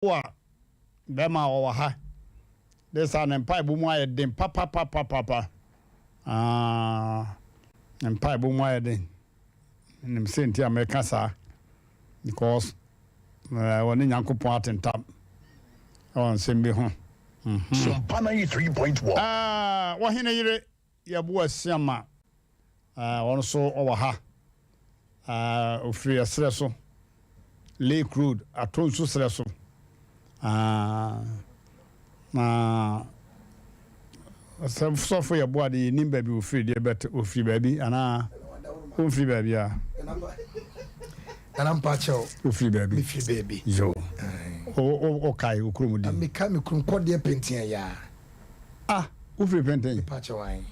A bɛrima a ɔwɔ ha de saa ne mpaebɔ mu ayɛ den papapapapa. Ah, ne mpaebɔ mu ayɛ den. Nim sɛ nti a mɛka saa because wɔne Nyankopɔn atentam ɛwɔ nsɛm bi ho. Sompa 93.1. Ah, wɔhene yere Yɛbo Asiama, ɔno nso ɔwɔ ha. Ɔfiri ɛserɛ so, Lake Road, Atonsu serɛ so. Na sɛ sɔfo yɛbo ade yɛnim baabi ɔfiri deɛ bɛt ɔfiri baabi anaa ɔmfiri baabi a. Nana mpakyɛw. Ɔfiri baabi. Mefiri baabi. Yo. Ɔkae wo kurom din. Meka me kurom kɔdeɛ pɛntia yaa. Ah, wofiri pɛntɛn? Mepa kyɛw ae.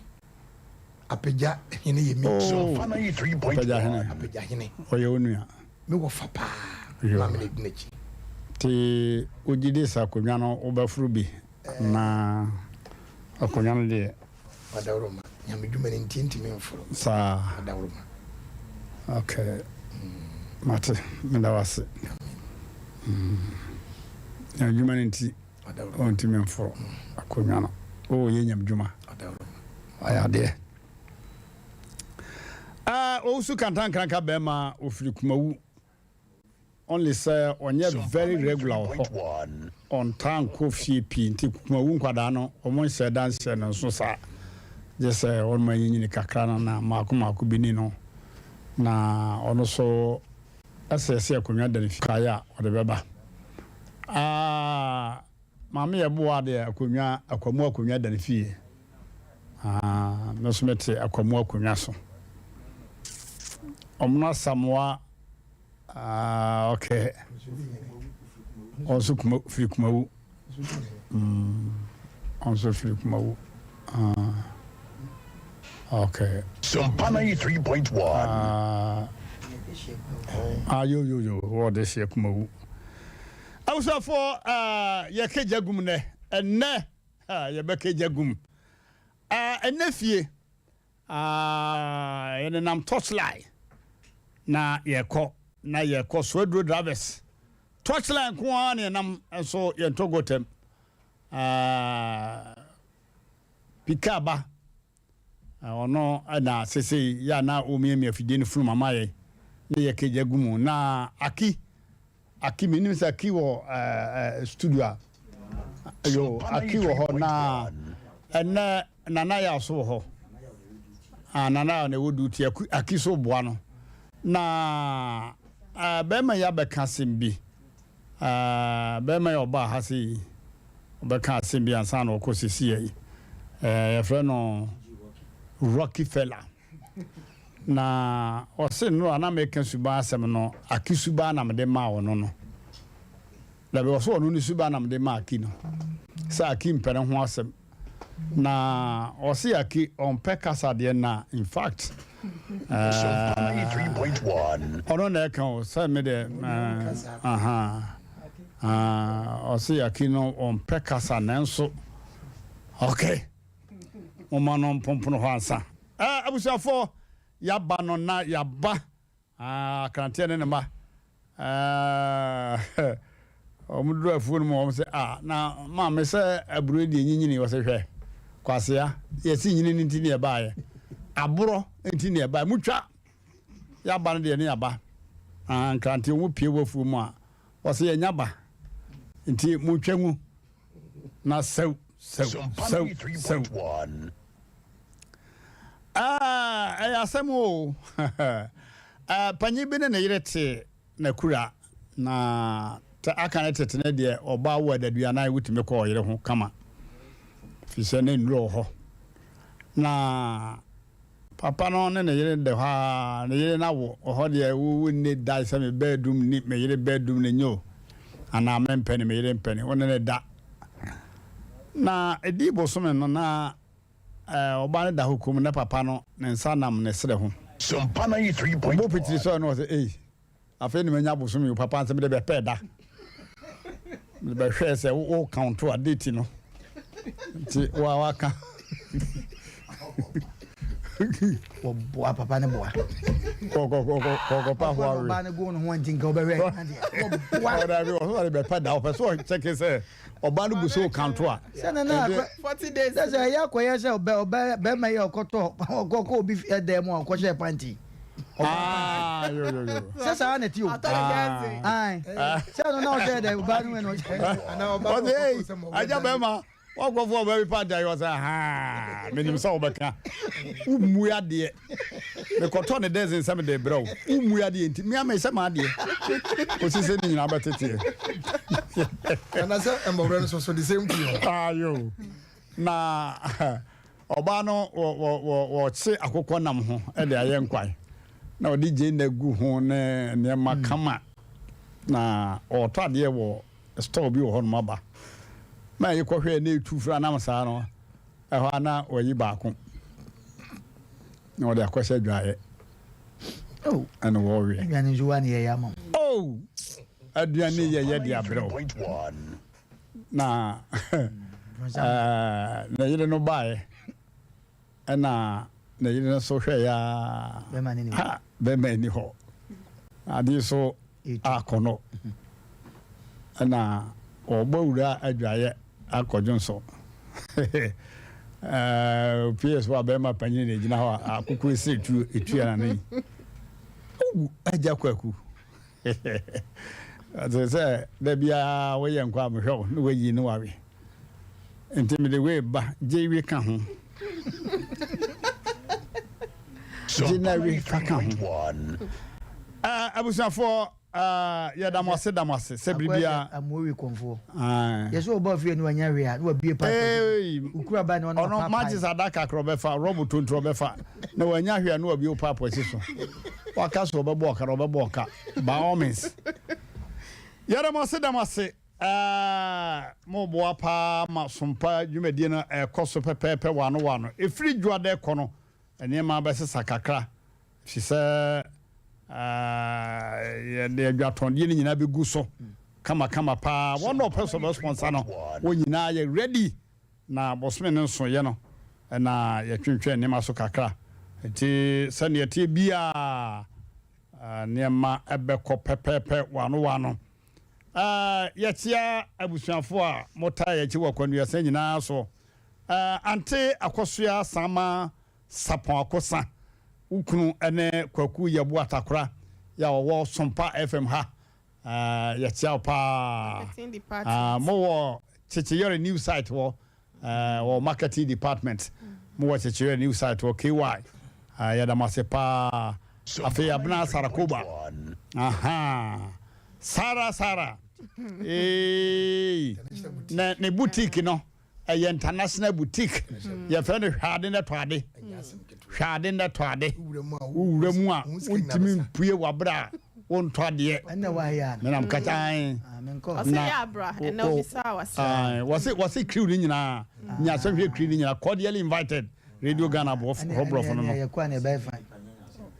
Apagya hene yɛ me. Oh, Apagya hene. Apagya hene. Ɔyɛ wo nua. Me wɔ fa paa. Maame na edi n'akyi. Ti wogye di sɛ akonnwa no wobɛforo bi na akonnwa no deɛ. Ɔdawuroma, nyame dwuma no nti ntumi mforo. Saa. Ɔdawuroma. Okay. Mate, meda wo ase. Nyame dwuma no nti. Ɔntumi mforo akonnwa no. Oh, yɛ nyam dwuma. Ayɛ adeɛ. Ah, owusu kantankranka bɛrima ofiri Kumawu. Only sɛ ɔnyɛ very regular wɔ hɔ. Ɔntaa nkɔ fie pii nti Kumawu nkwadaa no wɔn nhyɛ da nhyɛ no nso saa. Gye sɛ wɔn anyinyini kakra no na mmaako mmaako bi ni no. Na ɔno so Ɛsɛ sɛ akonnwa da ne fie. Kae a ɔde bɛba. Ah, maame yɛ boa deɛ akonnwa, akwamu akonnwa da ne fie. Ah, me nso mete akwamu akonnwa so. Ɔmono Asamoa, ah, okay. Ɔnso kuma, firi Kumawu. Mm, ɔnso firi Kumawu. Ah, okay. Sompa 93.1. Ah, ah, yo yo yo, wɔde hyɛ Kumawu. Abusuafoɔ, ah, yɛkɛ gya gum nɛ, ɛnɛ, ah, yɛbɛkɛ gya gum. Ah, ɛnɛ fie. Ah, yɛnenam torchlight na yɛkɔ na yɛkɔ soaduro drivers torchlight nko ara na yɛnam nso yɛntɔ gotam. Ah, pika ba ɔno na sesei yɛ a na ɔmiamia afidie no funum ama yɛn na yɛkagya gu mu na aki Aki menim sɛ Aki wɔ eh, studio a yo Aki wɔ hɔ na ɛnɛ Nana Yaw so wɔ hɔ ah, Nana Yaw na ɛwɔ duty Aki so boa no na eh, bɛrima yi abɛka asɛm bi eh, bɛrima yi ɔbaa ha sɛ yi ɔbɛka asɛm bi ansa na ɔkɔ sisi yi eh, yɛfrɛ no Rocky Fella Na ɔse nnora na meka suban asɛm no Aki suban na mede maa ɔno no. Dabi ɔse ɔno ne suban na mede maa Aki no. Sɛ Aki mpɛ ne ho asɛm. Na ɔse Aki ɔmpɛ kasa deɛ na in fact ɔno na ɛka o sɛ me deɛ aha ɔse Aki no ɔmpɛ kasa nanso okay. Momma no mponpono hɔ ansa. Eh, abusuafoɔ, yaba no na yaba. Ah, akranteɛ ne ne mma. Eh, wɔn duru afuo no mu wɔn sɛ, ah, na maame sɛ aburo deɛ nyinyini wɔ sɛ hwɛ, kwasea, yɛsi nyini no nti ne yɛbaeɛ. Aborɔ nti ne yɛbaeɛ. Mutwa yaba no deɛ ne yaba. Ah, nkranteɛ wɔn pie wɔ afuo mu a, wɔsɛ yɛnya ba. Nti mutwa ngu na sɛw. Sɛw, sɛw, sɛw. Ah, ɛyɛ asɛm o. Ah, panyin bi ne ne yere te n'akura na te aka ne tete ne deɛ ɔbaa wo adaduanan wotumi kɔ ɔyere ho kama fi sɛ ne nnuro wɔ hɔ na papa no ne ne yere da hɔ a ne yere no awo wɔ hɔ deɛ wo nne da sɛ me bedroom ni me yere bedroom ne nyɛ o anaa mempɛ ne me yere mpɛ ne wo ne ne da Na edii bosome no, na ɔbaa no da hɔ komm, na papa no ne nsa nam ne serɛ ho. Ɔbɔ pitiri sɔre no, ɔsɛ, Ei, afei na manya bosome o, papa nso mede bɛpɛɛ da. Mede bɛhwɛɛ sɛ wo count a date no. Nti wa waka. Wɔboa papa ne boa. Kɔkɔpa ho awe. Ɔbaa no go ne ho nti nka ɔbɛhwɛ wɔboa. Ɔdabi ɔsɔ ɔde bɛpɛ da ɔpɛ so ɔkyɛke sɛ ɔbaa no gu so kanto a. Sɛ na na akɔ 40 days. Sɛ sɛ ɛyɛ akɔyɛ sɛ ɔbɛ ɔbɛ bɛrima yi ɔkɔtɔ ɔkɔkɔ obi ɛdɛm mu a ɔkɔhyɛ panti. Ah, yo yo yo. Sɛ saa na ti o. Ah. Sɛ no na ɔhyɛ dɛ ɔbaa no na ɔhyɛ. Ɔsɛ ee agya bɛrima wakɔfo ɔbaa bi panti ayɛ ɔsɛ haa menim sɛ wobɛka wommu adeɛ mekɔtɔ ne dɛsen sɛ mede brɛ wo wommu adeɛ nti mea mehyɛ m'adeɛ kɔsi sɛ ne nyinaa bɛteteɛ. Anasɛ mmɔwerɛ no soso the same thing. Ayo na Ɔbaa no wɔ wɔ wɔ wɔkye akokɔ nam ho de ayɛ nkwan na ɔde gyeene gu ho ne nneɛma kama na ɔretɔ adeɛ wɔ store bi wɔ hɔnom aba na yɛkɔhwɛɛ na ɛtu fra nam saa no ɛhɔ a na wayi baako na ɔde akɔhyɛ adwaeɛ Oh, ɛna wɔreweɛ. aduane nso wa ne yɛyɛ ama wo. Oh, aduane yɛyɛ de abrɛ wo. Na ne yere no baeɛ ɛna ne yere no so hwɛeɛ a ha bɛrima ni hɔ adeɛ so akɔnɔ ɛna ɔbɔ wura adwaeɛ akɔdwo nso pie so a bɛrima panyin na egyina hɔ a akoko esi etu etu ya na ne agya kwaku Ɔte sɛ da biara woyɛ nkɔ a mehwɛ wo na wayi ne wawe. Nti mede wei ba gye we ka ho. Gye na we fa ka ho. Abusuafoɔ yɛda mo ase da mo ase sɛ biribiara. Amowi kɔnfoɔ. Yɛ sɛ ɔba fie no wanya hwee a na wabie pipe. Okura ba na ɔno ɔno matches adaka korɔ bɛfa rɔbo tontoro bɛfa na wanya hwee a na wabie pipe asi so. Waka sɛ ɔbɛbɔ ɔka na ɔbɛbɔ ɔka by all means. Yɛda mo ase da mo ase ɛɛ mo boa paa ma sompa dwumadie no ɛkɔ so pɛpɛɛpɛ wano wano. Ɛfiri dwoada ɛkɔ no nneɛma bɛsesa kakra ɛfiri sɛ ɛɛ yɛde adwatɔndeɛ no nyinaa bɛgu so kama kama paa. Wɔn na ɔpɛ sɛ ɔbɛ sponsor no wɔn nyinaa yɛ ready. Na bosome no nsoeɛ no, na yɛtwentwɛn nneɛma so kakra. Enti sɛdeɛ ɛteɛ biara, nneɛma bɛkɔ pɛpɛɛpɛ wano wano. Yɛkyea abusuafoɔ a motaa yɛn akyi wɔ kwanuasa nyinaa so. Ante Akosua Sama Sapon Akosa, wo kunu ne Kwaku Yeboah Takora yɛ a ɔwɔ Sompa FM ha. Ah, yɛkyia wo paa. Marketing department. Ah, mowɔ Kyekyeyɔre new site hɔ, eh, wɔ marketing department. Mowɔ Kyekyeyɔre new site hɔ, KY. Ah, yɛda mo ase paa. Afei Abena Sarakoba. Aha. Sara Sara. Hey. Ne, ne boutique no. Ɛyɛ international boutique. Yɛfrɛ no hwɛ ade na tɔ ade. Hwɛ ade na tɔ ade. Wowura mu a wontumi mpue w'abrɛ a wontɔ adeɛ. Menam kata ae. Na wɔse wɔse crew no nyinaa nya asɛm hwɛ crew no nyinaa cordially invited Radio Ghana hɔ borɔfo no no.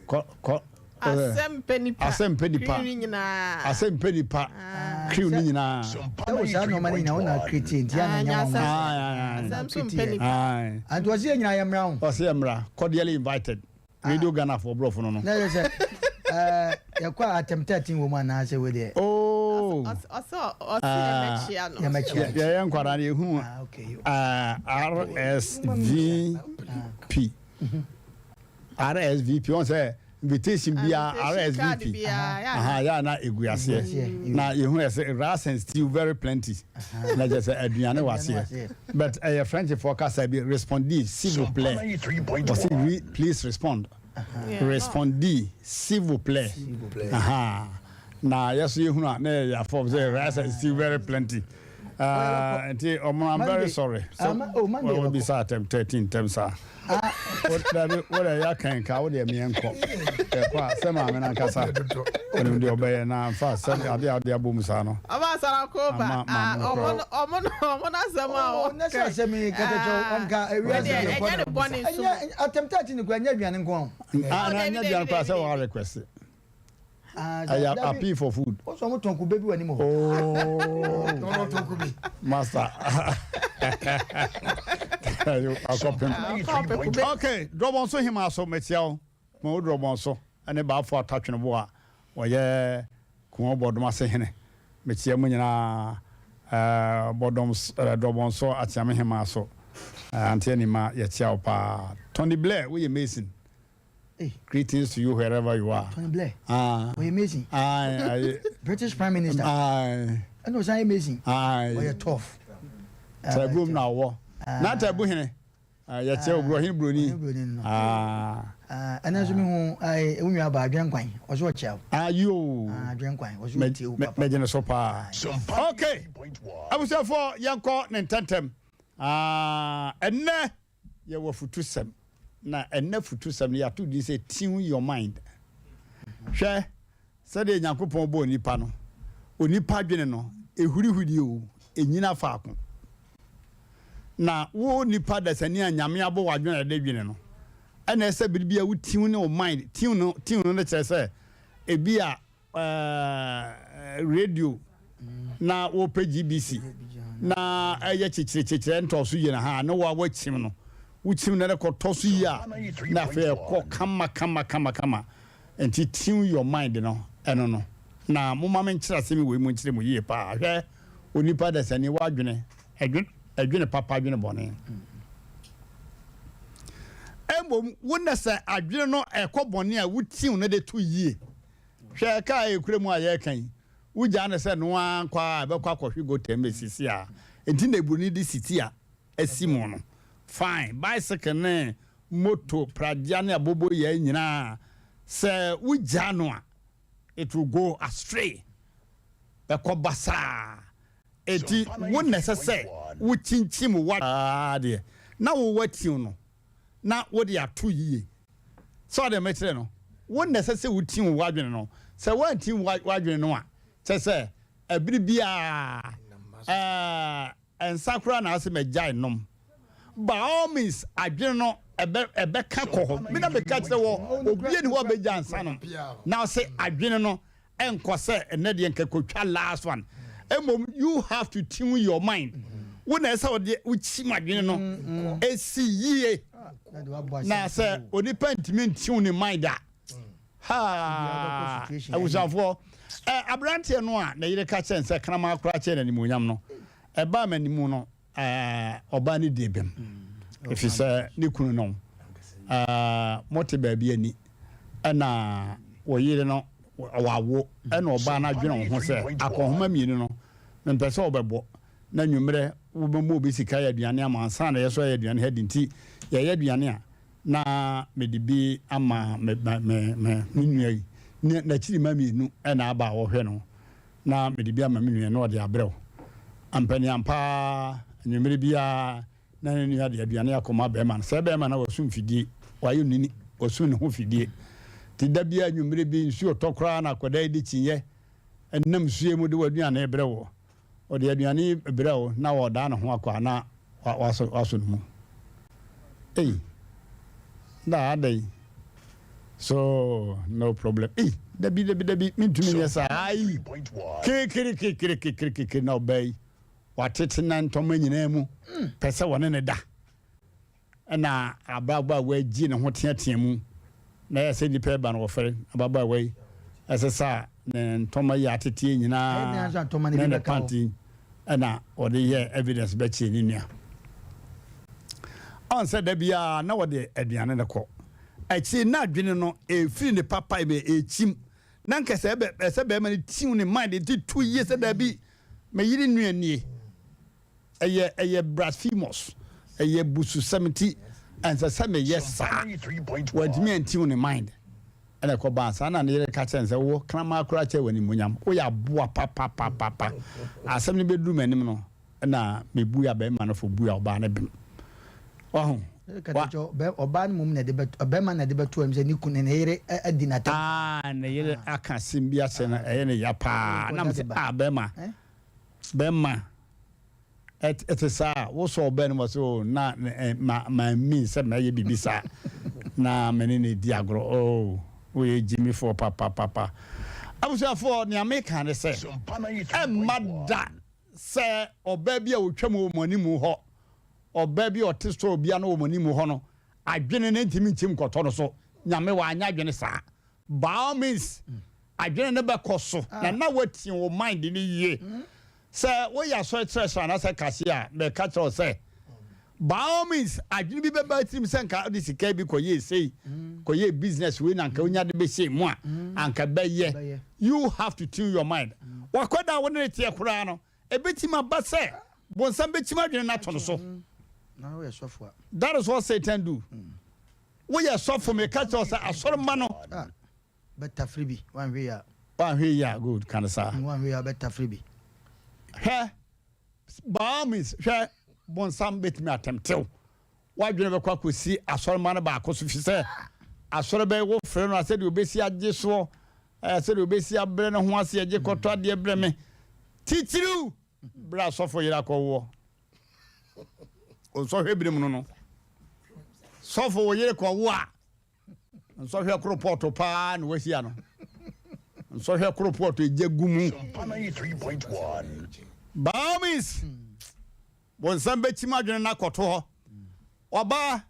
Kɔ kɔ Asɛm pɛ nipa. Asɛm pɛ nipa. Crew ni nyinaa. Asɛm pɛ nipa. Crew ni nyinaa. Ɛwɔ saa nneɛma no nyinaa wo na create nti ana nya wɔn. Asɛm so mpɛ nipa. Anti wɔsi yɛ nyinaa yɛ mmra ho. Wɔsi yɛ mmra cordially invited. Radio Ghana fo brɔfo no no. Na yɛ sɛ ɛɛ yɛkɔ a atɛm 13 wɔ mu anaasɛ wei deɛ. Oh. Ɔsɛ ɔsɛ yɛmɛkyia no. Yɛmɛkyia. Yɛyɛ nkwadaa no yɛhu RSVP. RSVP wɔn sɛ invitation bia RSVP aha yɛ na egu aseɛ na yehu yɛ sɛ rice and stew very plenty na kyerɛ sɛ aduane wɔ aseɛ but ɛyɛ French foɔ kasa bi respondez s'il vous plaît wɔsi re please respond respondez s'il vous plaît aha na yɛ so yɛhunu a na yɛ yɛ afɔm sɛ rice and stew very plenty. Ah, nti ɔmo I'm very sorry. So wɔn bi sa atɛm 13 ntɛm saa. Dabi wo deɛ yɛ kan ka wo deɛ meɛ nkɔ. Ɛkɔ a sɛ maame no ankasa onim deɛ ɔbɛyɛ na nfa sɛ adeɛ a ɔde abɔ mu saa no. Ɔba asara ko ba. Ɔmo ɔmo ɔmo n'asɛm a ɔka. Ɔmo n'asɛm asɛm yi kɛtɛkyɛw ɔnka ewia sɛ yɛ kɔ na. Ɛnyɛ ne bɔ ne nso. Ɛnyɛ atɛm 13 kura ɛnyɛ aduane nko. Ah, na ɛnyɛ aduane kura sɛ wɔn request. Ɛyɛ appeal for food. O sọ mo tɔn kube bi wɔ anim hɔ. Oh. Master. Akɔpem. Ok, Drɔbɔnso hemaa so, mekyia wo. Kumawu Drɔbɔnso ne Baafo Atatwenebo a wɔyɛ Kumawu Bɔdom ase hene. Mekyia mo nyinaa. Bɔdɔm, Drɔbɔnso Akyeame hemaa so, Auntie Anima, yɛkyia wo paa. Tony Blair, woyɛ Mason. Greetings to you wherever you are. Tony Blair. Ah. Ɔyɛ Mason. Aye, aye. British Prime Minister. Aye. Ɛna ɔsan yɛ Mason. Aye. Ɔyɛ tough. Tabuom na ɔwɔ. Na tabu hene. Yɛkyɛ oburo ɔhene buroni. Ɔhene buroni no. Ah. Ɛna nso mi hu ayi ewu nua ba adwene kwan ɔso ɔkyɛ o. Ayo. Adwene kwan ɔso ɔtie o papa. Mɛgyina so paa. Okay. Abusuafoɔ yɛnkɔ ne ntɛntɛm. Ah, ɛnɛ Yɛwɔ afutusɛm, na ɛnnɛ afutusɛm no yɛato din sɛ Tune Your Mind. Hwɛ, sɛdeɛ Nyankopɔn bɔɔ nipa no, onipa adwene no, ɛhurihuri o, ɛnyina faako. Na wo nipa dasani a Nyame abɔ w'adwene a yɛde dwene no, ɛna ɛsɛ bere bi a wo tune wo mind, tune no, tune no kyerɛ sɛ ebi a radio na wɔpɛ GBC na ɛyɛ kyekyere ntɔ so yie na ha ne wa wakyim no wokyim na ɛkɔ tɔ so yie a na afei ɛkɔ kama kama kama kama nti tune your mind no ɛno no na moma me nkyerɛ asɛm wei mu nkyerɛ mu yie paa. Hwɛ, onipa dasani wadwene ɛdwene ɛdwene papa adwene bɔne mmom wo na sɛ adwene no ɛkɔ bɔne a wotiw no de to yie. Hwɛ kaa a ɛkura mu a yɛreka yi, wogyaa no sɛ ɛno ara nkɔ ara a, ɛbɛkɔ akɔhwe gutter mu asisi a. Enti na buroni de siti a asi mu no. Fine, bicycle ne moto, pragya ne aboboyaa nyinaa, sɛ wogyaa no a, it will go astray. Ɛkɔ basaa. Enti wo na ɛsɛ sɛ wokyinkyim w'adeɛ na wowatiw no na wode ato yiye. Sɛ ɔde mekyerɛ no, wo na ɛsɛ sɛ wutim w'adwene no. Sɛ woantim w'adwene no a, kyerɛ sɛ bere biara ɛɛ nsa koraa na ase magyae nom. By all means, adwene no ɛbɛ ɛbɛka kɔ hɔ. Me na meka kyerɛ wɔ obi ani hɔ a ɔbɛgya nsa nom. Na ɔse adwene no ɛnkɔ sɛ ɛnɛ deɛ nka kɔtwa last one. Mmom you have to tune your mind. Wo na ɛsɛ ɔde wokyim adwene no ɛsi yie. Na sɛ onipa ntumi ntiw ne mind a, haa, abusuafoɔ, ɛ aberanteɛ no a ne yere ka kyerɛ no sɛ kraman koraa kyɛn n'animuonyam no, ɛbaa m'anim no, ɛɛ ɔbaa no die bem, ɛfiri sɛ ne kunu no, ɛɛ mote baabi ani, ɛna wo yere no wawo, ɛna ɔbaa no adwene wo ho sɛ akɔnhoma mmienu no, mempɛ sɛ ɔbɛbɔ. Na anwummerɛ wobɛma obi sika ayɛ aduane ama ansa na yɛso ayɛ aduane ha di nti yɛyɛ aduane a na mede bi ama me me me me nua yi ne n'akyiri mma mmienu na aba a wɔhwɛ no na mede bi ama me nua na ɔde abrɛ wo. Ampaniampa ara anwummerɛ biara na ne nua de aduane akɔma bɛrima no. Sɛ bɛrima no wasum fidie, wayɛ onini, wasum ne ho fidie. Nti da biara anwummerɛ bi nsuo tɔ koraa na akwadaa yi de kyinyɛ nam nsuo mu de w'aduane rebrɛ woɔ. Ɔde aduane yi brɛ wo na ɔredan ne ho akɔ a na wasɔ wasɔ ne mu. Ei, na adɛn? So no problem. Ei, dabi dabi dabi, mentumi nyɛ saa. Ai, kekere kekere kekere kekere na ɔbaa yi watete na ntɔma nyinaa mu pɛ sɛ wɔne ne da. Ɛna ababaawa yi gyee ne ho teatea mu, na ɛyɛ sɛ nnipa reba no wɔfɛre. Ababaawa yi sesaa ne ntɔma yi a ateteɛ nyinaa ne ne pant yi ɛna ɔde yɛɛ evidence bɛkyee ne nua. Ɔn sɛ da biara na wɔde aduane no kɔ. Akyire na adwene no ɛfiri ne papa mu ɛkyim. Na nka sɛ ɛsɛ bɛrima no tiw ne mind nti tu yie sɛ daabi me yere nua nie. Ɛyɛ ɛyɛ blasphemous, ɛyɛ bususɛm nti ɛnsɛ sɛ meyɛ saa. Wantumi antiw ne mind ɛna ɛkɔbaa saa na ne yere ka kyerɛ no sɛ wo kraman koraa kyɛ w'animuonyam, woyɛ aboa papapapapa. Asɛm no bɛduru m'anim no ɛna mebui abɛrima no fo bui ɔbaa no bem. Wahu? Wa. Ɔbaa no mmom na ɛde bɛto ɔbɛrima na ɛde bɛto anim sɛ ne kunu ne yere adi n'atɛm. Ah, ne yere aka asɛm bi akyerɛ no ɛyɛ ne ya paa. Na mesɛ ah bɛrima bɛrima ɛte saa a, wosɔ ɔbaa no mu ɔsɛ oh na ma ma mean sɛ mɛyɛ biribi saa na me ne no di agorɔ oh woyɛ gyimifoɔ papapapa. Abusuafoɔ nea meka ne sɛ ɛmma da sɛ ɔbaa bi a ɔtwam wɔ mo anim hɔ. Ɔbaa bi a ɔte store bi ano wɔ mo anim hɔ no, adwene no ntumi nkyim nkɔtɔ no so. Nyame wanyɛ adwene saa. By all means, adwene no bɛkɔ so na na woatie wo mind no yie. Sɛ woyɛ asɔre kyerɛkyerɛ anaasɛ cashier a, meka kyerɛ wo sɛ, by all means, adwene bi bɛba tirim sɛ nka wode sika bi kɔyɛɛ sei, kɔyɛɛ business wei na anka wonya de bɛhyɛ mu a, anka bɛyɛ. You have to tune your mind. Wakɔda a wo ne no teɛ koraa no, Ebetumi aba sɛ bonsam bekyim adwene no ato no so. That is what Satan do. Woyɛ sɔfo, meka kyerɛ wo sɛ asɔremma no. Ah, bɛtafere bi, wanhwɛ yie a. Wanhwɛ yie a, good, ka no saa. Wanhwɛ yie a, bɛtafere bi. Hwɛ, by all means, hwɛ, bonsam betumi atɛmtew. W'adwene bɛkɔ akɔsi asɔremma no baako so, fi sɛ asɔre bɛyɛ wo frɛ no a, sɛdeɛ ɔbɛsi agye soɔ, ɛɛ, sɛdeɛ ɔbɛsi abrɛ ne ho ase agye kɔtɔ adeɛ brɛ me. Titiriw, berɛ a sɔfo yere akɔwoɔ. Nsɔhwɛ binom no no, sɔfo wo yere kɔwo a, nsɔhwɛ koropɔɔto paa na wahyia no. Nsɔhwɛ koropɔɔto egya gu mu. By all means, Bonsam bɛkyim adwene no akɔto hɔ. Ɔbaa,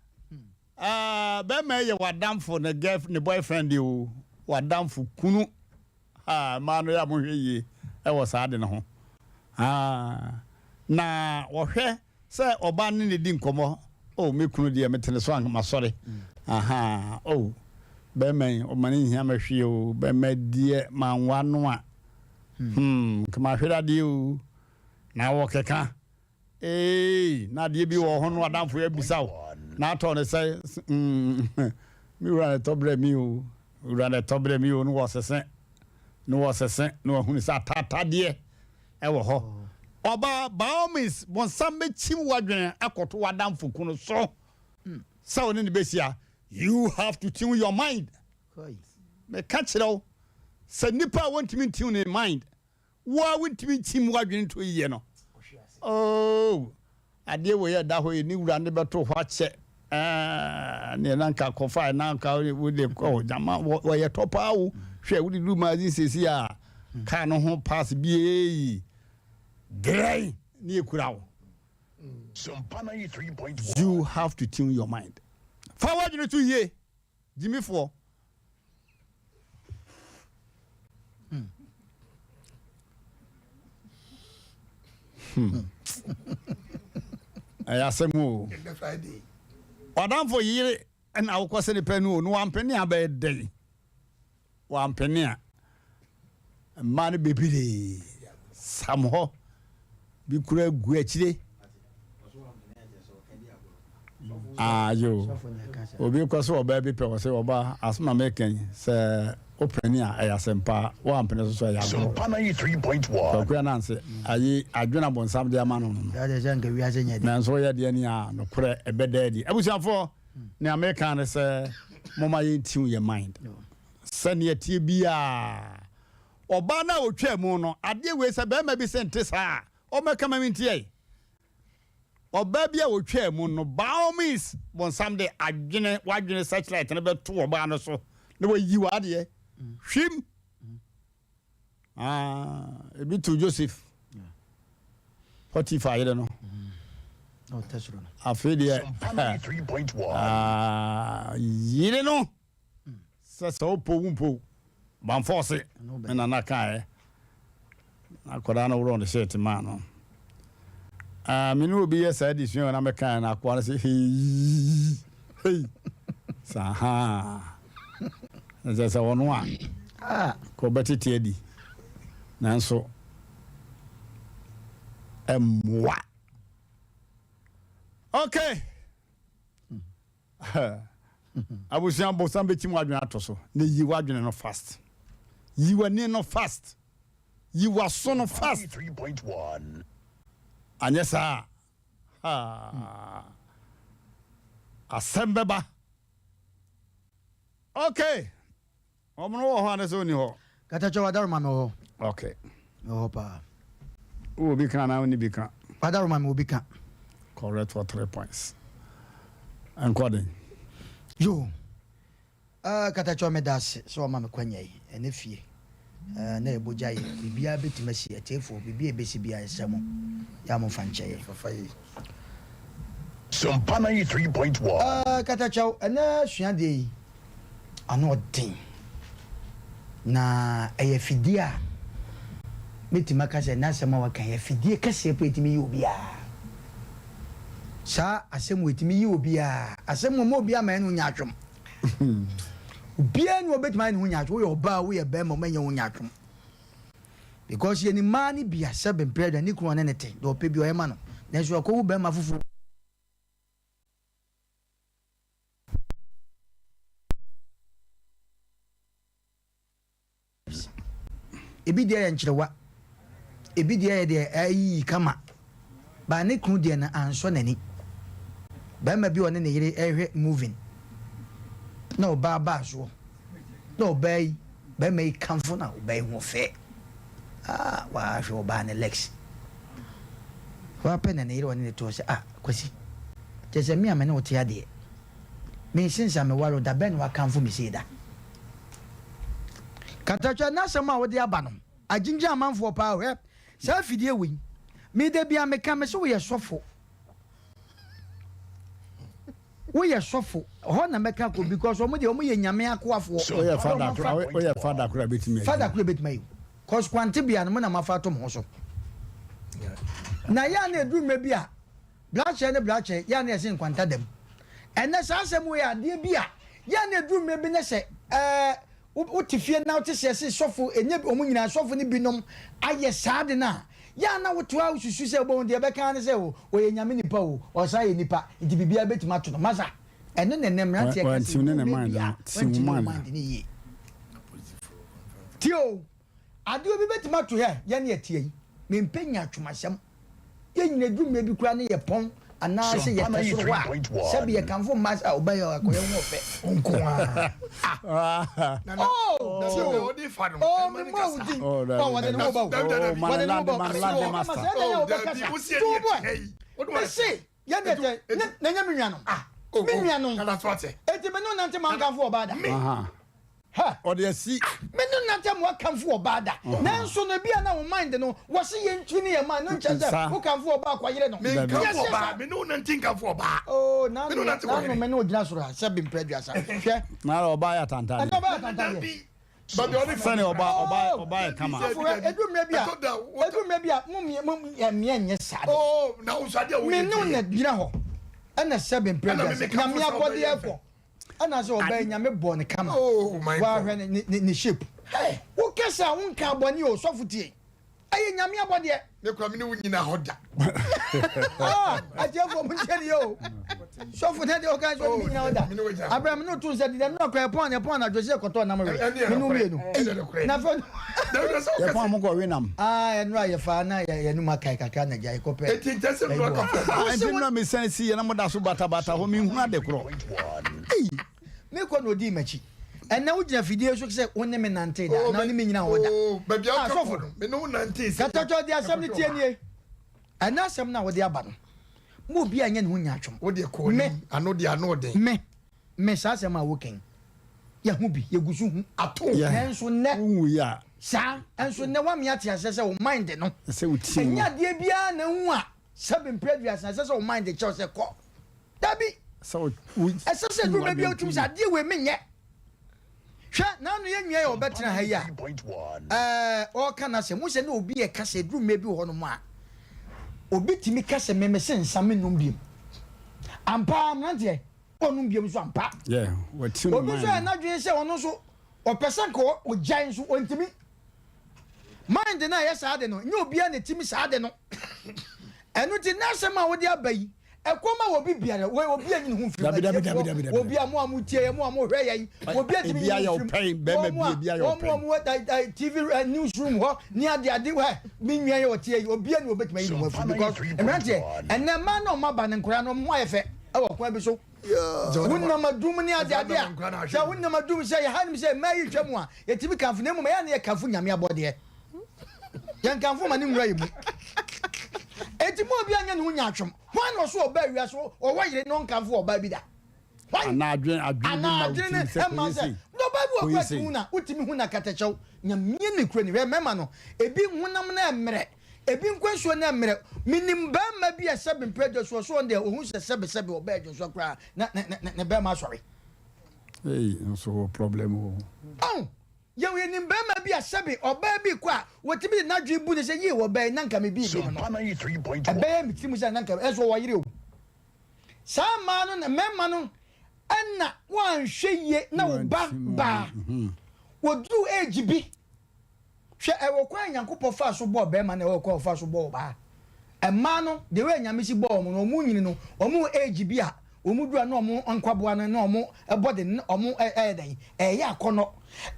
ah, bɛrima yi yɛ w'adamfo ne girl ne boyfriend o, w'adamfo kunu. Ha, mmaa no yɛ a mohwɛ yie wɔ saa ade no ho. Ah, na wɔhwɛ sɛ ɔbaa no ne no di nkɔmmɔ. Oh, me kunu deɛ mete ne so anka masɔre. Aha, oh, bɛrima yi, ɔma no nhia me hwee o, bɛrima deɛ manwa no a, hmm, nka mahwere adeɛ o. Na wɔkeka, Eei, na adeɛ bi wɔ ho no adamfo yi abisa wo, na atɔ no sɛ, mm, me wura na ɛtɔ brɛ mi o, wura na ɛtɔ brɛ mi o, na wɔsese, na wɔsese, na wɔahunu sɛ ataatadeɛ ɛwɔ hɔ. Ɔbaa, by all means, bonsam bɛkyim w'adwene akɔto w'adamfo kunu so sɛ wo ne no bɛhyia. You have to tune your mind. Meka kyerɛ wo sɛ nipa a wɔntumi ntune ne mind Wo a wontumi nkyim w'adwene nto yiye no, oh, adeɛ wei a ɛda hɔ yi, ne wura no bɛto hɔ akyɛ. Ɛɛ, neɛ na nka kɔfa na nka wode kɔ gyama wɔyɛ tɔ paa o. Hwɛ, wode du magazine sɛsi a, kaa no ho pass bi eyi. Grɛn ne ekura wo. You have to tune your mind. Fa w'adwene to yie. Gyimifoɔ. Hmm. Hmm. Ɛyɛ asɛm o. Ɔdamfo yere ɛna awokɔ sɛ nipa nu o no wampene a bɛyɛ dɛn? Wampene a. Mmaa no bebree sam hɔ, bi kura gu akyire. Ayo, obi kɔ so ɔbaa bi pɛ wɔ sɛ ɔbaa asɛm a meka yi sɛ wopene a ɛyɛ asɛmpa, woampene so so ɛyɛ agorɔ. Kwaku Ananse ayi adwene abonsam de ama no no. Nanso woyɛ deɛ ni a nokorɛ ɛbɛda adi. Abusuafoɔ, nea meka ne sɛ momma yɛntiw yɛn mind. Sɛnea ɛteɛ biara, ɔbaa no a ɔtwaa mu no, adeɛ wei sɛ barima bi se nte saa a, ɔmmɛka ma mentie. Ɔbaa bi a ɔtwaa mu no, by all means, bonsam de adwene, w'adwene searchlight no bɛto ɔbaa no so na wayi w'adeɛ. Hwim! Ah, ebi to Joseph. Potiphar yere no. Afei deɛ, ah, yere no. Sɛ sɛ wopɛ wo mpo manfɔɔse me nana kaeɛ na akwadaa no worɔ ne shirt maa no. Ah, me ne obi yɛ saa adesua na mekaeɛ na akoa no sɛ hei hei saa haa na kyerɛ sɛ ɔno a ka ɔbɛtete adi nanso ɛmmoa. Okay. Abusua bosam bɛkyim w'adwene ato so na yi w'adwene no fast. Yi w'ani no fast. Yi w'aso no fast. Anyɛ saa a, asɛm bɛba. Okay. Wɔn no wɔ hɔ anasɛ ɔnni hɔ? Katakyɛ wadaroma mewɔ hɔ. Okay. Mewɔ hɔ paa. Wowɔ bi ka anaa wonni bi ka? Wadaroma mewɔ bi ka. Correct for 3 points. Nkɔ den. Yo. Uh, Katakyɛ meda ase sɛ wama me kwanya yi. Ɛne fie. Uh, na ɛbɔ gya yɛ. Biribiara bɛtumi asi. Atiefoɔ, biribi a ɛbɛsi biara yɛsrɛ mo. Yɛ a momfa nkyɛ yɛ. Sompa 93.1. Ɛɛ Katakyɛw, ɛnɛ suadeɛ yi, ano ɔden. Na ɛyɛ afidie a mɛtumi aka sɛ n'asɛm a waka yi, afidie kɛseɛ paa ɛtumi yi obiara. Saa asɛm wei ɛtumi yi obiara. Asɛm wɔ ma obiara ma ɛne wo nya atwom. Obiara ni ɔbɛtumi ayɛ ne ho nya atwom. Woyɛ ɔbaa, woyɛ bɛrima, ɔma nyɛ wo nya atwom. Because yɛnim mmaa no bi a sɛbe mprɛ aduane ne kunu ɔne ne te, deɛ ɔpɛ bi ɔyɛ ma no. Nanso ɛkɔwo bɛrima foforɔ. Ebi deɛ yɛ nkyerewa, ebi deɛ yɛ deɛ ayiyi kama, but ne kunu deɛ no ansɔ n'ani. Barima bi a ɔne ne yere rehwɛ movie na ɔbaa baa soɔ, na ɔbaa yi, barima yi kamfo na ɔbaa yi ho fɛ. Ah, wahwɛ ɔbaa ne legs. Wapɛ na ne yere ɔne ne toɔ sɛ, ah, Kwasi, kyerɛ sɛ me a me ne wo te adeɛ, Me since a me ware wo da bɛn na wakamfo me sei da? Katatwa n'asɛm a wode aba no agyingyin amanfoɔ paa o hwɛ saa afidie wei me da bia meka me se woyɛ sɔfo woyɛ sɔfo hɔ na mɛka kɔ because wɔn deɛ wɔn yɛ nyame akoafoɔ. Woyɛ fada kora woyɛ fada kora betumi ayi. Fada kora betumi ayi cause kwante bia no mo na mo afa ato mo ho so na yɛ a na eduru mmerɛ bi a. Brakyɛ ne brakyɛ, yɛ a na yɛse nkwanta da mu. Ɛnnɛ saa asɛm wei yɛ adeɛ bi a yɛ a na ɛduru mmerɛ bi na sɛ ɛɛ wote fie na wote sɛ yɛse sɔfo, ɛnyɛ wɔn nyinaa, sɔfo no binom ayɛ saa ade no a, yɛ a na wote hɔ a wosusu sɛ wobɛhu deɛ ɛbɛka ara ne sɛ o, ɔyɛ Nyame nipa o, ɔsan yɛ nipa, nti biribiara bɛtumi ato no. Masa, ɛno na ɛnnɛ mmeranteɛ ka sɛ ɛduru mmerɛ bi a wɔntumi ne wo mind no yie. Tie o, adeɛ obi bɛtumi ato hɛ, yɛne yɛteɛ yi, mempɛ nyaatwomasɛm. Yɛn nyina edu mmerɛ bi koraa ne yɛ pɔn anaa sɛ yɛ tɛ soro hɔ a, sɛbi yɛ kamfo mmaa sɛ ɔbaa yi akɔyɛ ho ɔfɛ nko ara. Ah! Oh! Tie o! Oh, me mɔ wo din. Oh, wɔde ne ho ba o. Wɔde ne ho ba o. Ɔma sɛ ɛdɛ yɛ ɔbɛkasa. Tuo boy. Me se, yɛn deɛ tɛ, na nyɛ me nuanom. Me nuanom. Enti me ne wo nante ma nkamfo ɔbaa da. Hɛ! Ɔde asi. Ah! Me ne no nante ama wakamfo ɔbaa da. Nanso no ebia na wo mind no, wɔse yɛn twi ne yɛn mind no nkyerɛ sɛ wo kamfo ɔbaa kɔyere no. Dabi. Menkamfo ɔbaa, me ne wo nante nkamfo ɔbaa. Oh, Me n'ano ne wo nante n'ano kɔhene. me ne wo gyina soro ha, sɛbe mpɛ aduasa. Hwɛ. Na ɔbaa yɛ atantandeɛ. Ɛnyɛ ɔbaa yɛ atantandeɛ. Dabi. Baabi a ɔde fa Sɛnea ɔbaa ɔbaa Oh! ɔbaa yɛ kama. Sɔfo hwɛ, Dabi. edu mmerɛ bi a, Ɛtɔ da wo edu mmerɛ bi a, mo mmea mo mmea nyɛ saa de. Oh, na wo nso adeɛ a Me woyɛ ne wo nti na ɛyɛ. gyina hɔ, ɛna sɛbe mpɛ Ɛna me aduasa. mekamfo Nyame sɛ ɔbɛyɛ abɔdeɛ fɛ. kɔ. Ɛna sɛ ɔbaa nyame bɔɔ no kama. Oh my God. Wahwɛ ne ne ne shape. Hey. Wo kasa a wo nka bɔne o sɔfo tie. Ɛyɛ nyame abɔdeɛ. Me kura me ne wo nyina hɔ da. Ah, atiefo mo ntie ne yɛ o. Sɔfo na deɛ ɔka sɛ ɔne me nyina hɔ da. Abraham ne otu nsa dida no akɔ ɛpɔn ɛpɔn anadwo sɛ kɔtɔ nam we. Me no mmienu. Na fɛ. Yɛpɔn a mokɔ we nam. Ah, ɛno a yɛfa na yɛnum akae kakra na gya yɛkɔpɛ. Eti nkyɛ sɛ nnura ka fɔ. Ah, nti nnura mesan si yɛ na moda so batabata hɔ menhunu ade korɔ. Ei! Mekɔ na odii m'akyi. Ɛnnɛ wogyina fidie so sɛ wo ne me nantee da anaa wo ne me nyina hɔ da. Oh, baabi a Ah, woka sɔfo. kɔ no, me ne wo nantee sɛ Katɔtɔ de asɛm no tie nie. Ɛnnɛ asɛm no a wode aba no, ma obi anyɛ ne ho nyaatwom. Wo deɛ kɔ Me, anim, ano deɛ ano ɔden. me, me, saa asɛm a woka yi, yɛahu bi, yɛgu so hu. Ato. Yeah. Nanso nnɛ, Wonwui a, saa, nso nnɛ woame ate aseɛ sɛ wo mind no, ɛsɛ wo tie ɛnyɛ mu. adeɛ biara na ahu a, sɛbe mprɛ aduasa, ɛsɛ sɛ wo mind kyerɛ wo sɛ kɔ. Dabi! Sɛ wo, wo, Ɛsɛ sɛ ɛduru baabi a wotumi sɛ adeɛ wei menyɛ. Hwɛ, n'ano yɛ nua yi a ɔbɛtena ha yi a, ɛɛ, ɔreka n'asɛm. Wohu sɛ na obi reka sɛ ɛduru mmerɛ bi wɔ hɔnom a, obi tumi ka sɛ me mese nsa mennom biom. Ampa ara, mmeranteɛ, ɔnnom biom nso ampa. Yeah, watiw ne Obi nso mind ayɛ no. n'adwene sɛ ɔno nso ɔpɛ sɛ nka ɔgyae nso ɔntumi. Mind no a ɛyɛ saa ade no, nyɛ obiara na ɛtumi saa ade no. Ɛno nti, n'asɛm a wode aba yi, Ɛkɔm a obi biara, wei obi anyi ne ho mfiri mu. Dabi, dabi, dabi, dabi, Atiefoɔ, dabi. obi a mo a mo tie yɛn, mo a mo hwɛ yɛn, obi antumi Ebi nyi ne ayɛ ho mfiri ɔpɛn, mu. bɛrima Wɔn bi, a, ebi ayɛ wɔn a ɔpɛn. wɔwɔ da, da, TV eh, newsroom hɔ ne ade ade, hɛ, me nua yɛ ɔteɛ yi, obi ani obetumi ayi ne ho afiri because mmeranteɛ, ɛnɛ mmaa na wɔn aba ne nkora no, wɔn ho ayɛ fɛ ɛwɔ kwan bi so. Wonam adum ne ade ade a, sɛ wonam adum sɛ yɛha nim sɛ mmaa yi twa mu a, yɛtumi kamfo na mmom ɛyɛ a na yɛkamfo Nyame abɔdeɛ. Yɛnkamfo ma ne nwura yɛ mu. Enti mo obi anyɛ ne ho nyaatwom. Hwan na ɔso ɔbaa wiase ɔwɔ yere na ɔnkamfo ɔbaa bi da? Hwan? Anaa adwene adwene bi Anaa ma adwene wotim ne sɛ ɛma kɔyɛ sɛ sei, na ɔbaa bi wɔ kɔyɛ kura sei. tumi hu na wotumi hu na katakyɛw. Nyamie ne kura ni. Hwɛ mmarima no, ebi honam no ɛmmerɛ. Ebi nkwansuo no mmerɛ. Menim barima bi a sɛbe mprɛ dwasuo so ɔno deɛ ɔhu sɛ sɛbe sɛbe ɔbɛɛ dwonsɔ koraa na ne ne ne barima asɔre. Ei nso wɔ problem o. Ɔn, yɛn yɛnim barima bi a sɛbe ɔbaa bi kɔ a wɔtumi de n'adwene bu no sɛ yie ɔbaa yi na nka me biibi no no. Ɛbɛyɛ me tirim sɛ na nka ɛnso ɔwɔ yere o. Saa mmaa no na mmarima no ɛna wɔanhwɛ yie na wo ba baa wɔduru age bi. Hwɛ, ɛwɔ kwan a Nyankopɔn faa so bɔɔ bɛɛma na ɛwɔ kwan a ɔfaa so bɔɔ ɔbaa. Mmaa no, the way a Nyame si bɔɔ wɔn no, wɔn nyini no, wɔn wɔ age bi a wɔn duru a na wɔn nkwaboa no ne wɔn body no na wɔn ɛyɛ dɛn? Ɛyɛ akɔnnɔ.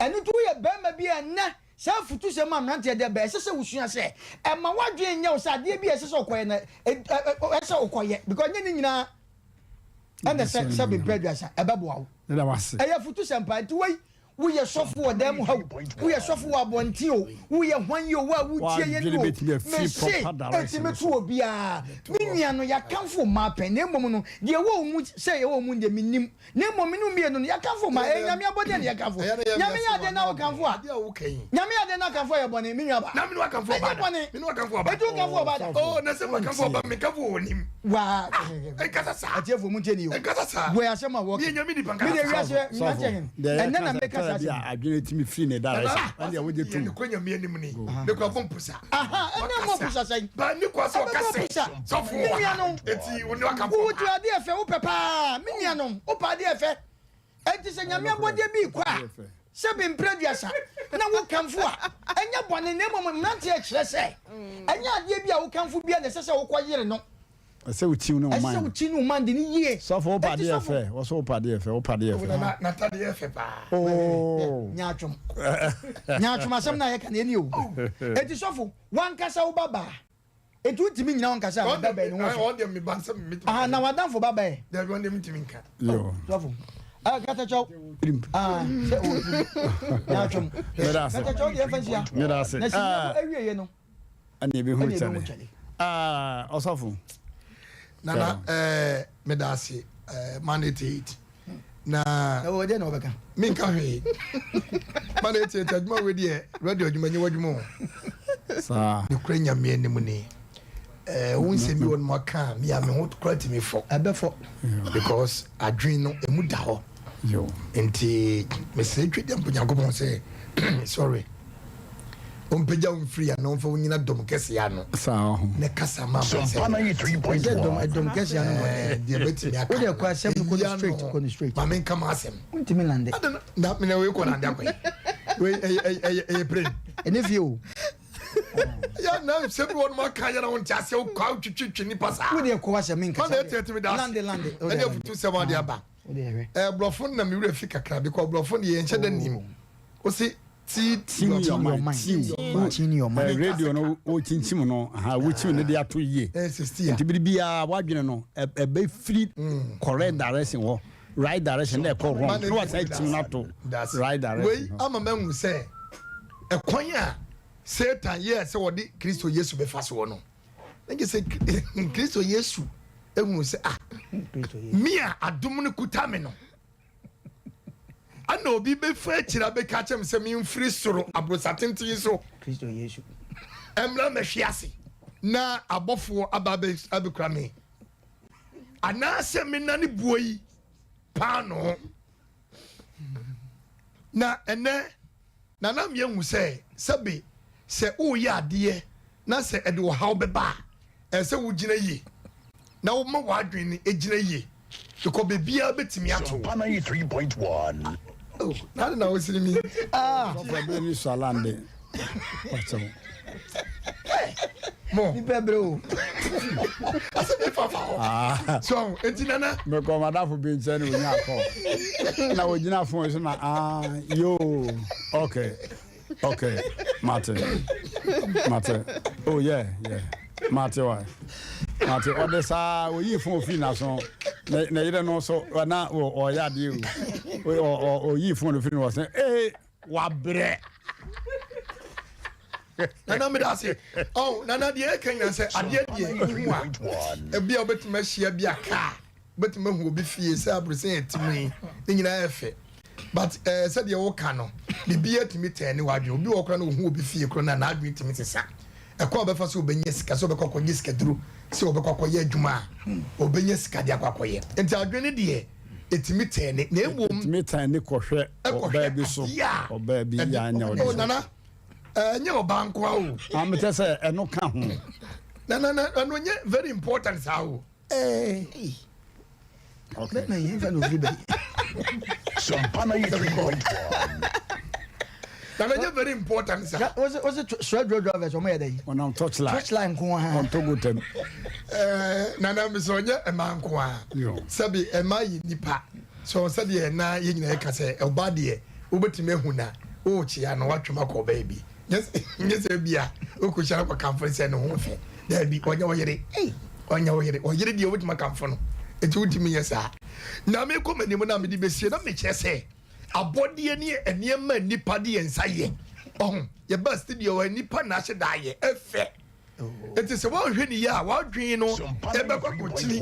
Ɛno nti woyɛ bɛɛma bi a ɛnnɛ, saa afutusɛm a mmeranteɛ de aba yi, ɛsɛ sɛ wosua sɛ, ɛmma w'adwene nyɛ wo sɛ adeɛ bi a ɛsɛ sɛ wokɔyɛ no, ɛsɛ sɛ wokɔyɛ, because ɛnyɛ ne nyinaa ɛna sɛ sɛbe mprɛ aduasa ɛbɛboa wo. Ɛyɛ afutusɛm paa. Nti wei, Woyɛ sɔfo wɔ dan mu ha o, woyɛ sɔfo wɔ abɔnten o, woyɛ hwan yi o, wo a wotie yɛn yi o, mese ɛtumi to obiara. Me nua no, yɛakamfo mmaa pɛn, na mmom no, deɛ ɛwɔ wo mu sɛ ɛwɔ wo mu deɛ mennim, na mmom me ne wo mmienu no, yɛakamfo mmaa, ɛyɛ Nyame abɔdeɛ na yɛkamfo. Nyame yɛ adeɛ na wokamfo a, Nyame yɛ adeɛ na akamfo a ɛyɛ bɔne, me nua ba? Ɛnyɛ bɔne. Enti wokamfo ɔbaa da? Waa, atiefoɔ montie nie o, wei asɛm a wɔka, me deɛ wiase mmeranteɛ he, ɛnnɛ na meka saa asɛm yi. Adwene tumi firi ne direction ɛndeɛ wogye tom. Aha, ɛnɛ mmɔ pusa sɛn? Ɛbɛbɔ pusa. Me nuanom, wowotu adeɛ fɛ, wopɛ paa. Me nuanom, wopɛ adeɛ fɛ. Enti sɛ Nyame abɔdeɛ bi rekɔ a, sɛbe mprɛ aduasa, na wokamfo a, ɛnyɛ bɔne, na mmom mmeranteɛ kyerɛ sɛ, ɛnyɛ adeɛ bi a wokamfo biara na ɛsɛ sɛ wokɔ yere no. Ɛsɛ wo kyiw ne wo Ɛsɛ mind. wo kyi ne wo mind no yie. Sɔfo wo Enti padeɛ sɔfo. fɛ, wɔsɛ wo padeɛ fɛ, wo padeɛ Oh, fɛ. na n'atadeɛ fɛ paa. Oh. Nyaatwom. Nyaatwom asɛm no a yɛka no ɛni o. Enti sɔfo, w'ankasa wo ba baa. Enti wontumi nnyina hɔ nka sɛ, Me ba bɛn ne ho fɛ. Ɔno deɛ me ba nsɛm metumi. Aha, na w'adamfo ba bɛn? Dabi, ɔno deɛ mentumi nka. Yo. Sɔfo. Ah, katakyɛw. Ah, sɛ ɔwɔ tirim. Nyaatwom. Meda ase. Katakyɛw deɛ ɛmfa nhyia. Meda ase. Na sini awieɛ no. Ɛna ebehu Ɛna ebehu kyale. kyale. Ah, ɔsɔfo. Nana, ɛɛ, meda ase, ɛɛ, man 88. Na. Ɛwɔ deɛ na ɔbɛka. Menka hwee. Man 88 adwuma wei deɛ, radio adwuma nyɛ w'adwuma o. Saa. Nokorɛ Nyame anim ni. Ɛɛ, wo nsɛm bi wɔ no mu aka a, me a me ho koraa tumi fɔ. Ɛbɛfɔ. Because adwene no, emu da hɔ. Nti mesrɛ Twedeɛmpo Nyankopɔn sɛ sorry ɔmpagya wo mfiri ano ɔmfa wo nyina dɔm kɛseɛ ano na kasa ma ma sɛ dɔm kɛseɛ ano deɛ bɛtumi aka wode kɔ asɛm no kɔ no straight kɔ no straight ma menka ma asɛm wontumi lande na mena wei kɔ lande akɔ yi wei ɛyɛ plane ɛne fie o yɛ na nsɛm bi wɔn aka yɛ na wɔn ti aseɛ kɔ awotwitwi nipa saa wode kɔ asɛm menkasa mana ɛtɛ tumi da lande lande ɛne afutu sɛm ade aba Eh, brɔfo no na me werɛ fi kakra because brɔfo no yɛnhyɛ da nim. Ose ti Tune your mind. Tune your mind. Eh, radio no wo kyinkyim no, aha, wo kyim no de ato yie. Eh, 60 a. Nti bere biara wadwene no ɛbɛ firi correct direction hɔ, right direction na ɛkɔ wrong. Na wasan kyim no ato right direction. Wei ama mahu sɛ ɛkwan a Satan yɛɛ sɛ wɔde Kristo Yesu bɛfa soɔ no. Na gye sɛ Kristo Yesu ehunu sɛ ah me a adom no kuta me no ana obi bɛfa akyiri abɛka kyerɛ me sɛ memfiri soro aborosa tenten so Kristo Yesu mmra mɛhwe ase na abɔfoɔ aba abɛkura me anaasɛ menane buo yi paanoo na ɛnɛ Na na meahu sɛ, sɛbe sɛ woreyɛ adeɛ na sɛ ɛde ɔhaw bɛba a, ɛsɛ sɛ wogyina yie na woma w'adwene no gyina yie because biribiara bɛtumi ato wo. Sompa 93.1. Oh, na ade na wosiri mi. Ah. Sɔfo ɛbɛn ni sɔ alande. Wakyɛw. Mo. Nipa brɛ o. Asɛ mi fa fa hɔ. Ah. So eti nana. Mekɔ madafo bi nkyɛn na onya akɔ. Na ogyina fon so na ah yoo okay okay mate mate oh yeah yeah mate wa mate ɔde saa oyi fon ofiri n'aso na na yere no so na ɔyɛ adeɛ o oyi fon ofiri no ɔsɛ ee. Wabrɛ. Nana meda ase. Oh, Nana deɛ ɛka nyina sɛ adeɛ deɛ wohu a ebi a wobɛtumi ahyia bi a kaa wobɛtumi ahu obi fie sɛ abrosɛn ɛte mu yi ne nyinaa yɛ fɛ but eh, sɛdeɛ woka no biribi atumi tɛn ne w'adwene obi wɔ kora na ohu obi fie kora na n'adwene tumi sesa. Ɛkwan a ɔbɛfa so ɔbɛnya sika, sɛ ɔbɛkɔ akɔgye sikaduro, sɛ ɔbɛkɔ akɔyɛ adwuma a, ɔbɛnya sika de akɔ akɔyɛ. Nti adwene no deɛ, ɛtumi tɛne, na mmom. Ɛtumi tɛne kɔhwɛ ɔbaa bi so, ɔbaa bi yɛ anyɛ ɔde so. Nana, ɛnyɛ ɔbaa nko ara o. Ah, mekyɛ sɛ ɛno ka ho. Nana, ɛno nyɛ very important saa o. Ɛɛ. Okay. Bɛma yɛn fa na ofiri bɛyi. Sompa 93.1. Na na nyɛ very important sa. Wose wose swear draw drivers wɔn yɛ dɛ yi. Ɔnam torchlight. Torchlight nko ara. Ɔntɔ gotam. Ɛɛ nana mi sɛ ɔnyɛ ɛmaa nko ara. Sɛbi ɛmaa yɛ nipa. So sɛdeɛ na yɛn nyinaa yɛka sɛ ɔbaa deɛ wobɛtumi ahu na worekyea no woatwam akɔ ɔbaa bi. Nyɛ sɛ ebia wokɔhyia no kɔkamfo no sɛ ne ho fɛ. Daabi, ɔnyɛ wo yere. Ɔnyɛ wo yere. Ɔyere deɛ wobɛtumi akamfo no. Enti wontumi nyɛ saa. Na mekɔ m'anim na mede bɛsie na mekyerɛ sɛ abɔdeɛ ne nneɛma a nnipa de yɛn nsa yɛ. Ɔho, yɛba studio hɔ a nnipa na ahyɛ da ayɛ. Ɛfɛ. Enti sɛ woanhwɛ no yie a, w'adwene no bɛkɔ akɔkyini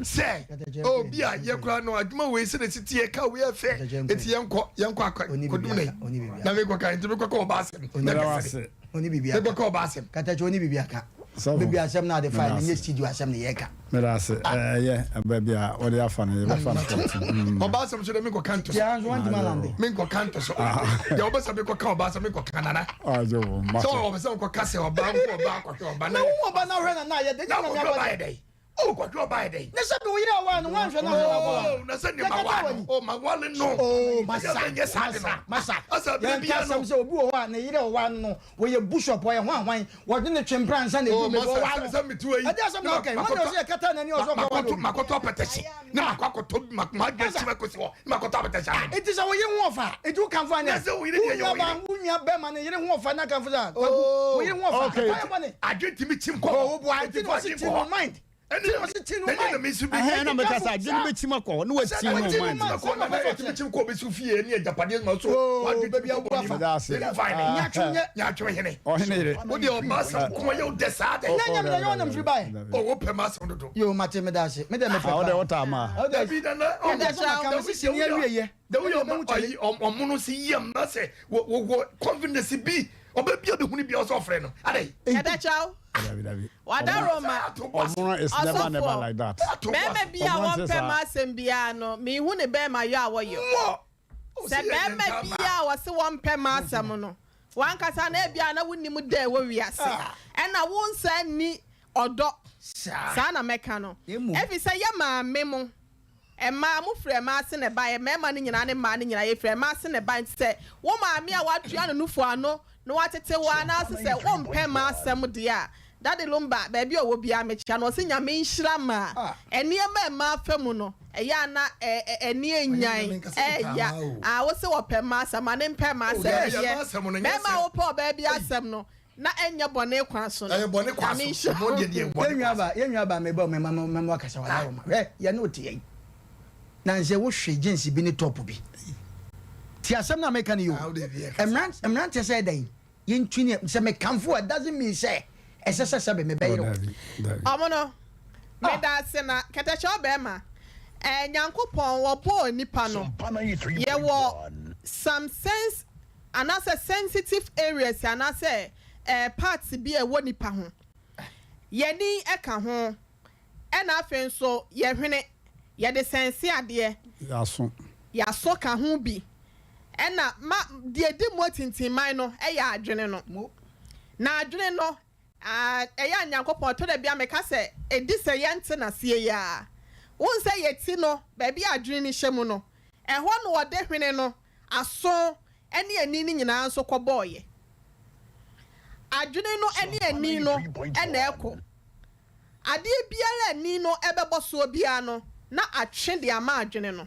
sɛ, oh, bi a yɛ koraa no adwuma wei sɛ na ɛsi teɛ, ka wei ɛfɛ, enti yɛnkɔ, yɛnkɔ akɔ, kɔdum na yi. Na mekɔka, enti mekɔka ɔba asɛm. Na kɛsɛ mekɔka ɔba asɛm. Katakyɛ ɔni biribi aka. Baabi asɛm no ade fae no nyɛ studio asɛm na yɛka. Meda ase. Ɛyɛ baabi a wɔde afa no yɛbɛfa no fɔte. Ɔba asɛm so dɛ menkɔka nto so. Tiaa nso wantumi alande. Menkɔka nto so. Deɛ wɔbɛ sɛ mekɔka ɔba asɛm menkɔka nana. Sɛ wɔbɛ sɛ mekɔka sɛ ɔba nko ɔba akɔhwɛ ɔba na. Na wo ɔba na ɔhwɛ na na ayɛ dɛ. Na akɔhwɛ ɔba ayɛ dɛ. O kɔhwɛ ɔba ayɛ dɛ. Ne sɛ bi wo yere awaa no wanhwɛ na ahwɛ ɔba. Oh na sɛ ne ma waa no. Oh ma wale no. Oh masa masa masa. Yɛn ka asɛm sɛ obi wɔ hɔ a ne yere ɔwaa no no Wɔyɛ bushop, wɔyɛ hwan hwan, wɔde no twe mpena ansa na Oh, edu baabi masa, ɔwaa no. sɛ metu ayi. Ɛde asɛm na ɔka yi, wɔn na ɔsɛ yɛkata n'ani ɔsɛ ɔkɔ wale obi. Makɔtɔ apɛtɛhye, na makɔ akɔtɔ bi, madwa Masa. kyim akɔsi hɔ, na makɔtɔ apɛtɛhye anom. Enti sɛ wo yere ho ɔfa a, enti wo kamfo anyɛ? Na sɛ wo yere deɛ yɛ Wo wo nua baa, yere. wo nua bɛrima ne yere ho ɔfa na kamfo sɛ, Kwaku, wo yere ho ɔfa, Okay. ɛkwan yɛ bɔne. Adwene tumi kyim kɔ Oh, hɔ. wo boa, Enti enti na fa ɔse adwene kyi kɔ no hɔ. mind. Ɛne Ti na ɔse ti no ɛnyɛ na mind. me nso bi. Ɛhɛn na meka sɛ adwene bɛkyim akɔ hɔ na wati no Wati no mind. mind. Kɔ na na ɛtumi kyim kɔ obi so fie ne agyapadeɛ ma so. Oh, Wadwene baabi a tumi wo kɔ afa. Meda ase. bɔne. Fine. Ah. Nyatwom nyɛ. Nyatwom hene. Ɔhene yere. Wo deɛ ɔba asɛm ko yɛ wo dɛ saa dɛ. Na nyɛ me dɛ, yɛ ɔnam firi baeɛ. Oh, wo pɛ m'asɛm dodo. Yo, mate, meda ase. Me deɛ mepɛ Ah, wo deɛ paa. wotaa ma. Wo deɛ- Dabi nana. Ɛdeɛ sɛ maka me sisi ni awieyɛ. The way ɔmo ɔyi ɔmo no si yam na sɛ wɔ wɔ wɔ confidence bi ɔbɛ bi a ɔbɛ huni bi a ɔsɛ ɔfrɛ no adɛ. Ɛdɛkyɛw. Dabi dabi. Wadaroma. Ɔmono is never never like that. Bɛrima bi a Ɔmono nte wɔmpɛ saa. m'asɛm biara no, mehu ne bɛrima yɔ a wɔyɔ. Sɛ bɛrima bi a wɔse wɔmpɛ m'asɛm no, wankasa na ebia na wonnim da ɛwɔ wiase. Ɛna wo nsa nni ɔdɔ. Saa na mɛka no. Efisɛ yɛ maame mo, mmaa, mofiri mmaa ase na ɛbaeɛ, mmarima no nyinaa ne mmaa no nyinaa, yɛfiri mmaa ase na ɛbaeɛ. Nti sɛ wo maame a watua ne nufu ano na watete wo anaase sɛ wompɛ m'asɛm deɛ a, Daddy Lumba, baabi a ɔwɔ biara mekyia no, ɔse Nyame nhyira ma nneɛma a mmaa fa mu no, ɛyɛ a na ani nnyan, ɛɛya, ah, wose wɔpɛ mmaa asɛm, ma ne mpɛ mmaa asɛm deɛ, bɛrima a wopɛ ɔbaa bi asɛm no, na ɛnyɛ bɔne kwan so no, Nyame nhyira wo. Yɛn nua baa, yɛn nua baa meba o, mɛma mɛma wakasa wada wo ma. Hwɛ, yɛne wo te yɛn. Na nsɛ wohwɛ jeans bi ne top bi. Ti asɛm na meka no yi o. Mmeranteɛ sɛ ɛdɛn? Yɛntu ne sɛ mekamfo a doesn't mean sɛ ɛsɛ sɛ sɛbe mebɛyere wo. Ɔmo no, meda ase na kɛtɛkyɛw bɛɛma. Eh, Nyankopɔn wɔbɔɔ nipa no, yɛwɔ some sense anaasɛ sensitive areas anaasɛ eh, parts bi a ɛwɔ nipa ho. Yɛni ɛka ho, ɛna afei nso yɛhwene, yɛde sɛnse adeɛ. Yɛaso. Yɛaso ka ho bi. Ɛna ma deɛ ɛdi mu atintinman no yɛ adwene no. Na adwene no, ah, ɛyɛ a Nyankopɔn, ɛtɔ da bi a meka sɛ, ɛdi sɛ yɛnte n'aseɛ yi ara. Wohu sɛ yɛ ti no, baabi a adwene no hyɛ mu no, ɛhɔ na wɔde hwene no, aso, ne ani no nyinaa nso kɔbɔeɛ. Adwene no ne ani no na ɛkɔ. Adeɛ biara a ani no bɛbɔ soɔ biara no, na atwe de ama adwene no.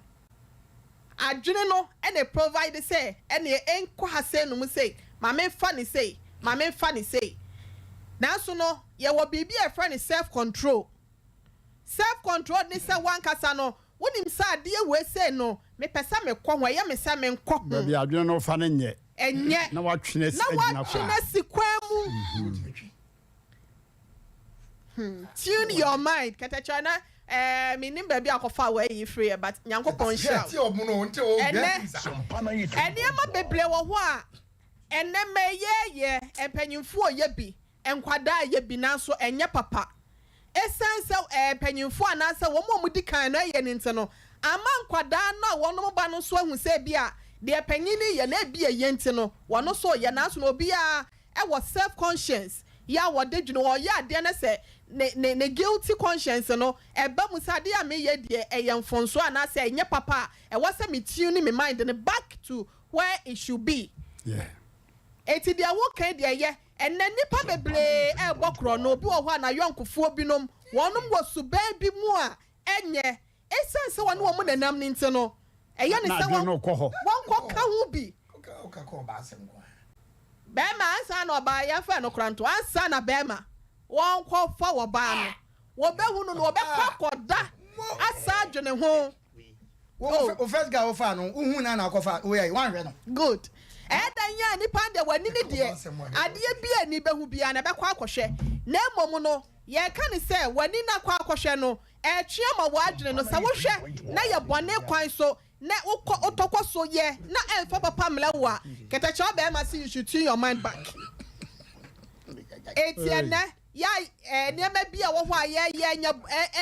Adwene no na ɛprovide sɛ ɛneɛ ɛnkɔ ha sei nom sei, ma menfa no sei, ma menfa no sei. Nanso no, yɛwɔ biribi a yɛfrɛ no self control. Self control ne sɛ w'ankasa no, wonim sɛ adeɛ wei sei no, mepɛ sɛ mekɔ ho, ɛyɛ me sɛ menkɔ ho. Baabi a adwene no fa no nyɛ. Ɛnyɛ. Na watwe no asi Na agyina watwe kwan. no asi kwan mu. Hmm, tune your mind. Kɛtɛkyerɛ na eh, menim baabi a kɔfa wɔ ayi firi yɛ, but Nyankopɔn nhyira wo. Ɛnɛ, nneɛma bebree wɔ hɔ a ɛnɛ mɛyɛɛyɛ, mpanyinfoɔ yɛ bi. Nkwadaa yɛ bi nanso ɛnyɛ papa. Esiane sɛ ɛɛ mpanyimfoɔ anaasɛ wɔn a wɔdi kan no yɛ no nti no, ama nkwadaa no a wɔnom ba no nso ahu sɛ ebia deɛ panyin no reyɛ no ebia ɛyɛ nti no wɔn nso reyɛ. Nanso no obiara wɔ self conscience yɛ a wɔde dwene, ɔreyɛ adeɛ no sɛ ne ne ne guilty conscience no ɛba mu sɛ adeɛ a mereyɛ deɛ ɛyɛ mfomsoɔ anaasɛ ɛnyɛ papa a ɛwɔ sɛ me tune me mind no back to where it should be. Yeah. Enti deɛ woka yi deɛ ɛyɛ. Ɛnnɛ nnipa bebree rebɔ korɔno. Obi wɔ hɔ a n'ayɔnkofoɔ binom, wɔnom wɔ suban bi mu a ɛnyɛ. Esiane sɛ wɔne wɔn nenam no nti no, ɛyɛ no sɛ wɔnkɔka ho bi. Barima ansa na ɔbaa, yɛmfa no koraa nto, ansa na barima wɔnkɔfa ɔbaa no, wɔbɛhu no no, wɔbɛkɔ akɔda asan adwene ho. Wo wo first guy wo fa no wo hu na na akɔ fa wo yɛ wan hwɛ no. Good. Ɛyɛ dɛn a nipa deɛ w'ani ne deɛ adeɛ bi a ani bɛhu biara na ɛbɛkɔ akɔhwɛ. Na mmom no yɛreka no sɛ w'ani no akɔ akɔhwɛ no ɛretwe ama w'adwene no sɛ wohwɛ na yɛ bɔne kwan so na wokɔ wotɔ kɔ so yɛ na ɛmfa papa mmrɛ wo a kɛtɛkyɛ ɔbarima se you should tune your mind back. Enti ɛnɛ Yɛ a nneɛma bi a ɛwɔ hɔ a yɛyɛ nyɛ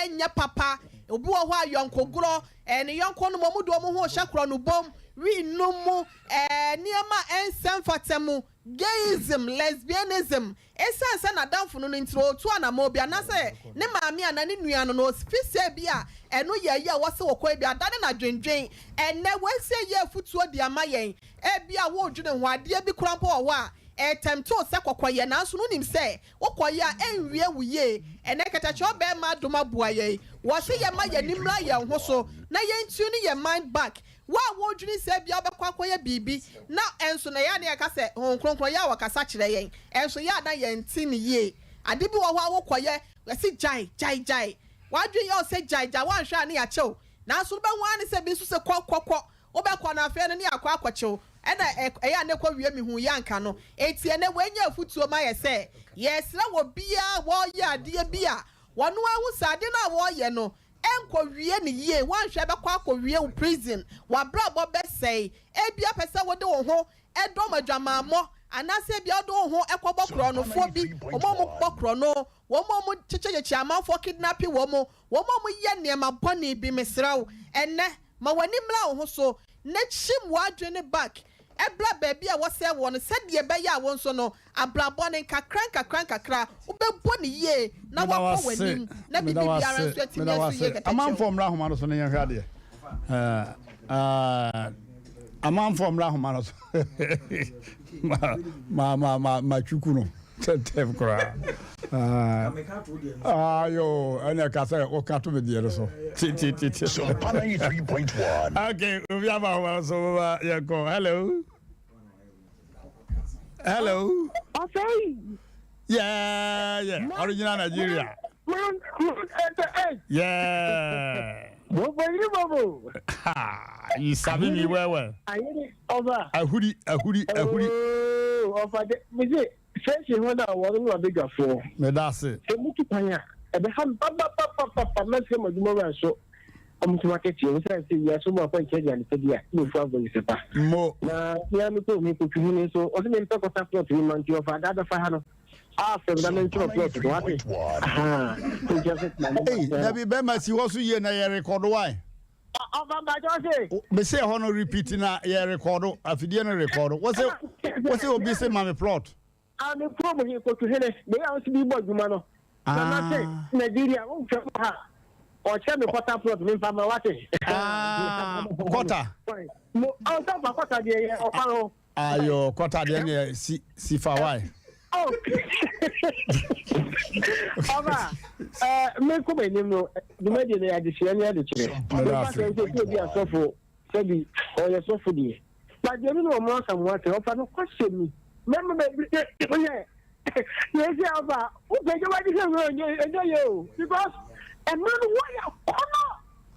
ɛnyɛ papa. Obi wɔ hɔ a yɔnkogorɔ, ne yɔnko nom, wɔn de wɔn ho rehyɛ korɔnobɔ mu, wii nom mu, nneɛma a ɛnsɛ mfata mu, gayism, lesbianism. Esiane sɛ n'adamfo no no nti no, ɔretu anammɔn bi, anaasɛ ne maame anaa ne nua no no, ofi sɛ bi a ɛno yɛ ayi a ɛwɔ sɛ wɔkɔyɛ bi, adane no adwendwen. Ɛnnɛ, wɔasie yɛ afotuo de ama yɛn. Ebia woredwene ho, adeɛ bi koraa mpo wɔ hɔ a, ɛretɛmte wo sɛ kɔkɔyɛ, nanso no wonim sɛ wokɔyɛ a ɛnwie wo yie. Ɛnnɛ kɛtɛkyerɛw bɛrima adom aboa yɛn. Wɔse yɛmma yɛn ani mmra yɛn ho so na yɛn tune yɛn mind back. Wo a woredwene sɛ ebia wobɛkɔ akɔyɛ biribi na ɛnso no ɛyɛ a na yɛka sɛ Honhom Kronkron yɛ a ɔkasa kyerɛ yɛn, ɛnso yɛ a na yɛnte no yie. Ade bi wɔ hɔ a wokɔyɛ, yɛse gyae, gyae, gyae. W'adwene yɛ wo sɛ gyae, gyae, woanhwɛ a na yɛakyɛ wo. Nanso wobɛhu ara ne sɛ bi nso se kɔ, kɔ, kɔ. Wobɛkɔ no afei no ne akɔ akɔkyew ɛna ɛyɛ a ne kɔ wie mehu yɛ anka no enti ɛnɛ wei nyɛ afutuo ma yɛ sɛ yɛsrɛ wɔ biaa a wɔyɛ adeɛ bi a wɔno ahu sɛ ade no a wɔyɛ no ɛnkɔ wie no yie woanhwɛ ɛbɛkɔ akɔ wie wo prison wabrabɔ bɛsɛe ebia pɛ sɛ wode wo ho ɛdɔm adwamammɔ anaasɛ ebia wode wo ho ɛkɔbɔ korɔnofoɔ bi wɔn a wɔbɔ korɔno wɔn a wɔkyekyɛkyekyɛ amanfoɔ kidnape wɔn wɔn a wɔyɛ nneɛma bɔne bi mesrɛ wo ɛnɛ Ma w'ani mmra wo ho so na kyim w'adwene back bra baabi a wɔsɛe woɔ no sɛdeɛ ɛbɛyɛ a wo nso no abrabɔ no nkakra nkakra nkakra wobɛbɔ no yie na Meda wo woakɔ ase, w'anim na meda biribi wo biara ase, nso atumi meda wo aso yie ase. kɛtɛkyɛw. Amanfoɔ mmra ahoma no so na yɛnhwɛ adeɛ. Eh, eh, amanfoɔ mmra ahoma no so. Ma, ma, ma, ma, ma twuku no. Tɛntɛm koraa. Ah, ayo, ɛna ɛka sɛ woka to me deɛ no so. Titititi. Sompa 93.1. Okay, obi aba ahoma no so, mama yɛnkɔ. Hello. Hello. Ɔsɛe. Yeah, yeah. Original Nigeria. Man, man, eh, Yeah. Bobo. Ha, you sabi me well well. Ayere ọba. Ahuri, ahuri, ahuri. Oh, ọfa de, me se, sɛnsi ho na wɔn no abadwafoɔ. Meda ase. Sɛ mutu kwan a, ɛbɛha me papapapapa mɛsrɛ mo adwuma wura nso ɔmo nso makɛteɛ wo sɛ sɛ wiase mu akwankyerɛ aduane pa bi a na ofu abɔ pa. Mo. Na mea mekɔ omi kɔtwi hene nso ɔse mempɛ kɔta plot bi ma nti ɔfa ada bɛfa ha no afɛm na menkyerɛ plot no wate. Aha. Nti ɔsɛ tena ne Ei, dabi bɛma si hɔ so yie na yɛ rekɔdo wae. Ɔfa mpakyɛ ɔse. Mese ɛhɔ no repeat na yɛ rekɔdo, afidie no rekɔdo. Wose, wose obi se ma me plot. Ah, me kurom he, Kotuhene, baabi a wo nso bi bɔ adwuma no. Na na se Ah. Nigeria, wontwa mu ha. Ɔkyerɛ me kɔta plot memfa ma wate. Ah, kɔta. Mo, ɔnsa fa kɔta deɛ yɛ ɔkwan ho. Ayo, kɔta deɛ ne si, si fa wae. Oh. Ɔba, eh, me kɔ m'anim no, dwumadie no yɛ adesua ne adekyerɛ. Meda Mefa ase. sɛ sɛ obi asɔfo, sɛbi ɔyɛ sɔfo deɛ. But deɛ mi na wɔn asa mo ase, ɔfa no kɔhyɛ mi. Mɛma baabi yɛ yɛsi afa wopɛ gye wadi hwɛ wei ɛnyɛ ɛnyɛ yɛ o because ɛmɛ no wɔyɛ kɔnɔ.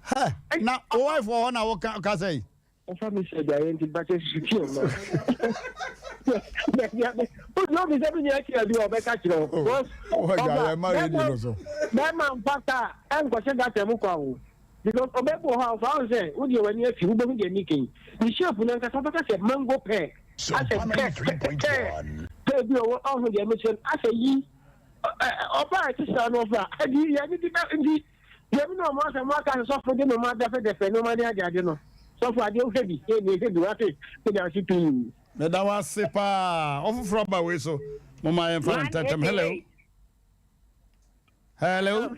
Hɛ, na wo wife wɔ hɔ na wo ka kasa yi? Ɔfa mi sɛ gyaeɛ nti bakyɛ susu tie mma. Wodi obi sɛ bi nua kyerɛ bi a ɔbɛka kyerɛ wo. Because Wɔ ɔba gyaeɛ ma radio no so. bɛrima mfa kaa ɛnkɔhyɛ gata mu kwa o. Because ɔbɛbu wɔ hɔ a ɔfa ɔn sɛ wo deɛ w'ani afi wobɛhu deɛ meka yi. Ne shape no ankasa wobɛka sɛ mango pear. Asɛ Sompa pear pear 93.1. pear bi a ɔwɔ ɔho deɛ mekyerɛ no asɛ yi. Ɔbaa a ɛte saa no ɔfa a, ɛnti yɛne di bɛ nti deɛ mi na ɔmo asɛ mo aka sɛ sɔfo de nneɛma dɛfɛdɛfɛ nneɛma ne ade ade no sɔfo adeɛ wohwɛ bi ɛni ɛhwɛ bi wate meda ase pii. Meda wo ase paa. Ɔfoforɔ aba wei so. Momma yɛmfa no ntɛntɛm. Hello. Hello.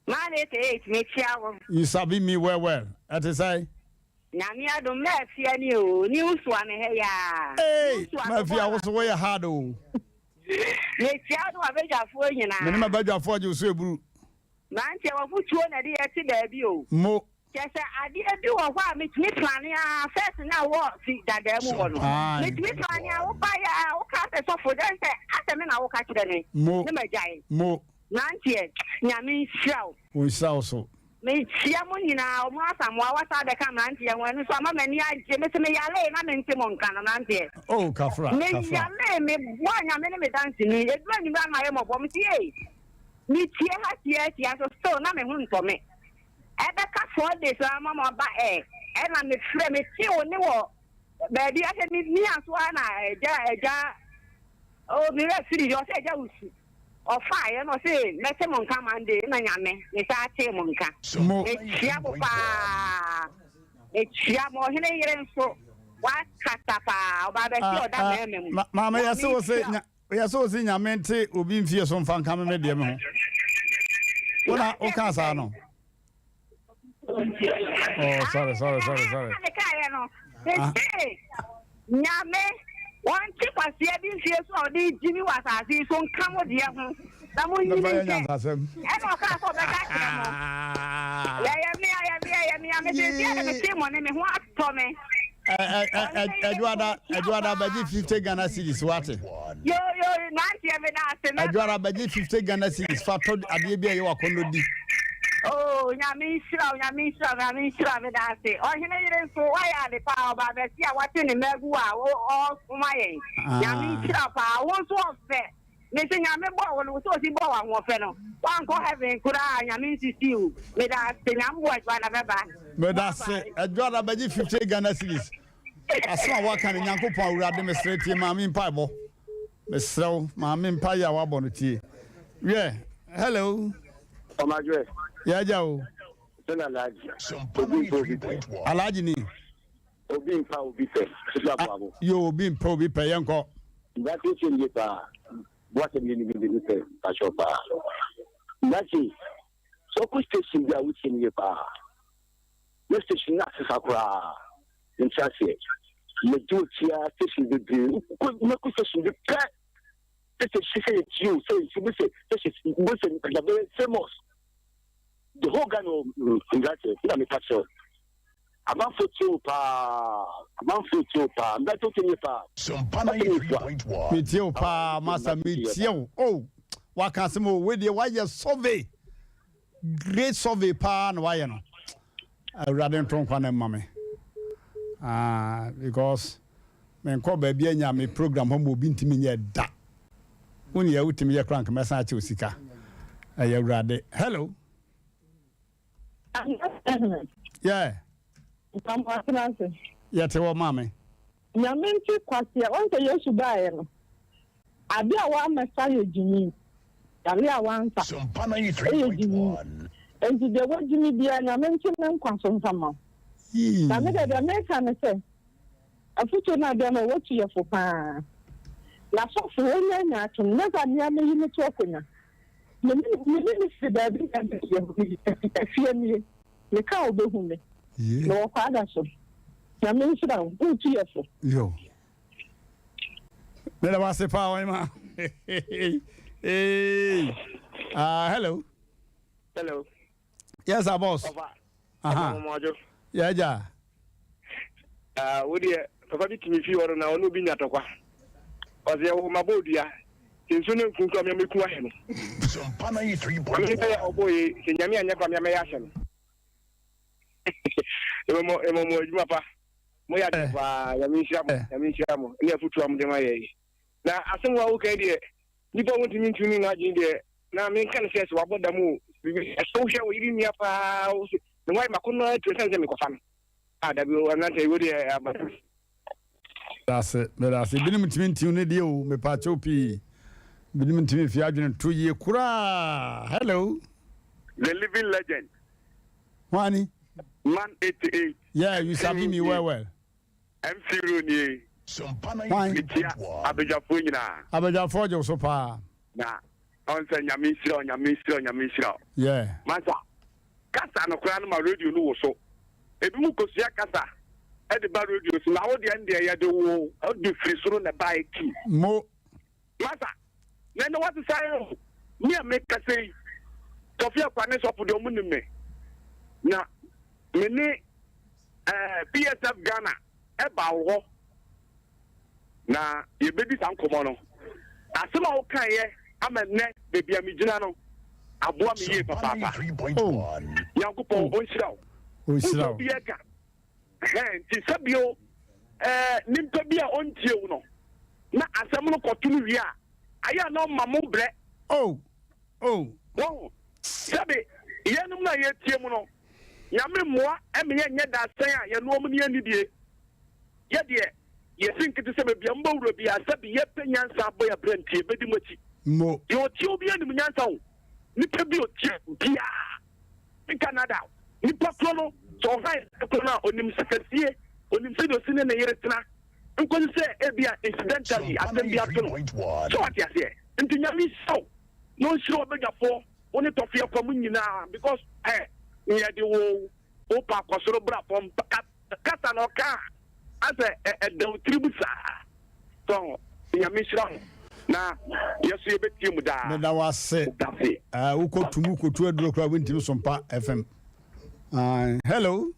Man 88 mekyia wo. You sabi me well well. Ɛte sɛn? Nyame adom mafia ni oo ni wo soa me ha yi aa. Hey mafia wo so woyɛ hard oo. Mekyia wo ne w'abadwafoɔ nyinaa. Me ne m'abadwafoɔ gye wo so eburu. Mmeranteɛ w'afotuo na ɛde yɛ te baabi o. Mo. Kyerɛ sɛ adeɛ bi wɔ hɔ a metumi plane aa first na wɔ fi dadaa mu hɔ no metumi plane a wo ba yɛ a wo ka sɛ sɔfo dɛn sɛ asɛ me na wo ka kyerɛ me Mo. ne magyae. Mo. Mmeranteɛ Nyame nhyira wo. Ɔnhyira wo so. Mekyia mo nyinaa, ɔmo Asamoah wasa abɛka mmeranteɛ ho, ɛno nso ama m'ani agye, mese me yaree na mente mo nka no mmeranteɛ. Oh kafra, Me kafra. yaree, me boa Nyame ne me danseni, ɛduru anwummerɛ a na mayɛ mmɔbɔ, mese ei, me tie ha tie tia nso still na me ho ntɔ me, ɛbɛka 4 days ama mo aba ɛ, ɛna me frɛ, me tee wo ne wɔ baabi afei me mia so ara na agya, agya, oh me werɛ firi, ɔsɛ agya wo su. Ɔfaeɛ na ɔse mɛte mo nka Monday na Nyame me saa tee mo nka. Mekyia mo paa mekyia mo ɔhene yere nso wakasa paa ɔbaa bɛsi ɔda mɛɛma mu. Maame yɛse wo se yɛse wo se Nyame nte obi mfie so mfa nka me me deɛ me ho. Wona woka saa no. Oh, sorry, sorry, sorry, sorry. Ah. Nyame, wɔnte kwasea bi mfie so a ɔde gyimi wɔ asase yi so nka mo deɛ ho na mo nyini nkyɛ. Ɛna ɔkaa sɛ ɔbɛka kyerɛ mo. Yɛyɛ mea, yɛ mea, yɛ mea, mete deɛ na mete mo ne me ho atɔ me. Adwoada, Adwoada bɛgye 50 Ghana cedis wate. Yo yo nanteɛ me da ase mɛba. Adwoada bɛgye 50 Ghana cedis fa tɔ adeɛ bi a ɛyɛ wakɔnnɔ di. Oh nyame nhyira wo nyame nhyira wo nyame nhyira me da ase ɔhene yere nso wayɛ ade paa ɔbaa bɛsi a wate ne mma agu a ɔsoma yɛn nyame nhyira paa wo nso ɔfɛ. Mese Nyame bɔɔ wo no wo sɛ osi bɔɔ wo ahoɔfɛ no wankɔ heaven koraa Nyame nsisi wo medase Nyame boa adwuma na bɛba. Medase Adwoada bɛgye 50 Ghana cedis asem a waka no Nyankopɔn Awurade mesrɛ tie maame mpaebɔ mesrɛ wo maame mpaeɛ a wabɔ no tie wiɛ hello Ɔmadwoɛ. Yɛagya o. Sɛ na Alhaji. Obi mpɛ obi pɛ. Alhaji ni. Obi mpa obi pɛ. Ebi abo abo. Yo obi mpɛ obi pɛ yɛn kɔ. Ndase tie nie paa. Boa sɛ mmienu bi bi pɛ pakyɛw paa. Ndase sɛ ɔkɔ station bi a wotie nie paa. Ne station no asesa koraa. Nti aseɛ. Mɛdi otia station bebree. Wokɔ mɛkɔ station bi pɛ. Sɛ sɛ sɛ yɛ tie o sɛ sɛ sɛ sɛ sɛ sɛ sɛ famous. The whole Ghana o mbrantse na meka kyerɛ wo. Amanfoɔ tie wo paa amanfoɔ tie wo paa mbrantse wotie me paa. Wate me fua. Me tie wo paa masa me tie wo oh waka asɛm o wei deɛ wayɛ survey great survey paa na wayɛ no awurade nto nkwa na mma me ah because menkɔ baabi anya me program hɔ ma obi ntumi nyɛ da wo ne yɛ wotumi yɛ koraa nka mɛsan akyɛ wo sika ɛyɛ awurade hello Yeah. Yɛte hɔ maame. Nyame nti kwasea wɔn sɛ Yesu baeɛ no ade a wɔamɛsa yɛ gyimi yare a wɔansa ɛyɛ gyimi nti deɛ wɔgyimi biara Nyame nti ne nkwa so mfa ma wo na me deɛ deɛ meka ne sɛ afutuo no adeɛ no wɔtu yɛ fo paa na sɔfo wɔnya nya atom nyɛ sɛ mmea meyi me to akonnwa Me ne me ne no firi baabi na ɛbɛyɛ hɔ me afie nie me ka a ɔbɛhu me me wɔ kwaada so Nyame nhyira wo woretu yɛ fo. Yo. Meda wase paa ɔhema. Hey. Hello. Hello. Yes, sir, boss. Ɔfa. Aha. Yeah, ja. Ah, wo deɛ papa bi tumi fi hɔ no na ɔne obi nya tɔkwa. Ɔsɛ yɛwɔ ma bɔ odua. Sɛ nsuo no nku kura mea mɛku ahɛ no. Ɔno sɛ ɔbɔ ye sɛ nyame anyɛ kora mea mɛyɛ ahyɛ no. Ɛmɔ ɛmɔ mo adwuma pa. Mo yɛ adeɛ paa. Nyame nhyira mo. Nyame nhyira mo. Ne afutuo a mo de ma yɛ yi. Na asɛm wa wo kan deɛ nipa wo ntumi ntumi n'adwene deɛ na menka no sɛ sɛ wabɔ dam o biribi ɛsɛ wohwɛ wo yere nua paa wo sɛ ne wayɛ makɔnnɔ atu ɛsiane sɛ mekɔfa no a dabi o ɛnante wo deɛ aba. Medase medase ebinom ntumi ntiw ne deɛ o mepaakyɛw pii. Binom ntumi mfi adwene nto yie koraa. Hello. The living legend. Hwani? Man 88. Yeah, you sabi me well well. MC Ro nie. Hwan? Mekyia abadwafoɔ nyinaa. Abadwafoɔ gye wo so paa. Na ɔn sɛ Nyame nhyira wo, Nyame nhyira wo, Nyame nhyira wo. Yeah. Masa, kasa no koraa no ma radio no woso. Ebinom kosua kasa de ba radio so, na wo deɛ ndeɛ yɛde wo de firi soro na ɛbaeɛ ti. Mo. Masa, na ɛnɛ wasesa yɛn o. Me a mekasa yi, Tɔfi Akwa ne Sɔfo deɛ ɔmo nim me. Na me ne eh, PSF Ghana ɛbaa wo hɔ na yɛbɛdi saa nkɔmmɔ no. Asɛm a wokaeɛ ama nnɛ baabi a megyina no aboa me yie papaapa. Oh. Nyankopɔn ɔnhyira wo. Ɔnhyira wo. Wosɛ obi ɛka. Ɛhɛn, nti sɛ bio ɛɛ nimpa bi a ɔntie wo no na asɛm no kɔto no wie a, ayɛ a na ɔma mo brɛ. Oh. Oh. Wahu? Sɛbe yɛnom no a yɛtie mu no, Nyame mmoa ɛma yɛnyɛ dadesɛn a yɛnoa mu ne yɛnni die. Yɛ deɛ, yɛsi nkete sɛ baabi a mobɛwura biara, sɛbe yɛpɛ nyansa abɔ yɛn bra nti, yɛbɛdi mo akyi. Mo. Deɛ ɔtie wo biara nim nyansa o. Nipa bi a ɔtie wo biara, menka nnada wo, nipa korɔ no, sɛ ɔhan nipa korɔ no a, ɔnim sikasie, ɔnim sɛdeɛ ɔsi ne ne yere tena, nkɔsi sɛ ebia incidentally asɛm bi ato no. So wate aseɛ? Nti Nyame nhyira wo, na ɔnhyira w'abadwafoɔ. Wo ne tɔfe akwa mu nyinaa because ɛ yɛde wo wo pa kɔ soro bra fam kasa na ɔka asɛ ɛda wo tiri mu saa so Nyame nhyira mo na yɛso yɛbɛtie mu daa. Meda wo ase. Wokɔ tumu kɔtu aduro koraa wontimi so mpa FM. Hello.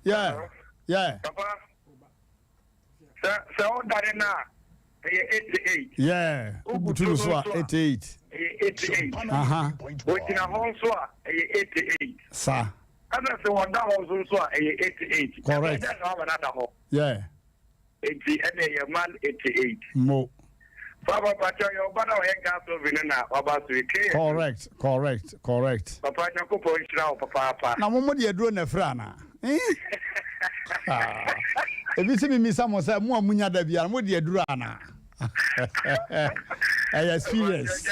Yeah. Yeah. Papa. Sɛ sɛ wodane no a, ɛyɛ 88. Yeah, wobutu no so a, 88. Ɛyɛ 88. Aha. Wogyina hɔ nso a, ɛyɛ 88. Sa. Ɛna sɛ wɔda hɔ nso nso a, ɛyɛ 88. Correct. Ɛbɛyɛ dɛ na wama no ada hɔ. Yeah. Enti ɛna ɛyɛ man 88. Mo. Papa pakyɛ yɛ ɔba na ɔyɛ gas oven no na waba so yi. Keyɛ. Correct, correct, correct. Papa Nyankopɔn nhyira wo papaapa. Na mo mo de aduro na ɛfrɛ anaa? Eh? Ah. Ebi si mimisa mo sɛ mo a munya da biara mo de aduro anaa? Ɛyɛ experience.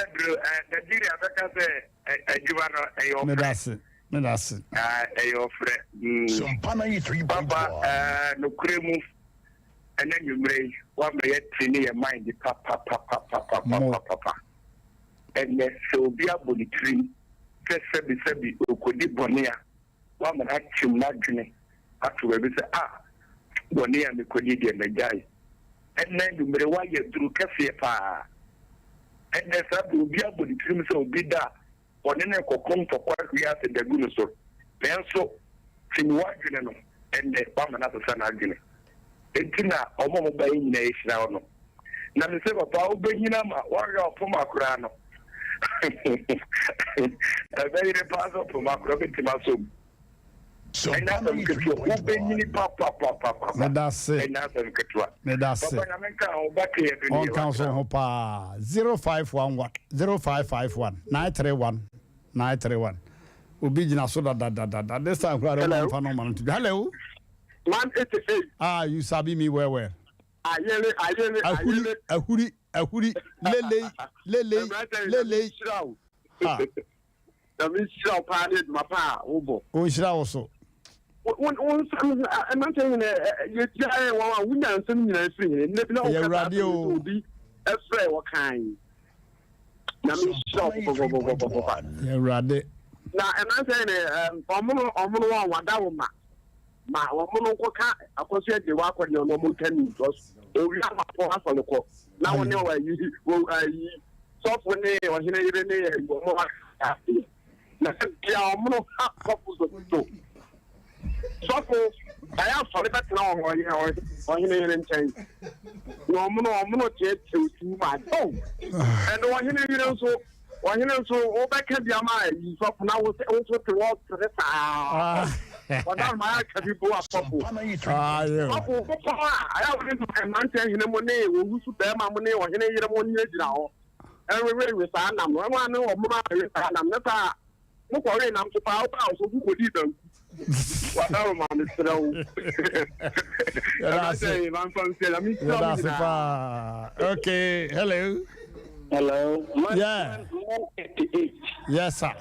Nigeria bɛka sɛ adwuma no ɛyɛ ɔfrɛ. Medase, medase. Ɛyɛ ɔfrɛ. Papa nokorɛ mu ɛnɛ nwummerɛ yi wama yɛte ne yɛ mind papapapapapapapa. Ɛnɛ sɛ obi abɔ ne tirim sɛ sɛbisɛbi ɔrekɔdi bɔne a, wama no akyem n'adwene ato baabi sɛ, Ah, bɔne a mekɔdii deɛ magyae. Ɛnnɛ anwummere woayɛ duru kɛseɛ paa. Ɛnnɛ saa berɛ obi abɔ ne tirim sɛ obi da a, ɔne no rekɔko ntɔkwa ahwie aseda agu no so. Nanso kyim w'adwene no, ɛnnɛ woama no asesa n'adwene. Enti na wɔn a wɔbaeɛ nyinaa hyira wo no. Na mese papa wobɛnyini ama woanhwɛ a ɔpoma koraa no ɛbɛyere paa sɛ ɔpoma koraa wobɛtumi asɔ mu. Ɛnyɛ asɛm ketewa wobɛnyini papapapapa. Medase. Ɛnyɛ asɛm ketewa. Medase. Papa Nyame nka ho ba te yɛ do ne yɛ Ɔnka so ho paa. 0511 0551 931 931 Obi gyina so dadadadada. This time koraa de ɔma mfa no ɔma no nto dwa. Hello. 188. Ah, you sabi me well well. Ayere, ayere, Ahuri, ayere. ahuri, ahuri, lelei, lelei, Mmeranteɛ, Nyame lelei. nhyira wo. Ha. Nyame nhyira wo paa ne adwuma pa a wobɔ. Ɔnhyira wo so. Wo wo wo nsɛm mmeranteɛ nyina yɛtia ɛ wɔn a wonya nsɛm nyinaa firi hene. Nnɛ bi na Ɛyɛ woka saa Awurade asɛm yi o. sɛ obi ɛfrɛ wɔkan. Nyame nhyira wo pɔpɔpɔpɔpɔpɔ. Ɛyɛ Awurade. Na mmeranteɛ nyina ɔmono ɔmono wɔn wada wo ma. Ma wɔn no nkɔka akɔso agye w'akɔ deɛ ɔno ɔmo nka ni because owia wapɔ asɔre kɔ na wɔn ne ayi wɔ ayi sɔfo ne ɔhene yere ne ayi wɔn aka aseɛ na bia wɔn no ha sɔfo so so sɔfo ayɛ asɔre bɛtena ɔhene ɔhene yere nkyɛn na wɔn no wɔn no kyerɛkyerɛ too much oh ɛna ɔhene yere nso. Ɔhene nso, wobɛka bi ama ayi sɔfo na wo nso te hɔ sere saa. Ɔda ma aka bi bo asɔfo. Sɔfo wopɔn a, ayɛ a wode mmeranteɛ hene mo ne owusu bɛrima mo ne ɔhene yere mo nyina gyina hɔ ɛwewewe saa nam no. Ɛno a ne ɔmono a ɛwe saa nam no saa. Mokɔwee nam so paa, wobaa ɔsɔfo kɔdii banku. Wadaro ma mesrɛ wo. Yɛda ase. Yɛda ase paa. Okay, hello. Hello. Man, yeah. Man, man 88. Yes, sir.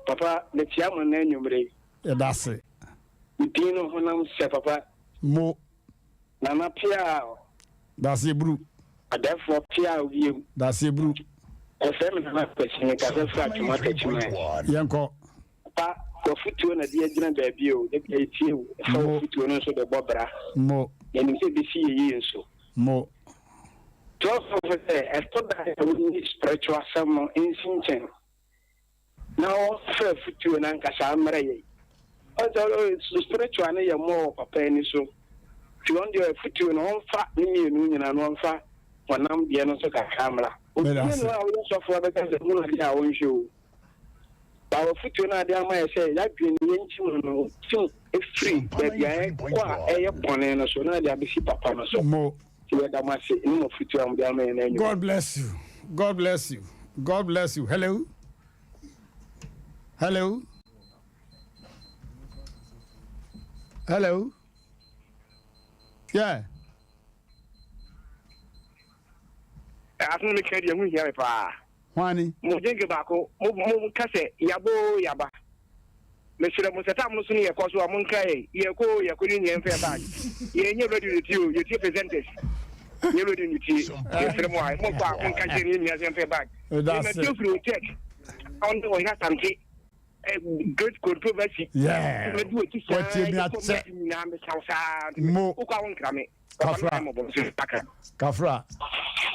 Papa, mekyia mo nnɛ anwummere. Yɛda ase. Din no honam sɛ papa. Mo. Nana Piaw. Dase bru. Adɛfoɔ Piaw bio. Dase bru. Yɛfrɛ me Nana Kwasi, mekasa firi Atwoma Takyiman. Yɛnkɔ. Papa, w'afotuo na de agyina baabi o, da biara yɛtie wo, yɛfa w'afotuo no nso de bɔ bra. Mo. Yɛnim sɛ ɛbɛsi yɛ yie nso. Mo. Toa so sɛ, ɛtɔ da a wonyi spiritual asɛm no nsi nkyɛn. Na ɔmfa afutuo no ankasa mmrɛ yɛn. Ɔn sɛ spiritual no yɛ more wɔ papa ani so. Nti ɔno deɛ afutuo no ɔmfa ne mmienu nyinaa na ɔmfa honam deɛ no nso kakra mmra. Obi Medase. no a woyɛ sɔfo abɛka sɛ hunu adeɛ a wonhwɛ o. Ba afutuo no ade ama yɛ sɛ yɛadwene no yɛnkyim no kyim ɛfiri baabi a ɛkɔ a ɛyɛ bɔne no so na ade abɛsi papa no so. Mo. Nti yɛda mo ase ne mo afutuo a mode ama yɛn anwummerɛ. God bless you. God bless you. God bless you. Hello. Hello. Hello. Yeah. Asɛm no meka deɛ ho hia me paa. Hwani? Mo gyenke baako, mo mo ka sɛ yaba oo yaba. Mesrɛ mo sɛ tam no so ne yɛkɔ so a monka yɛn, yɛkɔ oo yɛkɔ ne nyɛ mfa yɛn bag. Yɛn nyɛ radio ne tie o, yɛtie presenters. Nyɛ radio ne tie. Yɛsrɛ mo a mokɔ a monka nkyerɛ ne yɛn nyinaa sɛ yɛmfa yɛn bag. Medase. Yɛma tie ofiri Otek, ɔne Ɔhene Asante. Great controversy. Yeah. Watie mi akyɛ. Mo. Kafra. Kafra.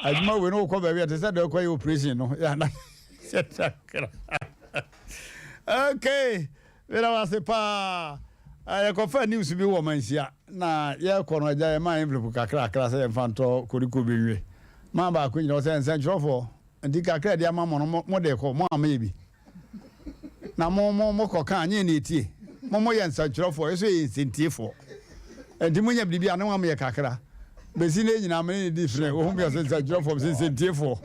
Adwuma wei no wokɔ baabi a te sɛ deɛ wokɔyɛ operation no. Yɛ sɛ takra. Okay. Meda wo ase paa. Yɛkɔfa news bi wɔ Manhyia na yɛkɔ no agya yɛma envelope kakrakra sɛ yɛmfa ntɔ koriko bi nwe. Maa baako nyina ɔsɛ nsɛnkyerɛfoɔ nti kakra de ama mo no mo de kɔ mo a moyɛ bi. Na mo mo mo kɔ ka anyɛ ne etie. Mo mo yɛ nsɛnkyerɛfoɔ, yɛ so yɛ nsɛntiefoɔ. Nti mo nya biribi a ne mo yɛ kakra. Besi ne nyinaa me ne di frɛ. Ohun bi ɔsɛ nsɛnkyerɛfoɔ, sɛ nsɛntiefoɔ.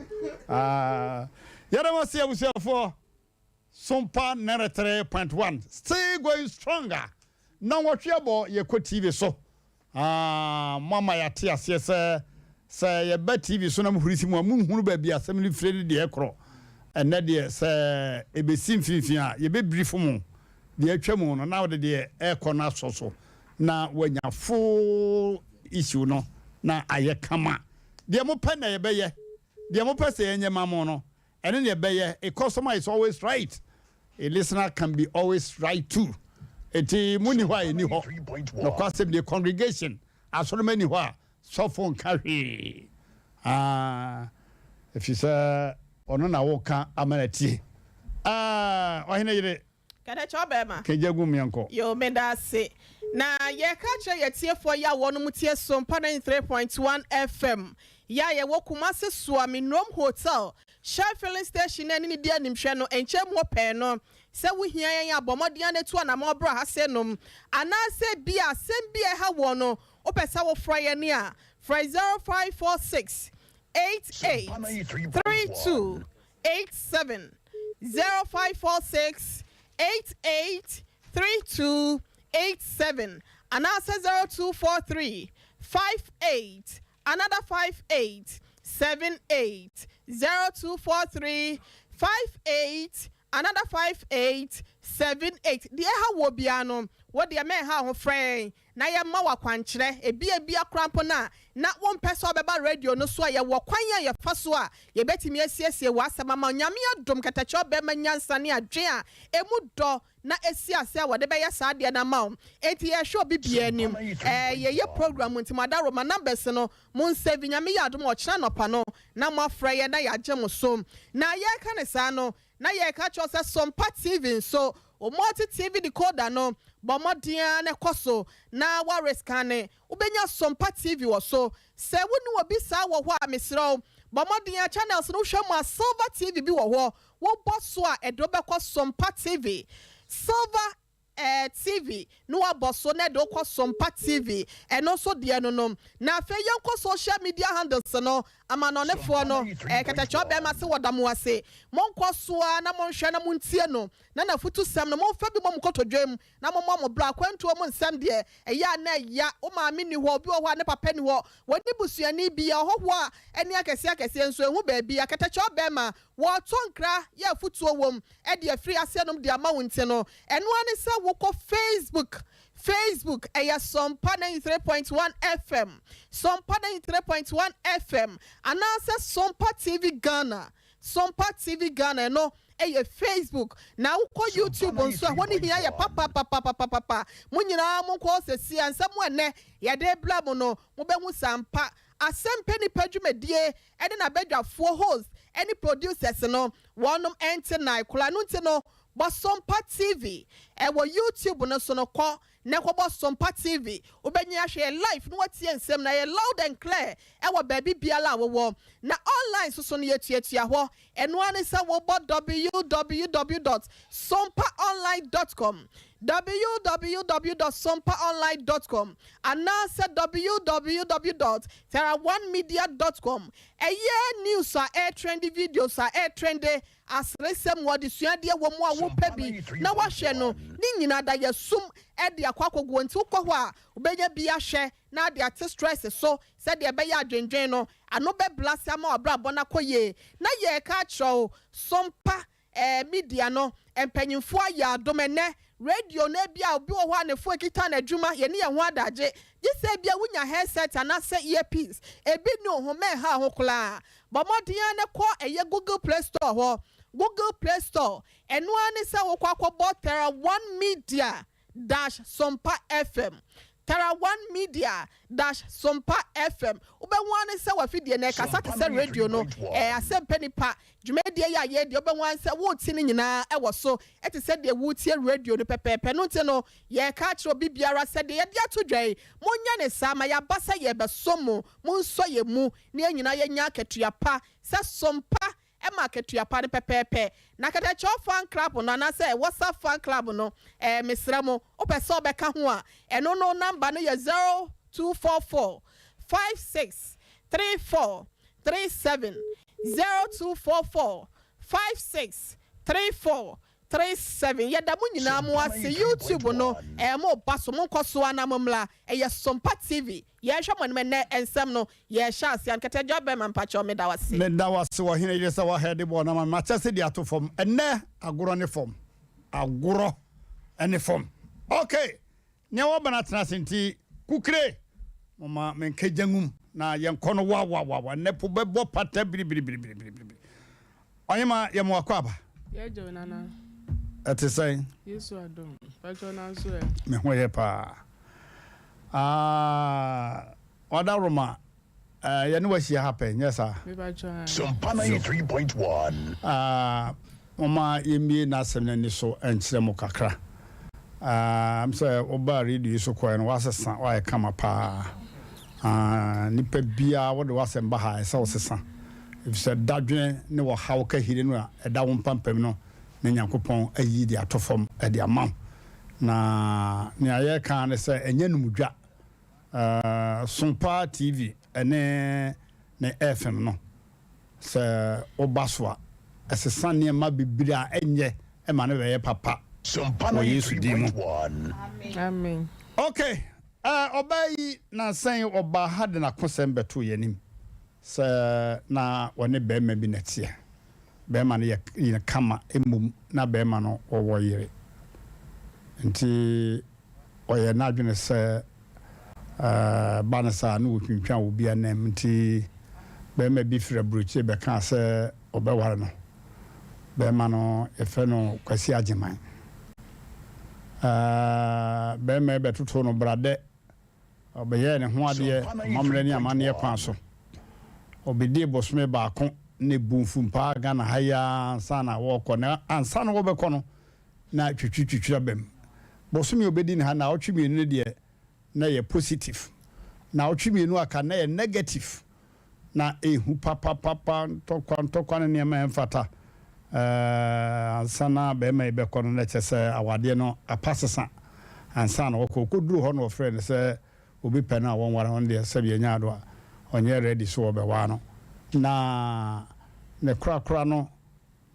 Ah. Yɛda mo ase abusuafoɔ. Sompa 93.1 still going stronger. Na wɔtwe abɔ yɛkɔ TV so. Aah moama yɛate aseɛ sɛ sɛ yɛba TV so na mohuri si mu a monhunu baabi asɛm no fire ne deɛ ɛkorɔ. Ɛnnɛ deɛ sɛ ɛbɛsi mfimfini a yɛbɛbrifo mo deɛ atwa mu no na wode deɛ ɛrekɔ no asɔ so na woanya full issue no na ayɛ kama. Deɛ mopɛ na yɛbɛyɛ, deɛ mopɛ sɛ yɛnyɛ ma mo no Ɛno na ɛbɛyɛ, a customer is always right, a listener can be always right too. Enti mo nni hɔ a ɛnni hɔ. Nokwasɛm nie, congregation, asɔremma nni hɔ a sɔfo nka hwee. Ah, ɛfiri sɛ ɔno na woka ama no atie. Ah, ɔhene yere. Kɛdɛkyɛ ɔbɛɛma. Kagya gum yɛnkɔ. Yoo meda ase. Na yɛka kyerɛ yɛtiefoɔ yi a wɔnom tie Sompa 93.1 FM yi a yɛwɔ Kumasi Suame Nnuom Hotel, Shell Filling Station no ɛne ne di animhwɛ no nkyɛn mu hɔ pɛɛ no. Sɛ wohia yɛn a bɔ mmɔden ara na tu anamɔn bra ha sei nom. Anaasɛ ebia asɛm bi a ɛha woɔ no wopɛ sɛ wofrɛ yɛn a, frɛ 0546 88 32 87 0546 88 32 87 anaasɛ 0243 58 another 58 78 0243 58 another 58 78 Deɛ ɛha woɔ biara no, wo deɛ mɛnha wo ho, frɛ yɛn na yɛma wo akwankyerɛ. Ebia ebia koraa mpo no a na wompɛ sɛ wobɛba radio no so a, yɛwɔ kwan a yɛfa so a yɛbɛtumi asiesie w'asɛm ama wo. Nyame adom, kɛtɛkyɛ ɔbɛma nyansa ne adwene a ɛmu dɔ na ɛsi ase a wɔde bɛyɛ saa adeɛ no ama wo. Enti yɛhwɛ obi biara anim. Ɛɛ, yɛyɛ program nti mo adaworoma numbers no, monsave. Nyame yɛ adom a, ɔkyena anɔpa no na moafrɛ yɛn na yɛagye mo so. Na yɛreka no saa no, Na yɛreka kyerɛ wo sɛ Sompa TV nso, wo multi TV decoder no, bɔ mmɔden ara na kɔ so na woarescanne. Wobɛnya Sompa TV wɔ so. Sɛ wonni obi saa wɔ hɔ a, mesrɛ wo, bɔ mmɔden ara, channels no wohwɛ mu a, Silver TV bi wɔ hɔ, wobɔ so a, ɛde wo bɛkɔ Sompa TV. Silver eh, TV na wabɔ so na ɛde wokɔ Sompa TV, ɛno nso deɛ no no. Na afei yɛnkɔ social media handles no. Amanɔnefoɔ no, ɛɛ kɛtɛkyɛw bɛɛma se wɔda mo ase. Monkɔ so ara na monhwɛ na montie no, na n'afutusɛm no, momfa bi mmɔ mo kotodwe mu, na mommɔ mo bra. Akwantuo mu nsɛm deɛ, ɛyɛ a na ɛya. Wo maame nni hɔ, obi wɔ hɔ a ne papa nni hɔ, wɔnni busuani biara, ɔhɔhoɔ a ani akɛseɛ akɛseɛ nso, ɛhu baabi. Akɛtɛkyɛw bɛɛma, wɔreto nkra, yɛ afutuo wom de afiri aseɛ nom de ama wo nti no, ɛno ara ne sɛ wokɔ Facebook Facebook, ɛyɛ Sompa 93.1 FM, Sompa 93.1 FM, anaasɛ Sompa TV Ghana, Sompa TV Ghana, ɛno ɛyɛ Facebook. Na wokɔ YouTube nso, ɛhɔ no hia yɛ papapapapapa. Mo nyinaa monkɔ hɔ seesei a, nsɛm a ɛnnɛ yɛde rebrɛ mo no, mobɛhu sɛ ampa Asɛmpɛ Nnipa dwumadie ne n'abadwafoɔ hosts ne producers no, wɔnom nte nan koraa. Ɛno nti no, Bɔ Sompa TV wɔ YouTube no so no kɔ na kɔbɔ Sompa TV. Wobɛnya ahwɛ yɛ live na woatie nsɛm no. Ɛyɛ loud and clear wɔ baabi biara a wowɔ. Na online nso so no yɛtuatua hɔ. Ɛno ara ne sɛ wobɔ www dot sompaonline dot com, www dot sompaonline dot com anaasɛ www dot terraonemedia dot com. Ɛyɛ news a ɛretrɛnde, videos a ɛretrɛnde, Aseresɛm wɔ adesuadeɛ wɔ mu a wopɛ bi na woahwɛ no, ne nyinaa da yɛasum de akɔ akɔguo nti wokɔ hɔ a wobɛnya bi ahwɛ na ade ate stress so sɛdeɛ ɛbɛyɛ adwendwen no ano bɛblase ama w'abrabɔ no akɔ yie. Na yɛreka akyerɛ wo Sompa eh media no mpanyinfoɔ ayɛ adom ɛnɛ radio no ebia obi wɔ hɔ a ne phone kita no adwuma yɛne yɛn ho adagye gye sɛ ebia wonya headset anaasɛ earpiece ebi nni wo ho mɛnha wo ho koraa Bɔ mmɔden ara na kɔ ɛyɛ Google Play Store hɔ, Google Play Store, ɛno ara ne sɛ wokɔ akɔbɔ Terra One Media dash Sompa FM, Terra One Media dash Sompa FM, wobɛhu ara ne sɛ w'afidie no ɛkasa te sɛ radio no, ɛɛ asɛmpɛ nipa dwumadie yi a yɛredi, wobɛhu ara ne sɛ wote ne nyinaa ɛwɔ so te sɛ deɛ woretie radio no pɛpɛɛpɛ, ɛno nti no yɛreka akyerɛ obi biara sɛ deɛ yɛde ato dwa yi, monyɛ ne saa, ma yɛaba sɛ yɛrebɛsom mo, monsɔ yɛn mu na yɛn nyinaa yɛanya akatua pa, sɛ som pa ma akatua pa no pɛpɛɛpɛ. Na Kɛtɛkyɛw Fan Club no anaasɛ WhatsApp Fan Club no, eh, mesrɛ mo, wopɛ sɛ wobɛka ho a, ɛno no number no yɛ 0244 56 34 37, 0244 56 34 37 yɛda mo nyinaa mo ase YouTube no ɛɛ mo ba so mo nkɔ so ara na mo mmra ɛyɛ Sompa TV yɛrehwɛ mo anim ɛnɛ nsɛm no yɛrehyɛ aseɛ ankata agya bɛrima mpakyɛw meda wo ase. Meda wo ase ɔhene yere sɛ woahɛde bɔɔ no ama me makyɛ se de ato fam ɛnnɛ agorɔ ne fam agorɔ ne fam ok. Nea waba no atena ase nti, kukire, momma menka gya ngum na yɛnkɔ no wawawawa. Nnɛ po bɛbɔ pata biribiribiribiribiri. Ɔhema, yɛ mo akwaaba. Yɛgye wo nana. Ɛte sɛn? Yesu adom. Pakyɛ nanso ɛ? Me ho yɛ paa. Ah, Wadaworoma. Eh, yɛne wo ahyia ha pɛn, nyɛ saa? Sompa 93.1. Ah, momma yɛmmie n'asɛm no ani so nkyerɛ mo kakra. Ah, m sɛ wobaa radio yi so kɔɛ no, woasesa, woayɛ kama paa. Ah, nipa biara wode w'asɛm ba ha, ɛsɛ wosesa. Efisɛ dadwene ne ɔhaw kahire no a ɛda wo mpampam no, na Nyankopɔn ayi de ato fam de ama wo. Na nea yɛreka ara ne sɛ, ɛnyɛ numdwa. Sompa TV ne ne FM no, sɛ woba so a, ɛsesa nneɛma bebree a ɛnyɛ ma no bɛyɛ papa wɔ Yesu din mu. Amen. Ok, ɔbaa yi nansa yi ɔbaa ha de n'akosɛm bɛtoo yɛn anim sɛ na ɔne barima bi na ɛteɛ. Barima no yɛ kama mmom na barima no ɔwɔ yere. Nti ɔyɛɛ n'adwene sɛ ɛba no saa a na ɔtwintwan obi anam nti barima bi firi aburokyire bɛkaa sɛ ɔbɛware no. Barima no yɛfrɛ no Kwasi Agyeman. Barima yi bɛtotoo no bradɛ, ɔbɛyɛɛ ne ho adeɛ amammerɛ ne amanneɛ kwan so. Ɔbɛdii bosome baako ne bu mfumpaa Ghana ha yi ara ansa na wɔrekɔ. Na ansa na wɔbɛkɔ no, na twitwitwitwi aba mu. Bosome a ɔbɛdi no ha, naawɔtwe mmienu no deɛ na ɛyɛ positive. Naawɔtwe mmienu aka na ɛyɛ negative. Na ɛhu papapapa, ntɔkwa ntɔkwa ne nneɛma a ɛmfata. Ɛɛ, ansa na barima yi bɛkɔ no, na kyerɛ sɛ awadeɛ no apa sesa ansa na ɔkɔ. Ɔkɔduru hɔ na wɔfrɛɛ no sɛ obi pɛ no a wɔnware no, ɔno deɛ sɛdeɛ ɛnyɛ ado a, ɔnyɛ ready sɛ wɔbɛware no. Na ne korakora no,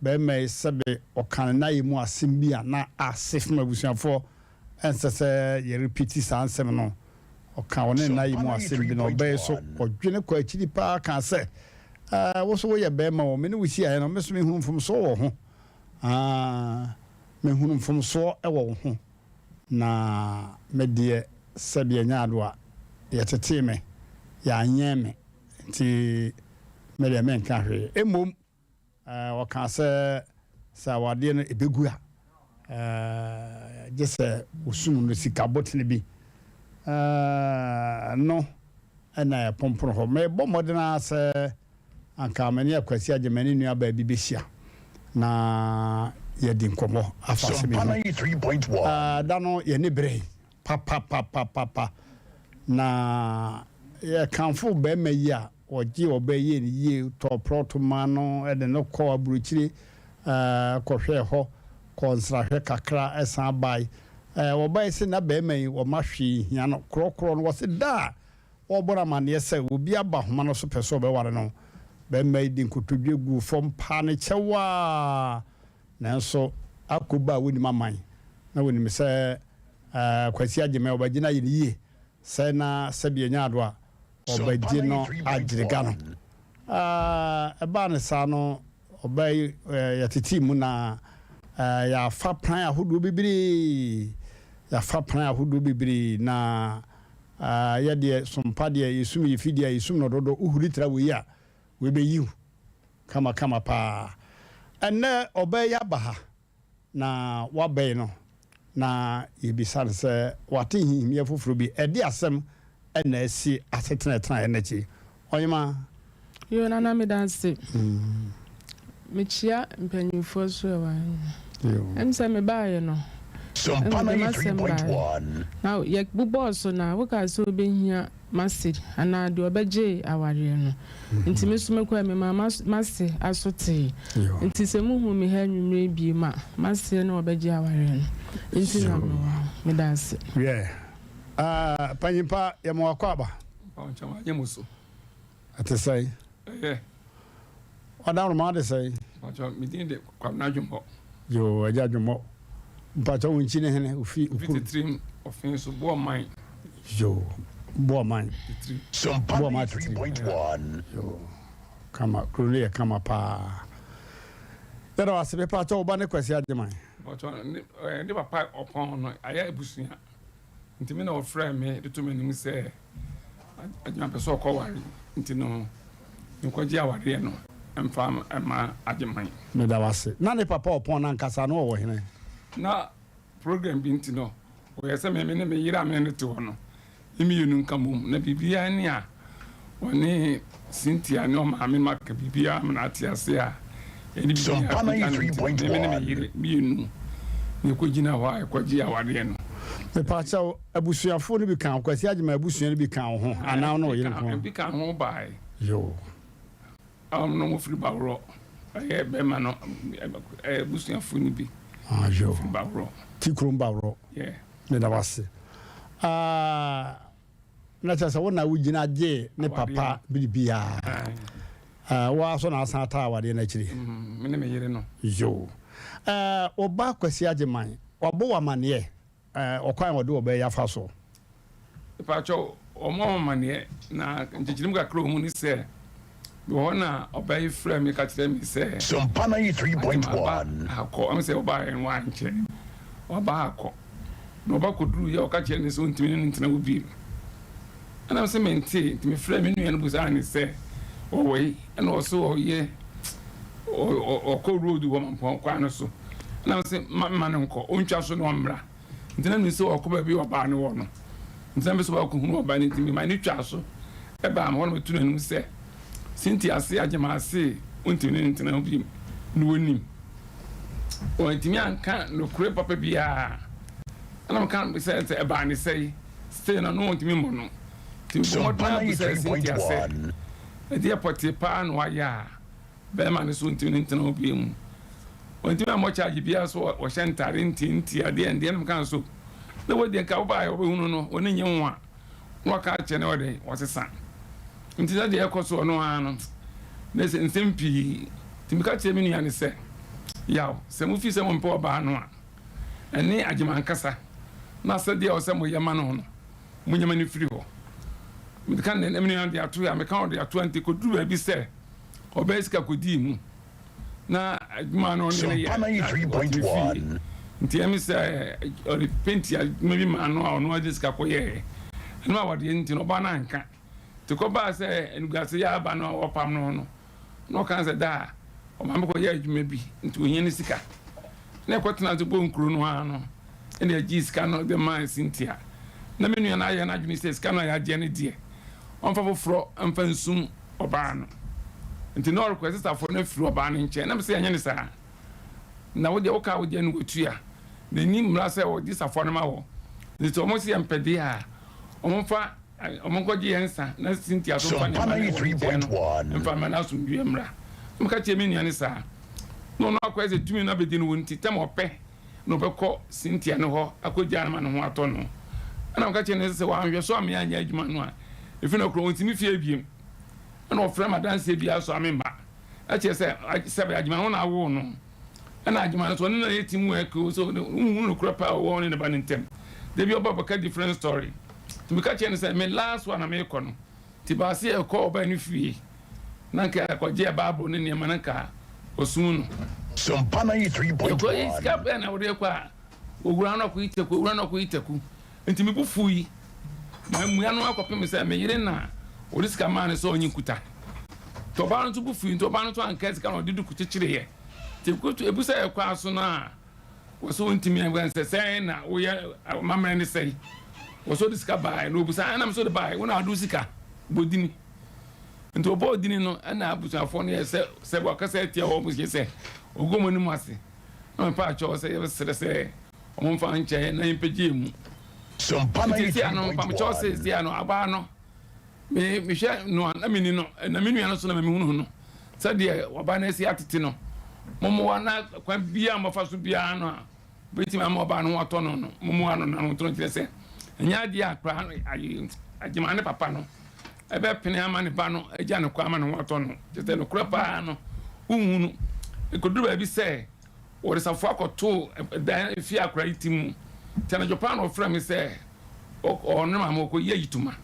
barima yi sɛbe ɔka ne nayɛ mu asɛm bi a na ase fam abusuafoɔ ɛnsɛ sɛ yɛ repeat saa nsɛm no. Ɔka ɔne ne nayɛ mu asɛm bi na ɔbaa yi so ɔdwene kɔ akyiri paa kaa sɛ, Ɛɛ, wo so woyɛ barima o, me ne wo hyiaeɛ no, me so mehunu mfomsoɔ wɔ wo ho. Aa, mehunu mfomsoɔ wɔ wo ho. Na me deɛ sɛdeɛ nyaadoa yɛtetee me, yɛanyɛn me, nti me deɛ menka hwee. Mmom ɔkaa sɛ, sɛ awadeɛ no ɛbɛgu a, gye sɛ wɔsum no sika botene bi. No na ɛpompono hɔ. Mebɔ mmɔden ara sɛ anka me ne Akwasi Agyemang ne nuabaa bi bɛhyia na yɛadi nkɔmmɔ afa asɛm yi ho. Da no yɛn ani beree papapapapa, na yɛkamfoo barima yi a ɔgyee ɔbaa yi yɛɛ no yie, tɔɔ prɔto maa no, de no kɔɔ aburokyire kɔhwɛɛ hɔ, kɔɔ nsrahwɛ kakra san bae. Wɔbae se na barima yi wɔma hwee nhia no korɔkorɔ no, wɔse da a Wɔrebɔ no amanneɛ sɛ obi aba nhoma no so pɛ sɛ ɔbɛware no. Barima yi de nkotodwe guu fam paa ne kyɛw ara. Nanso Akoba a wonnim aman, na wonim sɛ Kwasi Agyemang ɔbɛgye no ayɛ no yie sɛ na sɛbi ɛnyɛ ado a, ɔbɛgye no agyerega no. Ɛbaa no saa no, ɔbaa yi yɛtetee mu na yɛafa pran ahodoɔ bebree. Yɛafa pran ahodoɔ bebree na Ah yɛ deɛ sompa deɛ yɛsum yɛ fidie a yɛsum no dodo wo huri tra wei a wei bɛ yiw kama kama paa ɛnɛ ɔbaa yi aba ha na waba yi no na yɛbisa no sɛ wate nhihimyɛ foforɔ bi ɛde asɛm ɛna asi asetena ɛtenaeɛ no akyi ɔnyema. Yoo nana meda ase. Mekyia mpanyinfoɔ so ɛwɔ ha nyinaa. Ɛm sɛ mebaeɛ no ɛna mede m'asɛm baeɛ na yɛbobɔɔ so na wokaa sɛ wobɛhia m'ase anaa deɛ ɔbɛgye awareɛ no nti me nso mekɔɛ memaa m'ase aso tee nti sɛ muhu me ha anwummerɛ yi bio a m'aseɛ ne ɔbɛgye awareɛ no nti na mewɔ ha. Meda ase. Wiɛ, ah, panyimpa yɛma wakɔ aba. Mpakyɛw anyɛ mo so. Ɛte sɛn? Ɛyɛ. Ɔdawuruma ade sɛn? Mpakyɛw me din de Kwabena Dwommɔ. Yoo, Agya Dwommɔ. Mpakyɛw wo nkyi ne hene? Ofi Ofi Titirim, Ɔfin so, Boɔman. Yoo, Boɔman. Titirim. Boɔman Titirim. Yoo, kama, kuro no yɛ kama paa. Yɛda wo ase, mepakyɛw wo ba ne Kwasi Agyeman? Mpakyɛw ne, ne papa ɔpɔn no, ayɛ abusua. Nti me na ɔfrɛɛ me de to m'anim sɛ Agyeman pɛ sɛ ɔkɔware nti no menkɔgye awareɛ no mfa mma Agyeman. Meda wo ase. Na ne papa ɔpɔn no ankasa no ɔwɔ hene? Na program bi nti no ɔyɛ sɛ me ne me yere a me ne no te hɔ no yɛn mmienu nka mmom na biribiara ni a Ɔne Cynthia ne ɔmaame no aka biribiara ama no ate ase a yɛde biribiara akɔgya no nti me ne me yere mmienu na ɛkɔgyina hɔ a ɛkɔgye awareɛ no. Mepaakyɛw, abusuafoɔ no bi ka wo, Kwasi Agyemang abusua no bi ka wo ho anaa wo ne wo yere nko ara? Bi ka ho bae. Yoo. Wɔn no wɔfiri Baworɔ, ɛyɛ bɛrima no abusuafoɔ no bi. Ah, yoo. Firi Baworɔ. Tikurom Baworɔ. Yeah. Meda wo ase. Ah. Na kyerɛ sɛ wo na wogyina gyee ne papa biribiara. Wo ara so na asan ataa awadeɛ no akyiri. Me ne me yere no. Yoo. Wo ba Kwasi Agyeman, wabɔ wo amaneɛ ɔkwan a ɔde ɔbaa yi afa so? Mepakyɛw, ɔmmɔɔ me amaneɛ, na nkyekyeremu kakra a ɔhu ne sɛ, Mewɔ hɔ na ɔbaa yi frɛɛ me ka kyerɛɛ me sɛ, Agye maba ha kɔ. Ɔno sɛ ɔbaeɛ no wankyɛ, waba ha kɔ. Na ɔba kɔduruiɛ a ɔka kyerɛɛ no sɛ ɔntumi ne no ntena hɔ bio. Ɛna me sɛ mentee, nti mefrɛɛ me nua no bisaa no sɛ ɔwɔ he? Ɛna ɔse ɔyɛ ɔkɔ road wɔ Mampɔn kwan no so. Ɛna me sɛ mma no nkɔ, ɔntwa so na ɔmmra. Nti na menim sɛ ɔkɔ baabi a ɔbaa no wɔ no. Nti na mepɛ sɛ ɔkɔhunu ɔbaa no nti mema no twaa so baa me hɔ na meto n'anim sɛ, Cynthia ase Agyemang ase wontumi ne no ntena hɔ bio na wɔnim. Wantumi anka nokorɛ papa biara. Ɛna meka sɛ sɛ ɛbaa ne sɛe still na no wɔntumi mmɔ no. Nti mebɔ mmɔden ara bisaa Cynthia sɛ ɛdeɛ pɔtee paa na wayɛ a Bɛɛma no so ntumi ne ntena hɔ bio mu. Ɔntumi ammɔ charge biara so ɔhyɛ ntare ntiantia deɛ ndeɛ nom ka nso na wei deɛ nka wobaeɛ wobɛhunu no ɔne nye ho a na waka akyerɛ no ɔdɛn ɔsesa nti sɛ deɛ ɛkɔ soɔ no ara no. Na ɛsɛ nsɛm pii. Nti meka kyerɛɛ me nua no sɛ, Yaw, sɛ mofii sɛ mompɛ ɔbaa no a, ɛne Agyeman nkasa, na asɛdeɛ a ɛwɔ sɛ moyɛ ma no no, monyɛ ma no mfiri hɔ. Meka nnɛ na me nua no de ato a, meka ɔde ato a, nti ɛkɔduru baabi sɛ ɔbaa sika kɔdii mu, na adwuma no ɔne no yɛ, na ɔtumi fii. Nti ɛme sɛ ɔde penti adwuma bi maa no a ɔno de sika kɔyɛɛ. Ɛno awadeɛ nti no, ɔbaa no anka. Nti kɔbaa sɛ animguase yɛ aba no a wɔpam no no, na ɔka sɛ da a ɔmaame kɔyɛ adwuma bi nti ohia ne sika. Na ɛkɔtena ase bɔ nkuro no ara no, ɛna ɛgyee sika no de maa Cynthia. Na me nua no ayɛ n'adwene sɛ sika no a yɛagyeɛ no deɛ, ɔmfa foforɔ mfa nsum ɔbaa no. Nti na ɔrekɔ sistafoɔ no afiri ɔbaa no nkyɛn. Na mese ɛnyɛ ne saa. Na wo deɛ wokaa wo deɛ no watua. Na ɛnni mmara sɛ wɔgye safoa no ma wɔ. Nti sɛ wɔn se yɛmpɛ deɛ a, wɔmfa Wɔnkɔgye yɛn nsa na Cynthia nso mfa nneɛma no a ɛwɔ ne nkyɛn no mfa mma na asomdwoeɛ mmra. Na meka kyerɛɛ me nua no saa. Na ɔno akɔyɛ sɛ tumi no abɛdi no wɔ nti, tam a ɔpɛ na ɔbɛkɔ Cynthia no hɔ akɔgyaa no ma ne ho atɔ no. Ɛna meka kyerɛɛ no sɛ sɛ wanhwɛ so ammea anyɛ adwuma no a, ɛfiri no korɔ ɔntumi fie biom. Ɛna ɔfrɛ m'adanseɛ biara so a memma. Ɛkyerɛ sɛ sɛbe Agyeman ho na awoo no. Ɛna Agyeman nso ɔne no ayɛ team work o, so wohunu nokorɛ paa a ɔwɔ ɔne ne ba no ntam. Da bi ɔba bɛka different story. Nti meka kyerɛɛ no sɛ me last one a merekɔ no, nti baase yɛkɔ ɔbaa no fie na nka yɛkɔgye Bible ne nneɛma na nka ɔsum no. Sompa 93.1. Yɛkɔ yi sika bɛn na wode kɔ a owura no akɔyi taku, owura no akɔyi taku. Nti me bo fui. Mammua no akɔpem sɛ me yere na ɔde sika maa no sɛ ɔnye nkuta. Nti ɔbaa no nso bo fui nti ɔbaa no nso anka sika na ɔde duku kyekyereeɛ. Nti ebu sɛ ɛkɔ aso no a Wɔsɛ wontumi ɛwɛn sɛ sɛn na woyɛ amammerɛ ne sɛn. Wɔsɛ wode sika baeɛ na wɔbusa ɛna mesɛ wode baeɛ wo na wode wo sika bɔ dini. Nti wɔbɔɔ dini no ɛna abusuafoɔ no yɛ sɛ sɛ wɔakasa atia wɔn mo sɛ wɔgu wɔn anim ase na mepa akyɛw sɛ yɛbɛsrɛ sɛ wɔn mfa nkyɛ na yɛmpɛgye mu. Nti sesia no mpamokyɛw sɛ sesia no abaa no Me mehwɛ no a na menni no, na me nua no nso na mehunu no. Sɛdeɛ ɔbaa no asi atete no, mommoa na kwan biara a mobɛfa so biara no a bɛtumi ama ɔbaa no ho atɔ no no, mommoa no na no ntono kyerɛ sɛ ɛnyɛ adeɛ a koraa Agyeman ne papa no ɛbɛpene ama ne ba no agya no kwan ama ne ho atɔ no. Kyerɛ sɛ nokorɛ paa no, wonhu no. Ɛkɔduru baabi sɛ wɔde safoa kɔtoo dan fie akora yi ti mu. Nti anadwo paa na ɔfrɛ me sɛ ɔne maame ɔkɔyi ayitoma.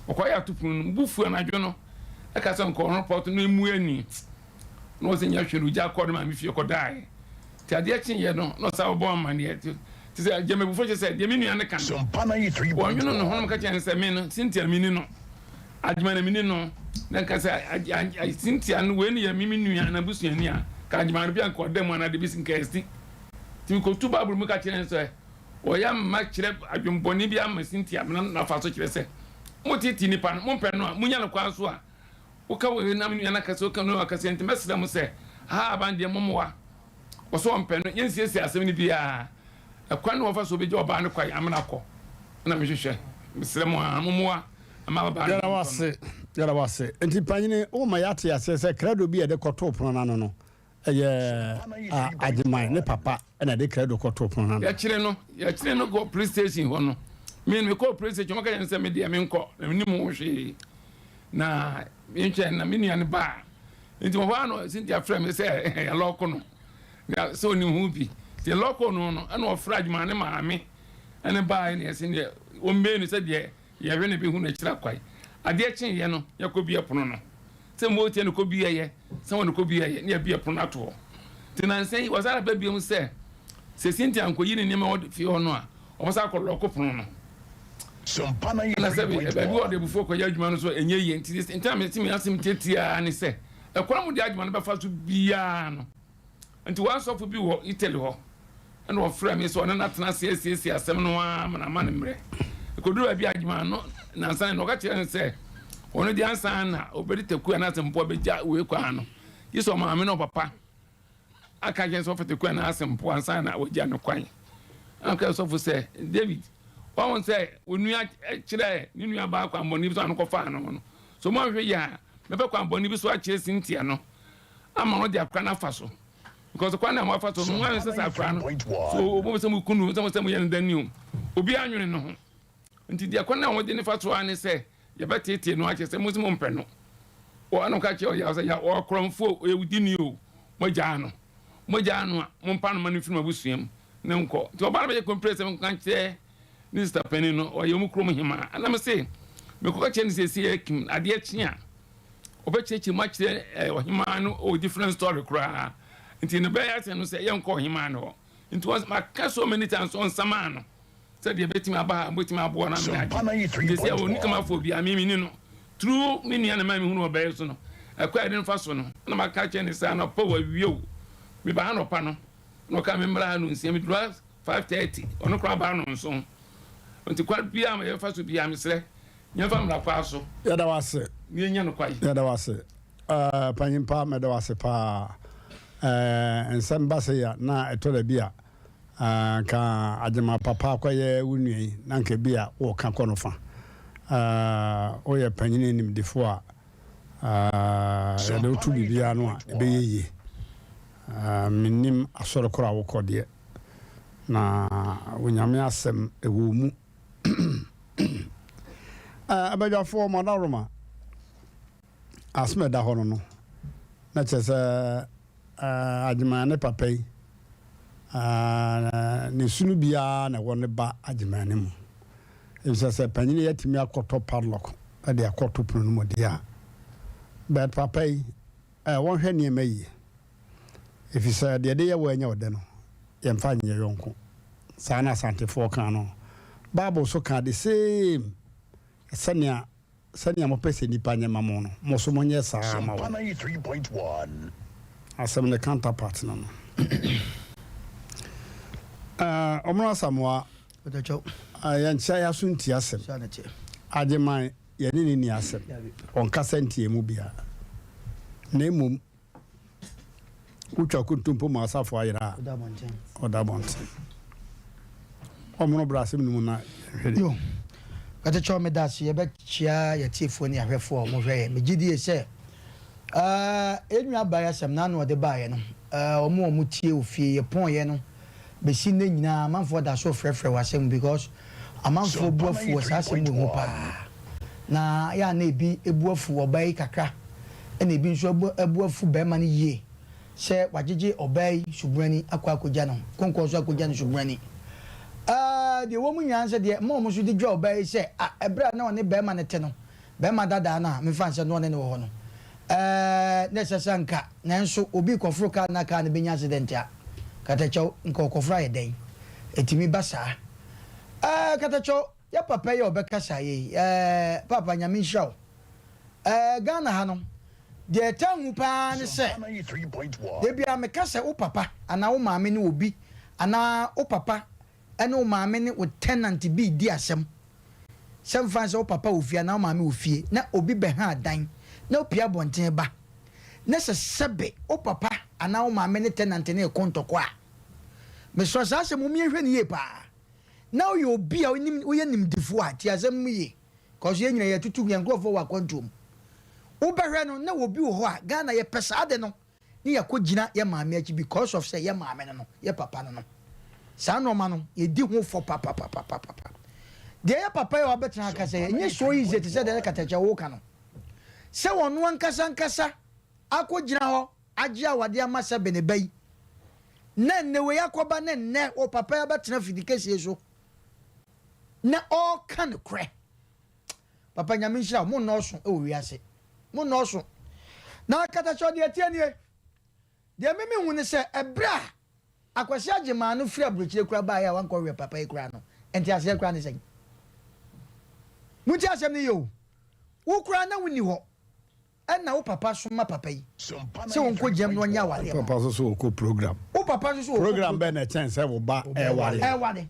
Ɔkɔyɛ ato pono no mu. Bo fu anadwo no, ɛka sɛ nkɔ ɔno pɔt no emu ani. Na ɔsɛ nyɛ hwɛ no ogya kɔɔ ne maame fie kɔdaeɛ. Nti adeɛ kyeeɛ no na ɔsan bɔɔ amaneɛ. Te sɛ gya m'abufuo kyerɛ sɛ deɛ me nua no ka no, wɔnwono ne ho na meka kyerɛ no sɛ me no Cynthia menni no. Agyman na menni no. Na nka sɛ Cynthia no wei no yɛ me me nua anaa busuani a, nka Agyman no bi a nka ɔda mu anaa de bi si nka asi. Nti mekɔtu Bible mu ka kyerɛ no sɛ wɔyɛ mma kyerɛ adwembɔne bi ama Cynthia mena nafa so kyerɛ sɛ moteetee nipa no, mompɛ no a, monya no kwan so a woka wei na me nua no akasa, woka no akasa nti mɛsrɛ mo sɛ ha aban deɛ mommoa. Wɔsɛ wɔmpɛ no, yɛnsiesie asɛm no biara. Ɛkwan na wɔfa so wɔbɛgya ɔbaa no kwan amena kɔ na mehwehwɛ. Mesrɛ mo a, mommoa ama ababaa no Yɛda wo ho ntɔ no. ase, yɛda wo ase. Nti panyini, woma yɛate aseɛ sɛ krado bi a yɛde kɔtoo pono no ano no, ɛyɛ Agyeman ne papa na ɛde krado kɔtoo pono no ano. Yɛkyere no, yɛkyere no kɔ police station hɔ no, me no mekɔɔ police station, wɔka kyerɛ me sɛ me deɛ menkɔ, na mennim ho hwee. Na mentwɛn na me nua no baa. Nti wɔ hɔ ara na Cynthia frɛ me sɛ yɛlɔɔko no, na sɛ ɔnim ho bi. Nti yɛlɔɔko no no, ɛna ɔfrɛ Agyeman ne maame ɛne baeɛ na yɛse deɛ ɔmmee no sɛdeɛ yɛhwɛ no bɛhu no akyiri akwan. Adeɛ kyeeɛ no, yɛkɔbue pono no. Sɛ motie no kɔbueeɛ, sɛ wɔn kɔbueeɛ, na yɛabue pono no ato hɔ. Nti nansa yi, wɔsan aba biom sɛ, sɛ Cynthia ankɔyi ne nneɛma wɔ fie hɔ no a, wɔbɛsan akɔ lɔɔko pono no. Ɛna sɛ baabi wɔ ɔde abufuo kɔyɛ adwuma no so ɛnyɛ yie. Nti nti na mete me asɛm tiatia ne sɛ, ɛkwan mu de adwuma no bɛfa so biara no, Nti wɔn asɔfo bi wɔ Italy hɔ na wɔfrɛɛ me sɛ ɔne no atena ase asiesie asɛm no ara ma no ama no mmerɛ. Ɛkɔduru baabi a adwuma no nansa no, ɔka kyerɛɛ no sɛ ɔno deɛ ansa na ɔbɛdi taku anaasɛ mpoa bɛgya wei kwan no, gye sɛ ɔmaame ne ɔpapa aka kyerɛ no sɛ ɔfa taku anaasɛ mpoa ansa na wagya no kwan. Aka sɔfo sɛ, David, wahu sɛ onua kyerɛɛ ne nua baa kwanbɔne bi so ano kɔfaa no no. So moanhwɛ yie a, mɛpɛ kwanbɔne bi so akyerɛ Cynthia no ama wɔde akora no afa so because kwan na wɔafa so no wɔn sɛ sɛ akora no so wɔn sɛ mo kunu sɛ mo sɛ mo yɛ no dan ni o obi anwene ne ho nti deɛ kwan na wɔde ne fa so ara ne sɛ yɛbɛtetee no akyɛ sɛ mo sɛ mo mpɛ no. Wɔ ɛna ɔka kyerɛ ɔyaw sɛ, Yaw, ɔyɛ korɔmfoɔ o, ɔyɛ wudini o, moagyaa no. Mogyaa no a, mompa no mma no mfiri mo abusua mu ne nkɔ. Nti ɔbaa no bɛyɛ kɔmpire sɛ menka nkyerɛ ne sista panin no, ɔyɛ wɔn kurom hemaa. Ɛna mese, mekɔka kyerɛ no seesei akim, adeɛ kye a, ɔbɛkyerɛkyerɛ mu akyerɛ eh, ɔhemaa no ɔwɔ different story koraa. Nti no bɛyɛ asɛm no sɛ yɛnkɔ ɔhemaa no hɔ. Nti wɔn maka so many times ɔnsamaa no sɛdeɛ ɛbɛtumi aba ha mobɛtumi aboa no amene agye. Nti sɛ ɔni kamafoɔ biara me menni no. Through me nua na ɛma mehunu ɔbaa yi so no, ɛkwan a yɛde no fa so no, na maka akyerɛ no sɛ anɔpa o awia o, meba ha anɔpa no, na ɔka me mmra ha nonsia, meduru ha 5:30, ɔno koraa baa nonson. Nti kwan biara a yɛbɛfa so biara mesrɛ, yɛmfa mmra kwaa so. Yɛda wo ase. Na yɛnya no kwae. Yɛda wo ase. Eh, panyin pa, meda wo ase paa. Eh, nsɛm ba sei a, na ɛtɔ da bi a, Anka Agyemang papa akɔyɛ wo nua yi na anka bi a woreka kɔ no fa. Woyɛ panyini nimdefo a yɛde wo to biribiara ano a ɛbɛyɛ yie. Mennim asɔre koro a wokɔ deɛ, na Onyame asɛm ɛwɔ wo mu. Abadwafoɔ, mo adaworoma. Asɛm a ɛda hɔ no no, na kyerɛ sɛ Agyeman ne papa yi, ne su no biara na ɛwɔ ne ba Agyeman no mu. Efisɛ sɛ panyin yi atumi akɔtɔ padlock de akɔto pono no mu deɛ a, but papa yi, wɔnhwɛ nneɛma yie. Efisɛ deɛ ɛde yɛ wo ɛnyɛ wo dɛ no, yɛmfa nyɛ yɔnko. Saa na Asantefoɔ ka no. Bible nso ka the same, sɛnea Sɛnea mopɛ sɛ nnipa nyɛ ma mo no, mo nso monyɛ saa ara mma wɔn. Asɛm no counterpart no no. Ɔmono Asamoah, yɛnkyea yɛaso ntie asɛm. Agyeman, yɛne no nni asɛm. Ɔnkasa ntia yɛn mu biara. Na mmom, Wotwa kontompo ma asafo ayera a, ɔda abɔnten. Ɔmono bra asɛm no mu na yɛnhwɛ deɛ. Yo, Katakyɛw meda ase. Yɛbɛkyia yɛatiefoɔ ne yɛahwɛfoɔ a wɔhwɛ yɛn. Megye die sɛ yɛn nua baa yi asɛm no ano a ɔde baeɛ no, wɔn a wɔtie wɔ fie, yɛpɔn yɛ no bɛsi nnɛ nyinaa amanfoɔ da so frɛfrɛ wɔ asɛm mu because amanfoɔ bu afu wɔ saa asɛm wei ho paa. Na yɛ a na ebi bu afu ɔbaa yi kakra ɛna ebi nso abu abu afu barima no yie sɛ wagyegye ɔbaa yi subrani akɔ akɔgya no konkɔn so akɔgya no subrani. Ɛɛ deɛ ɛwɔ mu nyinaa ne sɛ deɛ ɛma wɔn nso de dwa ɔbaa yi sɛ a ɛberɛ a na ɔne barima no te no Barima dadaa no a memfa nsɛ no ɔne no wɔ hɔ no, ɛɛ, na ɛsɛ sɛ anka, nanso obi rekɔforo kar na kar no bɛnya accident a, katakyɛw, nka ɔkɔforo ayɛ dɛn? Ɛtumi ba saa. Ɛɛ, katakyɛw, yɛ papa yi a ɔbɛkasa yei, ɛɛ, paapa Nyame nhyira wo. Ɛɛ, Ghana ha no, deɛ ɛtaa hu paa ne sɛ, da biara meka sɛ wo papa anaa wo maame ne obi anaa wo papa ne wo maame ne wo tenant bi redi asɛm, sɛ mfa no sɛ wo papa wɔ fie anaa wo maame wɔ fie na obi bɛha dan na opue abɔnten ba na sɛ sɛbe wo papa anaa wo maame ne tenant no reko ntɔkwa a, mesrɛ saa asɛm mom yɛnhwɛ no yie paa. Na woyɛ obi a wonim woyɛ nimdefoɔ a, tie asɛm mu yie cause yɛn nyinaa yɛtutu yɛn nkurɔfoɔ wɔ akwantuo mu. Wobɛhwɛ no na obi wɔ hɔ a, Ghana yɛpɛ saa ade no ne yɛkɔ gyina yɛ maame akyi because of sɛ yɛ maame no no yɛ papa no no saa nnoɔma no yɛdi ho fɔ papapapapapa deɛ yɛ papa yi a wabɛtena ha kasa yi ɛnyɛ so easy te sɛ deɛ katakyɛ woka no sɛ ɔno ankasa ankasa akɔ gyina hɔ agye awadeɛ ama sɛ bene ba yi na nnɛ wei akɔba ne nnɛ wɔ papa yi abɛtena fidi kɛsie so na ɔreka nokorɛ. Papa Nyame nhyira wo, mo nnɔɔso wɔ wiase, mo nnɔɔso. Na katakyɛ deɛ ɛteɛ nie, deɛ me me hu ne sɛ ɛberɛ a Akwasi Agyeman no firi aburokyire koraa baeɛ a wankɔ hwɛ papa yi koraa no, nteaseɛ koraa ne sɛn? Montie asɛm no yie o, wo koraa na wonni hɔ, Ɛna wo papa soma papa yi sɛ ɔnkɔ gyam na ɔnyɛ awareɛ ma wo. Papa nso so ɔkɔ program. Wo papa nso so ɔkɔ program. Bɛn na ɛkyɛn sɛ wo ba ɛware. Ɛware.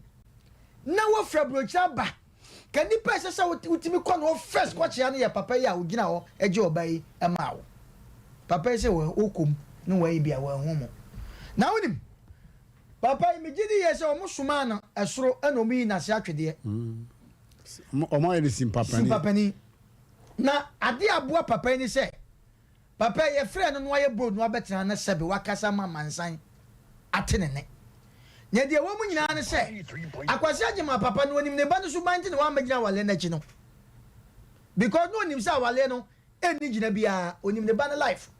Na wofiri aburokyire aba. Ka nipa ɛsɛ sɛ wotumi kɔ no hɔ first kɔkyea no yɛ papa yi a ogyina hɔ gye ɔba yi maa wo. Papa yi sɛ wokɔ mu na wɔayi bi a wɔanhu mo. Na wonim, papa yi megye di yie sɛ wɔn somaa no ɛsoro ɛna wɔn yi n'ase atwedeɛ. Wɔn ayɛ no simpapani. Simpapani. Na ade a aboa papa yi ne sɛ, papa yi yɛfrɛɛ no na wayɛ bold na wabɛtena na sɛbe wakasa ama amansan ate ne nne. Na deɛ ɛwɔ mu nyinaa ne sɛ, Akwasi Agyemang papa no onim ne ba no suban nti na wammɛgyina awaleɛ no akyi no. Because na onim sɛ awaleɛ no, Ɛnni gyina biara, onim ne ba no life.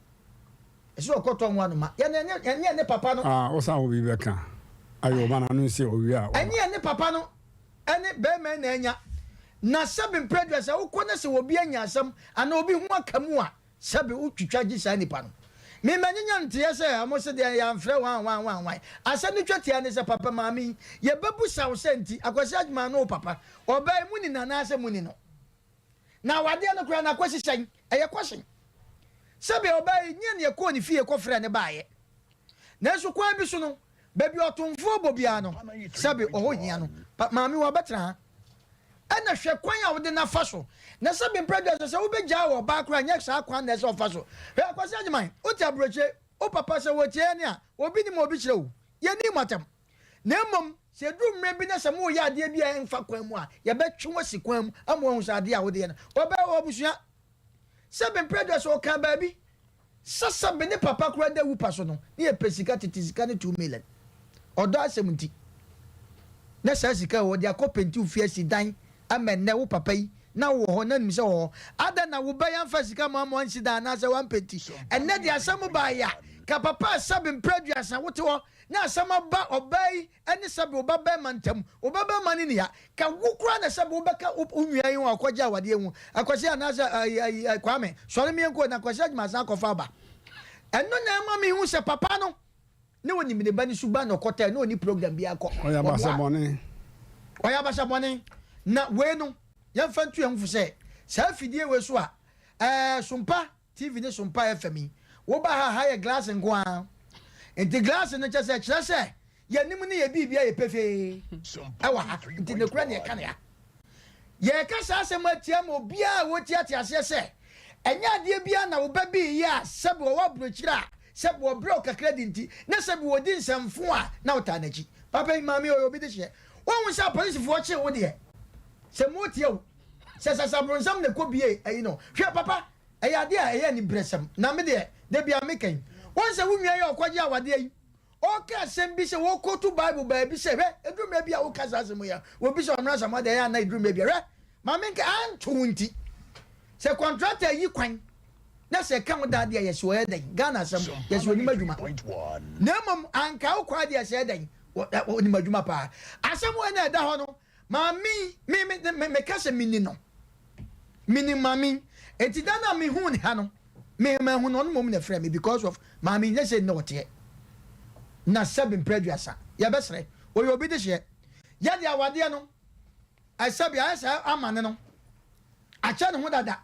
Ɛsɛ sɛ ɔkɔtɔ nwa no ma. Yɛn ɛnyɛ ɛnyɛ ne papa no. Ah, wosan wɔ biribi bɛka? Ayɛ ɔba no ano nsi ɔwie a. Ɛnyɛ ɛne papa no ɛne bɛrima na anya. Na sɛbe mprɛdua sɛ wokɔ na sɛ obi anya asɛm anaa obi ho aka mu a, sɛbe wotwitwa gye saa nipa no. Me manyanya nteɛ sɛ ɔmo se deɛ yɛamfrɛ wan wan wan wan. Asɛm no twa tia ne sɛ papa maame yi yɛbɛbusa wo sɛ nti Akwasi Agyemang ne wo papa ɔbaa yi moni no anaasɛ moni no? Na awadeɛ no koraa no akwasi sɛn? Ɛyɛ kɔhyen. Sɛdeɛ ɔbaa yi nyɛ nea ɛkɔɔ ne fie kɔfrɛɛ no baeɛ. Nanso kwan bi so no, baabi a ɔtomfoɔ bɔ biara no, sɛbe ɔhɔ hia no. Pa, maame wabɛtena ha. Ɛna hwɛ kwan a wode no afa so. Na sɛbe mprɛ aduasa sɛ wobɛgyaa wɔ ɔbaa koraa nyɛ saa kwan na ɛsɛ ɔfa so. Hwɛ Akwasi Agyeman, wote aburokyire, wo papa sɛ wɔtie yɛn a, obi nim obi kyerɛ o. Yɛnni mo atɛm. Na mmom, sɛ ɛduru mmerɛ bi na sɛ moreyɛ adeɛ bi a ɛmfa kwan mu a, yɛbɛtwe wo asi kwan mu ama woahu sɛ adeɛ a wode yɛ no, wɔbɛyɛ wɔ abusua. Sɛbe mprɛ deɛ sɛ ɔkaa baabi sɛ sɛbe ne papa koraa da wupa so no, ne yɛpɛ sika tete sika no 2 million. Ɔdɔ asɛm nti. Na saa sika yi wɔde akɔ penti wo fie asi dan ama ɛnnɛ wo papa yi na wowɔ hɔ na nim sɛ wɔ hɔ. Adɛn na wo ba yi amfa sika amma mo ansi dan anaasɛ wampenti? Ɛnnɛ deɛ asɛm baeɛ a, ka papa a sɛbe mprɛ 30 wote hɔ Na asɛm aba ɔbaa yi ne sɛbe wo ba barima ntam, wo ba barima no nni ha, ka wo koraa na sɛbe wobɛka wo nua yi ho a ɔkɔgye awadeɛ ho, Akwasi anaasɛ ayi ayi Kwame, sɔre meɛnkɔ na Akwasi Agyima asan akɔfa aba. Ɛno na ɛma mehu sɛ papa no ne ɔnim ne ba no suban na ɔkɔtɛɛ na ɔnni program biara kɔ. Ɔyɛ abasa bɔne. Ɔyɛ abasa bɔne. Na wei no, yɛmfa nto yɛn ho fo sɛ saa afidie wei so a, ɛɛ Sompa TV ne Sompa FM yi, woba ha a, ha yɛ glass nko ara. Nti glass no kyɛ sɛ ɛkyerɛ sɛ yɛn anim no yɛ biribi a yɛ pefee ɛwɔ ha. Nti nokorɛ na yɛka no ha. Yɛreka saa asɛm atia ma obiara a ɔretie ate aseɛ sɛ, ɛnyɛ adeɛ biara na wo ba bi reyɛ a sɛbi ɔwɔ aburokyire a sɛbi ɔbrɛ wo kakra di nti na sɛbi ɔdi nsɛmfo a na wotaa n'akyi. Papa yi, maame yi ɔyɛ obi dehyeɛ. Woahu sɛ apolisifoɔ kyee wo deɛ, sɛ moretie wo, sɛ sasabronsam na ɛkɔ bie ayi no. Hwɛ papa, Ɛyɛ adeɛ a ɛyɛ aniberesɛm, na me deɛ, da biara meka yi. Woahu sɛ wo nua yi a ɔkɔgye awadeɛ yi, ɔreka asɛm bi sɛ wɔrekɔtu Bible baabi sɛ, hwɛ, ɛduru mmerɛ bi a woka saa asɛm yi a, obi sɛ ɔmmra Asamoah deɛ ɛyɛ a na ɛduru mmerɛ bi a, hwɛ, ma menka, anto wo nti. Sɛ kɔntrata yi kwan na sɛ ɛka ho daa deɛ yɛse ɔyɛ dɛn? Ghana asɛm, yɛse ɔnim adwuma. Na mmom anka wo kwaa deɛ sɛ ɛdɛn? Ɔnim adwuma paa. Asɛm wei na ɛda hɔ no, Maame yi, me, me, me, meka sɛ mini no. Menim maame yi. Enti da no a mehuu ne ha no, me, mahu no, ɔno mmom na ɛfrɛɛ me because of maame yi, nyɛ sɛ nnɛ ɔteɛ. Na sɛbe mprɛ 30, yɛbɛsrɛ, ɔyɛ obi dehyeɛ. Yɛde awadeɛ no, sɛbe ayɛ sɛ amane no, akyɛ ne ho dada.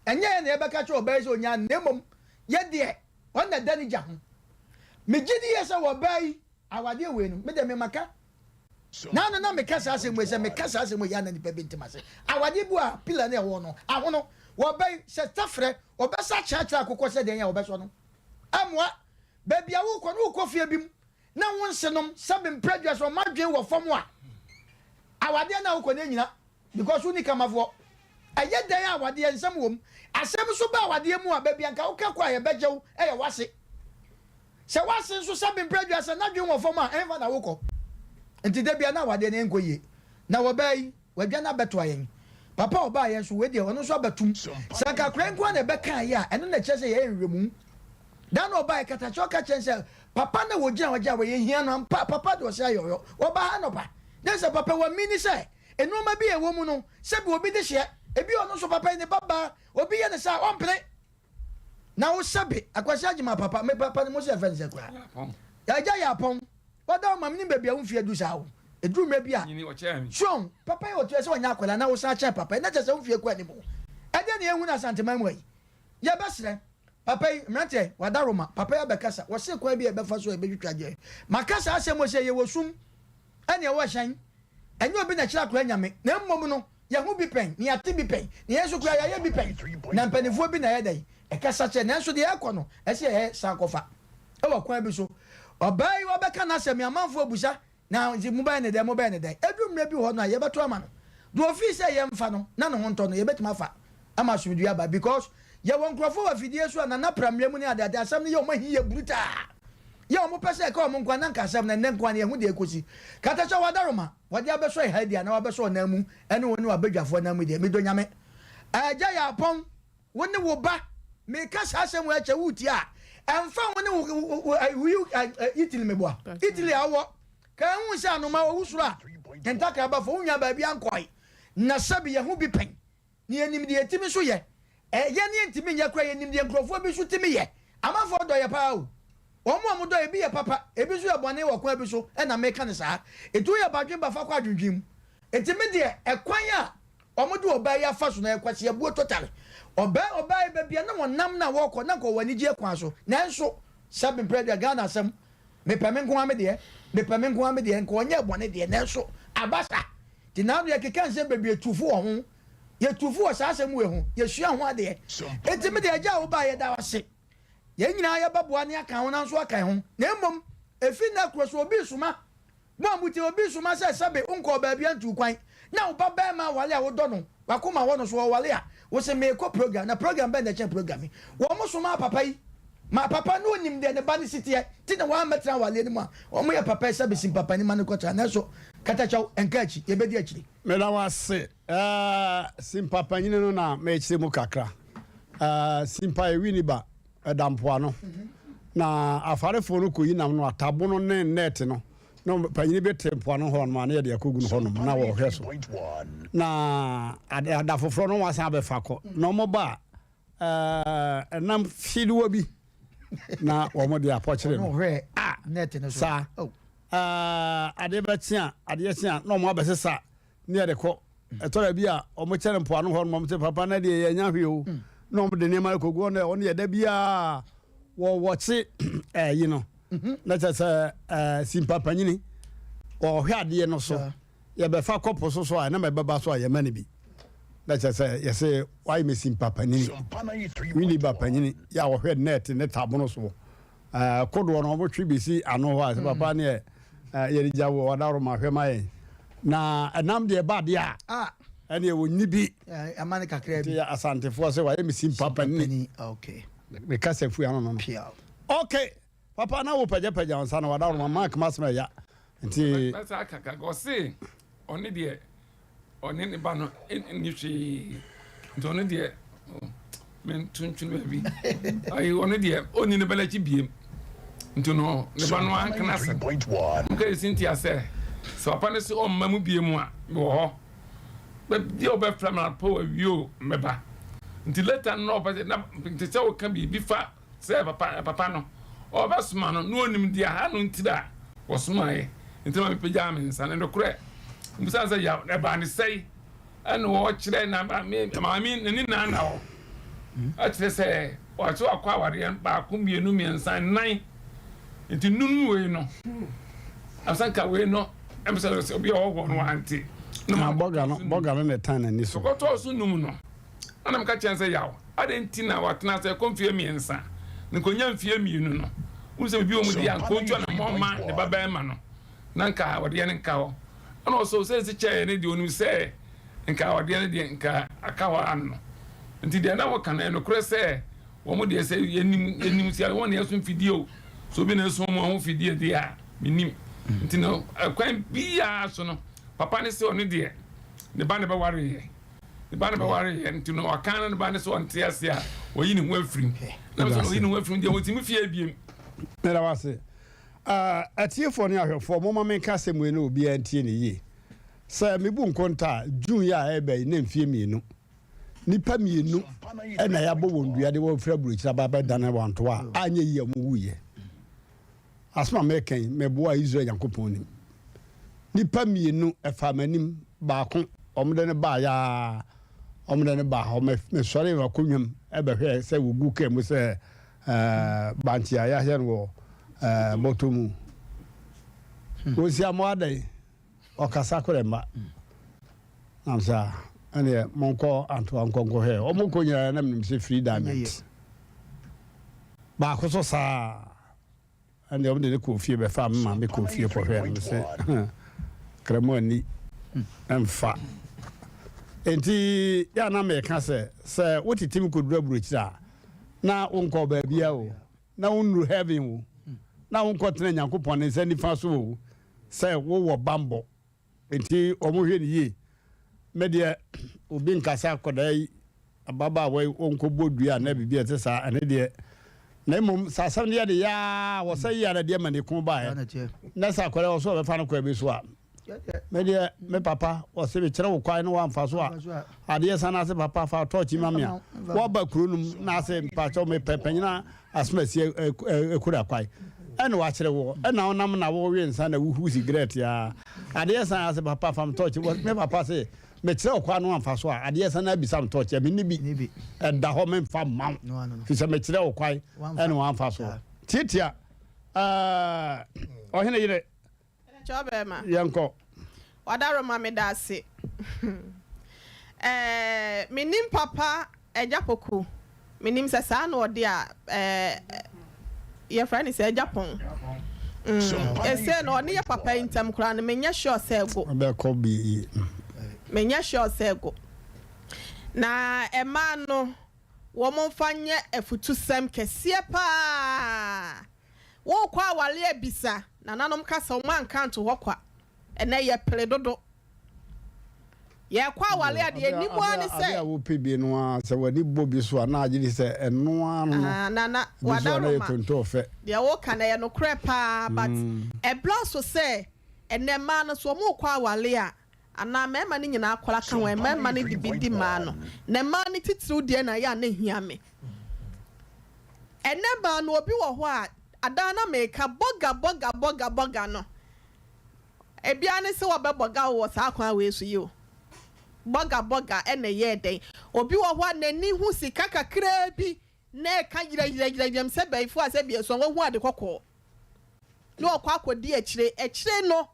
Ɛnyɛ yɛn na yɛbɛka kyerɛ ɔbaa yi sɛ ɔnyaa no, na mmom yɛ deɛ, ɔno na ɛda ne gya ho. Megye di yie sɛ ɔbaa yi, Awadeɛ wei no, me deɛ me maka. Naano na meka saa asɛm wei sɛ meka saa asɛm wei yɛ na nipa bi ntem ase. Awadeɛ bi wɔ a pillar no ɛwɔ no ahono wɔbɛn sɛ tafrɛ wɔbɛsa kyerɛkyerɛ akokɔ sɛ deɛn a wɔbɛsɔ no. Ɛmoa baabi a wokɔ no wokɔ fie bi mu na wo nsenom sɛbe mprɛdua sɛ ɔma adwene wɔ fam a awadeɛ no a wokɔ no ɛnyina. Because wonni kamafoɔ. Ɛyɛ dɛn a awadeɛ nsɛm wɔ mu? Asɛm nso ba awadeɛ mu a, baabi a nka woka kɔ a yɛbɛgye wo yɛ w'ase. Sɛ w'ase nso sɛbe mprɛ aduasa n'adwene wɔ fam a, ɛhefa na wokɔ? Nti da biara na awadeɛ no ɛnkɔ yie. Na ɔbaa yi, wadwane abɛtoa yɛn. Papa a ɔbaeɛ nso, wei deɛ ɔno nso abɛtom. Sɛ anka akwadaa yi nko ara na ɛbɛkaeɛ a, ɛno na ɛkyerɛ sɛ yɛyɛ nhwehwɛmu. Da no ɔbaeɛ, katakyɛ ɔka kyerɛ no sɛ, papa na wɔgyina hɔ gye a wɔyɛ hia no ampa, papa deɛ ɔsɛ ayɔyɔ. Ɔbaa ha anɔpa. Na sɛ papa wamini sɛ Nnoɔma bi a ɛwɔ mu no, sɛbi obi de hyeɛ, ebi ɔno nso papa yi ne ba baa, obi yɛ ne saa, ɔmpene. Na wo sɛbi, Akwasi Agyemang papa, me papa no mo sɛ yɛfrɛ no sɛ koraa. Agya yɛ apɔn, wada wo ma menim baabi a wo mfeɛ adu saa o. Ɛduru mmerɛ bi a, so papa yi ɔteɛ sɛ ɔnyɛ akwadaa na wo san kyɛn papa yi, na kyerɛ sɛ wo mfeɛ kɔ anim o. Ɛdeɛn na yɛhu no Asanteman mu ha yi? Yɛbɛsrɛ, papa yi, mmeranteɛ, wada Roma, papa yi abɛkasa, wɔse kwan bi a yɛbɛfa so a yɛbɛtwitwa gyeɛ. Maka saa asɛm o sɛ yɛwɔ sum ɛne ɛwɔ hyɛn. Ɛnyɛ obi na ɛkyerɛ akora nyame, na mmom no, yɛahu bi pɛn, na yɛate bi pɛn, na yɛn nso koraa yɛayɛ bi pɛn. Na mpanimfoɔ bi na ɛyɛ dɛn? Ɛkasa kyerɛ. Nanso deɛ ɛrekɔ no, ɛsɛ yɛyɛ san kɔfa. Ɛwɔ kwan bi so. Ɔbaa yi ɔbɛka n'asɛm yi, amanfoɔ abusa, na nti mobɛyɛ no dɛn, mobɛyɛ no dɛn? Ɛduru mmerɛ bi wɔ hɔ no a, yɛbɛto ama no. Deɛ ɔfii sɛ yɛmfa no, na ne ho ntɔ no, yɛbɛtumi afa ama asomdwoeɛ aba. Because yɛwɔ nkurɔfoɔ wɔ afidie so a, Nana Prammerɛ mu ne adeade, asɛm no yɛ wɔn ahi yɛ brutaa. Yɛ a wɔpɛ sɛ ɛka wɔn nko a, na anka asɛm no, ɛnnɛ nko ara no, yɛahu deɛ ɛrekɔsi. Katakyɛ w'adaroma, wɔde abɛsɔ ɛha yi deɛ anaa wɔabɛsɔ ɔnan mu ne wo ne w'abadwafoɔ nan mu deɛ, medɔ Nyame. Agya Yaapɔn. Wo ne wo ba, meka saa asɛm wei akyɛ wo tie a, ɛmfa ho ne wo wo wo Italy meboa, Italy a wowɔ, ka ehu sɛ anoma owu soro a, ntakra ba fam, wonnya baabi ankɔe, na sɛbi yɛn ho bi pɛn, na yɛnim deɛ yɛtumi nso yɛ, ɛ, yɛn yɛntumi nyɛ koraa, yɛnim deɛ nkurɔfoɔ bi nso tumi yɛ, amanfoɔ dɔ yɛ paa o, wɔn a wɔdɔ yɛ, ebi yɛ papa, ebi nso yɛ bɔne wɔ kwan bi so, ɛna meka no saa, enti woyɛ badwen ba fa kɔ adwendwen mu, enti me deɛ ɛkwan a Wɔn de ɔbaa yi afa so no ɛyɛ kwasiabuo totally. Ɔbaa ɔbaa yi baabi a na wɔnam na wɔkɔ na nka ɔwɔ anigyeɛ kwan so nanso sɛbe mprɛ deɛ Ghana asɛm mepɛ me nko ara me deɛ mepɛ me nko ara me deɛ nka ɔnyɛɛ bɔne deɛ nanso aba saa nti naano yɛkeka nsɛm bebree yɛtu fo wɔ ho yɛtu fo wɔ saa asɛm wei ho yɛsua ho adeɛ nti me deɛ agya a wobaa yɛda wo ase yɛn nyinaa yɛbɛboa ne aka ho nanso aka ho na mmom ɛfiri nnɛ korɔ sɛ obi resoma Mo a motie, obi soma sɛ sɛbe wonkɔɔ baabi antuu kwan, na wo ba barima aware a wodɔ no, w'akoma wɔ no so, ɔware a, wose meekɔ program, na program bɛn na ɛkyɛn program yi? Wɔn somaa papa yi, ma papa no onim deɛ ne ba no si teɛ, nti na wammɛtena awareɛ no mu a, wɔn yɛ papa yi sɛbe simpapa ni ma no kɔtra, nanso katakyɛw, nka akyi, yɛbɛdi akyire. Meda wo ase eh, Simpa panyini no na mekyerɛ mu kakra eh, Simpa yɛ Winneba ɛda mpoano na afarefoɔ no kɔyi nam no atabono ne nɛɛte no na panyini bi te mpoano hɔ nom a na yɛde akɔgu no hɔnom na wɔhwɛ so na ada foforɔ no wasan abɛfa kɔ na wɔn ba a ɛnam fidoɔ bi na wɔn de apɔkyere no a saa adeɛ bɛkye a adeɛ kye a na wɔn abɛsesa ne yɛde kɔ ɛtɔ da bi a wɔn kyɛn mpoano hɔ nom wɔn sɛ papa na deɛ yɛnya hwee o mm. na wɔn de nneɛma rekɔgu wɔn dɛ wɔn yɛ da biara wɔwɔkye ɛyi no mhm. na kyerɛ sɛ ɛɛ simpa panyini wɔhwɛ adeɛ no so yɛbɛfa kɔpo so so a ɛnam ɛbɛba so a yɛma no bi na kyerɛ sɛ yɛsɛ wayɛ mɛ simpa panyini wini ba panyini yɛ a wɔhwɛ nɛɛte ne tabono soɔ. Eh, kodoɔ no wɔtwe bɛsi ano hɔ a sɛ papa mm. neɛ eh, yɛde gya wɔ ɔdaworo ma hwɛ ma yɛn na ɛnam deɛ ɛba deɛ a ah. ɛneɛ wɔnni bi nti asantefoɔ sɛ wayɛ me simpa panini meka sɛ fui ano no no ok papa na wo pagyapagya wo nsa na wadaworo ma mark masɛm ɛya nti ɔse ɔne deɛ ɔne ne ba no nni hwee nti ɔno deɛ mento ntwene baabi ayi ɔno deɛ ɔnni ne ba no akyi biem nti no ne ba no ankena asɛm nka yɛ Cynthia sɛ sɛ papa no sɛ ɔmma mu biem a mewɔ hɔ bɛbi a ɔbɛfrɛ me anɔpa awie o mɛba nti later no na ɔpɛ sɛ na nti sɛ woka biribi fa Sɛ papa papa no ɔrebɛsoma no, na ɔnim deɛ aha no ntira a wɔsomaeɛ, nti na mepagyaa me nsa. Na nokorɛ, mebisaa no sɛ, Yaw, na ɛbaa ne sɛe? Ɛna ɔkyerɛ na maame n'ani naa na hɔ, ɛkyerɛ sɛ ɔsɛ wakɔ awareɛ baako, mmienu, mmiɛnsa, nnan, nti num wei no, ansa nka wei no, ɛm sɛ obi a ɔwɔ hɔ no wante. Na bɔga no, bɔga no na ɛtan n'ani so. Ɔkɔtɔɔ so num no, ɛna meka kyerɛ no sɛ, Yaw, Adɛn nti na watena ase kɔ mfeɛ mmiɛnsa, na nka ɔnya mfeɛ mmienu no, wohu sɛ biribi wɔ mu deɛ a, nka ɔntu anammɔn mma ne babarima no, na nka ɔdeɛ no nka hɔ. Ɛna ɔsɛ sɛ ɛsi kyɛɛ no deɛ ɔnim sɛ nka ɔdeɛ no deɛ nka aka hɔ ara no. Nti deɛ na wɔka no ɛyɛ nokorɛ sɛ wɔn deɛ sɛ yɛnim yɛnim sɛ wɔn na ɛso mfidie o, sɛ obi na ɛso wɔn ho fidie deɛ a menim. Nti no ɛkwan biara so no papa no sɛ ɔno deɛ ne ba no bɛwareɛ. Ne ba no bɛware yɛ nti no ɔka no ne ba no sɛ ɔnte ase a ɔyi ne ho afiri mu. Na sɛ ɔyi ne ho afiri mu deɛ ɔntumi fie biem. Meda wo ase. Atiefoɔ ne ahwɛfoɔ, momma menka asɛm wei na obiara ntie no yie. Sɛ mebu nkonta a, June yi a ɛreba yi na mfeɛ mmienu, nnipa mmienu na yɛabɔ wɔn dua de wɔn firi aburokyire aba abɛdane wɔn ntoa a anyɛ yie a wɔwuiɛ. Asɛm a mereka yi, meboaa Israel Nyankopɔn nim. Nnipa mmienu, ɛfaa m'anim, baako, wɔde no baeɛ ara, wɔde no baa hɔ, mesɔree m'akonnwa mu bɛhwɛɛ sɛ wɔgu kaa mu sɛ bankye a yɛahyɛ no wɔ bɔtɔ mu. Wɔsi amoa dɛn? Ɔkasa korɛ mma. Nam sɛ a, ɛneɛ monkɔ Antoa nkɔ nkɔhwɛ. Wɔn kɔ nyinaa na menim sɛ free diamond. Baako so saa. Ɛnna wɔde no kɔɔ fie bɛfaa me maame kɔɔ fie kɔhwɛɛ no. Mese, Kramu anni mfa. Enti yɛ a na meka sɛ, sɛ wotete me kɔduru aburokyire a, na wonkɔɔ baabiara o, na wonnuru heaven o, na wonkɔtena Nyankopɔn ne nsa nifa so o, sɛ wowɔ bammɔ. Enti wɔhwɛ no yie. Me deɛ, obi nkasa akwadaa yi. ababaawa yi ɔnkɔbɔ dua anaa biribi a ɛte saa, ɛno deɛ, na mmom sɛ asɛm no yɛ de yaa wɔsɛ yi ara deɛ ma ne kun baeɛ na sɛ akwadaa wɔ so a ɔbɛfa no kwan bi so a, me deɛ me papa wɔse mekyerɛ wo kwan na woamfa so a, adeɛ san ase papa fa tɔɔkye ma me a, woaba kuro no mu na ase mpakyɛw mepɛ panyina asomasi akura kwan ɛna wakyerɛ woɔ ɛna wonam na wowe nsa na wohu sigaret a, adeɛ san ase papa fa me tɔɔkye, me papa se Mekyerɛ wo kwan no amfa so a, adeɛ san abisa me tɔɔkye a, menni bi. Ɛda hɔ memfa mma wo. Firi sɛ mekyerɛ wo kwan ɛna wamfa so. Tiatia ɛɛ ɔhene yere. Yɛnkɔ. Wadaroma meda ase. Ɛɛ menim papa Agya Poku, menim sɛ saa na ɔde a eh, yɛfrɛ no sɛ Agya Pɔn. Mm, ese na ɔne yɛ papa yi ntam koraa no, menyɛ sure sɛ ɛgo. Ɔbɛkɔ bi. Menyɛ sure sɛ ɛgo. Na ɛmaa no, wɔn mfa nyɛ afutusɛm kɛseɛ paa. Wokɔ aware abisa, nananom ka sɛ wɔn anka anto hɔ kwa. Ɛnɛ yɛpere dodo. Yɛkɔ aware a, deɛ yɛnim ara ne sɛ. Adeɛ a wopɛ bi no ara, sɛ w'ani bɔ bi so a, na agye di sɛ ɛno ara no no. Ah, Nana, Bi so a na ɛyɛ Wadaroma, tontɔɔ fɛ. deɛ woka no ɛyɛ nokorɛ paa, but ɛbra so sɛ ɛnnɛ mmaa no so wɔrekɔ aware a, anaa mmarima no nyinaa kora ka ho, mmarima no de bi di mmaa no, na mmaa no titiriw deɛ na ɛyɛ a na ɛhia me. Ɛnnɛ mmaa no, obi wɔ hɔ a, adaa na meka, bɔga, bɔga, bɔga, bɔga no, Ebia ne sɛ wɔbɛbɔ gaw wɔ saa kwan wei so yi o. Bɔga bɔga na ɛyɛɛ dɛn? Obi wɔ hɔ a n'ani hu sika kakraa bi na ɛka yerɛyerɛyerɛyerɛm sɛ bayifoɔ a sɛ bi asu a wahu ade kɔkɔɔ na ɔkɔ akɔdi akyire. Akyire no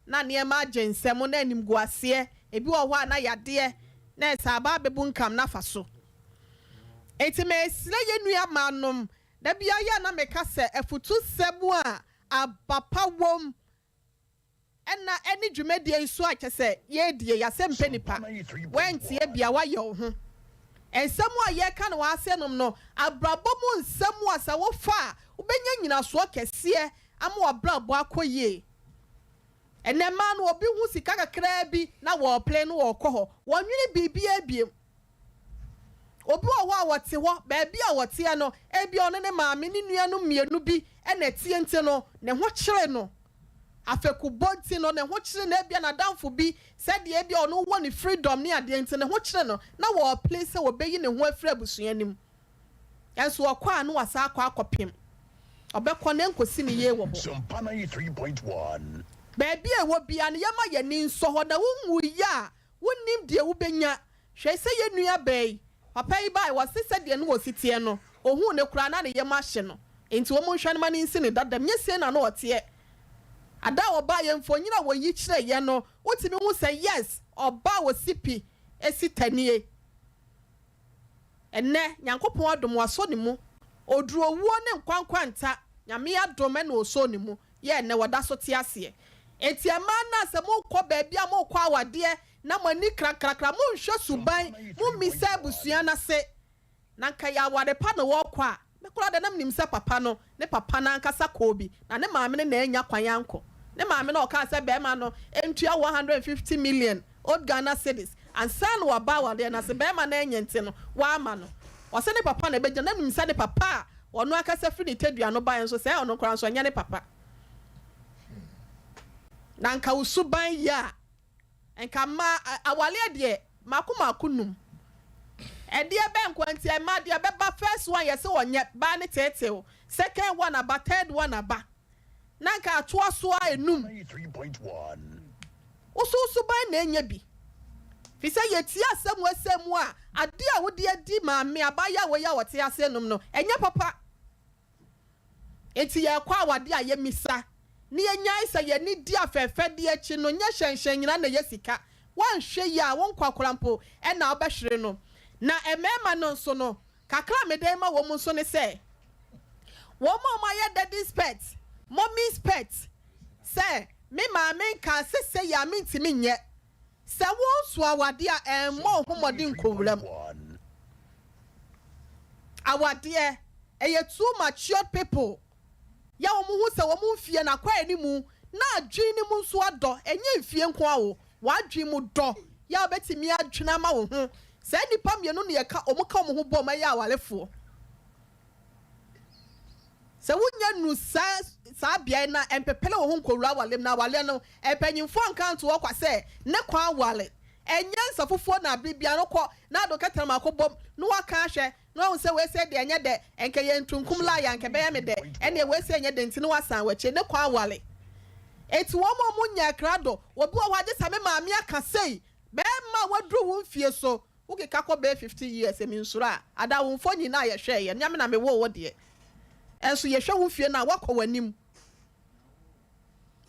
na nneɛma agye nsam na animguaseɛ, ebi wɔ hɔ a na yadeɛ na ɛsɛ aba abɛbunkam no afa so. Enti mesrɛ yɛn nuammaanom, da biara yɛ a na meka sɛ afutusɛm a aba pa wom Ɛna ɛne dwumadie yi so a kyɛsɛ yɛredie yi asɛm mpɛ nipa woantie bia woayɛ wo ho Nsɛm a yɛreka no wɔ ha sei nom no abrabɔ mu nsɛm a sɛ wofa a wobɛnya nyinasoɔ kɛseɛ ama wabrabɔ akɔ yie Ɛnɛ mmaa no obi hu sika kakraa bi na wɔɔplen no wɔɔkɔ hɔ wɔnwene biribiara biem Obi wɔ hɔ a ɔte hɔ, baabi a ɔteɛ no, ebia ɔne ne maame, ne nuanom mmienu bi na ɛteɛ nti no, ne ho kyere no. Afekubɔ nti no, ne ho kyere no. Ebia n'adamfo bi, sɛdeɛ ebia ɔno wɔ ne freedom ne adeɛ nti, ne ho kyere no, na ɔrepene sɛ ɔbɛyi ne ho afiri abusua no mu. Nanso ɔkɔ a, na wasan akɔ akɔpem. Ɔbɛkɔ na ɛnkɔsi ne yie wɔ hɔ. Baabi a ɛwɔ biara no, yɛmma yɛn ani nsɔ hɔ, na wonwuiɛ a, Wonnim deɛ wobɛnya. Hwɛ sɛ yɛn nua baa yi, papa yi baeɛ, wɔse sɛdeɛ ne wɔsi teɛ no, ɔhuu no koraa na ne yam ahye no, enti wɔn nhwɛ no ma no nsi ne dadam, nyɛ sei na na ɔteɛ. Ada a ɔbaeɛ, mfonyin a wɔyi kyerɛeɛ no, wotumi hu sɛ yes, ɔbaa a ɔsi pi si ta nie. Ɛnnɛ, Nyankopɔn adom, wasɔ ne mu. Ɔduru owuo ne nkwa nkwanta, Nyame adom ɛna ɔsɔɔ ne mu. Yɛ ɛnnɛ wɔda so te aseɛ. Enti ɛmaa no a sɛ mokɔ baabi a mokɔ awadeɛ na mo ani krakrakra monhwɛ suban mommisa abusua no ase na nka yɛ aware pa na wɔkɔ a me koraa deɛ na menim sɛ papa no ne papa no ankasa kɔɔ bi na ne maame no na annya kwan ankɔ ne maame no ɔkaa sɛ barima no ntua 150 million old Ghana cedis ansa na waba awadeɛ no ase barima no annya nti no wamma no ɔsɛ ne papa na ɛbɛgyina na menim sɛ ne papa a ɔno ankasa firi ne tadua no baeɛ nso sɛ ɔno koraa nso ɛnyɛ ne papa na nka wo suban yɛ a nka mmaa awareɛ deɛ mako mako num ɛdeɛ bɛn nko nti mmaa deɛ bɛba first one yɛsɛ ɔnyɛ baa ne teetew second one aba third one aba na nka atoa so ara enum. Wo so wo suban na ɛnyɛ bi. Firi sɛ yɛtie asɛm wɔ asɛm mu a, adeɛ a wode adi maame abaayewa wei a ɔte ase nom no, ɛnyɛ papa. Enti yɛrekɔ awadeɛ a yɛmmisa na yɛnyae sɛ yɛn ani di afɛɛfɛdeɛ akyi no, nyɛ hyɛnhyɛn nyinaa na ɛyɛ sika. Woanhwɛ yie a, wo nkwa koraa mpo na wobɛhwere no. Na mmarima no nso no, Kakra a mede rema wɔn nso ne sɛ, wɔn a wɔayɛ daddy's pet, mommy's pet, sɛ me maame nkaa sɛ sei a mentumi nyɛ. Sɛ woreso awadeɛ a, ɛmmɔ wo ho mmɔden nkɔ wuram. Awadeɛ, ɛyɛ too matured people yɛ wɔn ho sɛ wɔn mfie no akɔ anim na adwene no mu nso adɔ, ɛnyɛ mfie nko ara o, w'adwene mu dɔ yɛ a wobɛtumi adwene ama wo ho. Saa nnipa mmienu na yɛka wɔn ka wɔn ho bom yɛ awarefoɔ. Sɛ wonnya nnuru saa saa beae no a, ɛmpepere wo ho nkɔwura aware mu. Na awareɛ no, mpanyimfoɔ nka nto hɔ kwa sɛ ne kwan aware. Ɛnyɛ nsa fufuo na bere biara no kɔ na ade wo kɛtrɛma akɔbom na woaka ahwɛ na woahu sɛ wei sei deɛ ɛnyɛ dɛ, ɛnka yɛ ntunkum lie a anka ɛbɛyɛ me dɛ, ɛnneɛ wei sei nyɛ dɛ nti na woasan w'akyi. Ne kwan aware. Enti wɔn a wɔnyɛɛ krado, obi wɔ hɔ a gye sɛ me maame aka sei, barima a waduru wo mfie so, Wokeka kɔ bɛyɛ 50 years a mensuro a, ada wo mfonyin a yɛhwɛeɛ no, nyɛ me na mewoo wo deɛ. Nso yɛhwɛ wo mfie no a, woakɔ w'anim.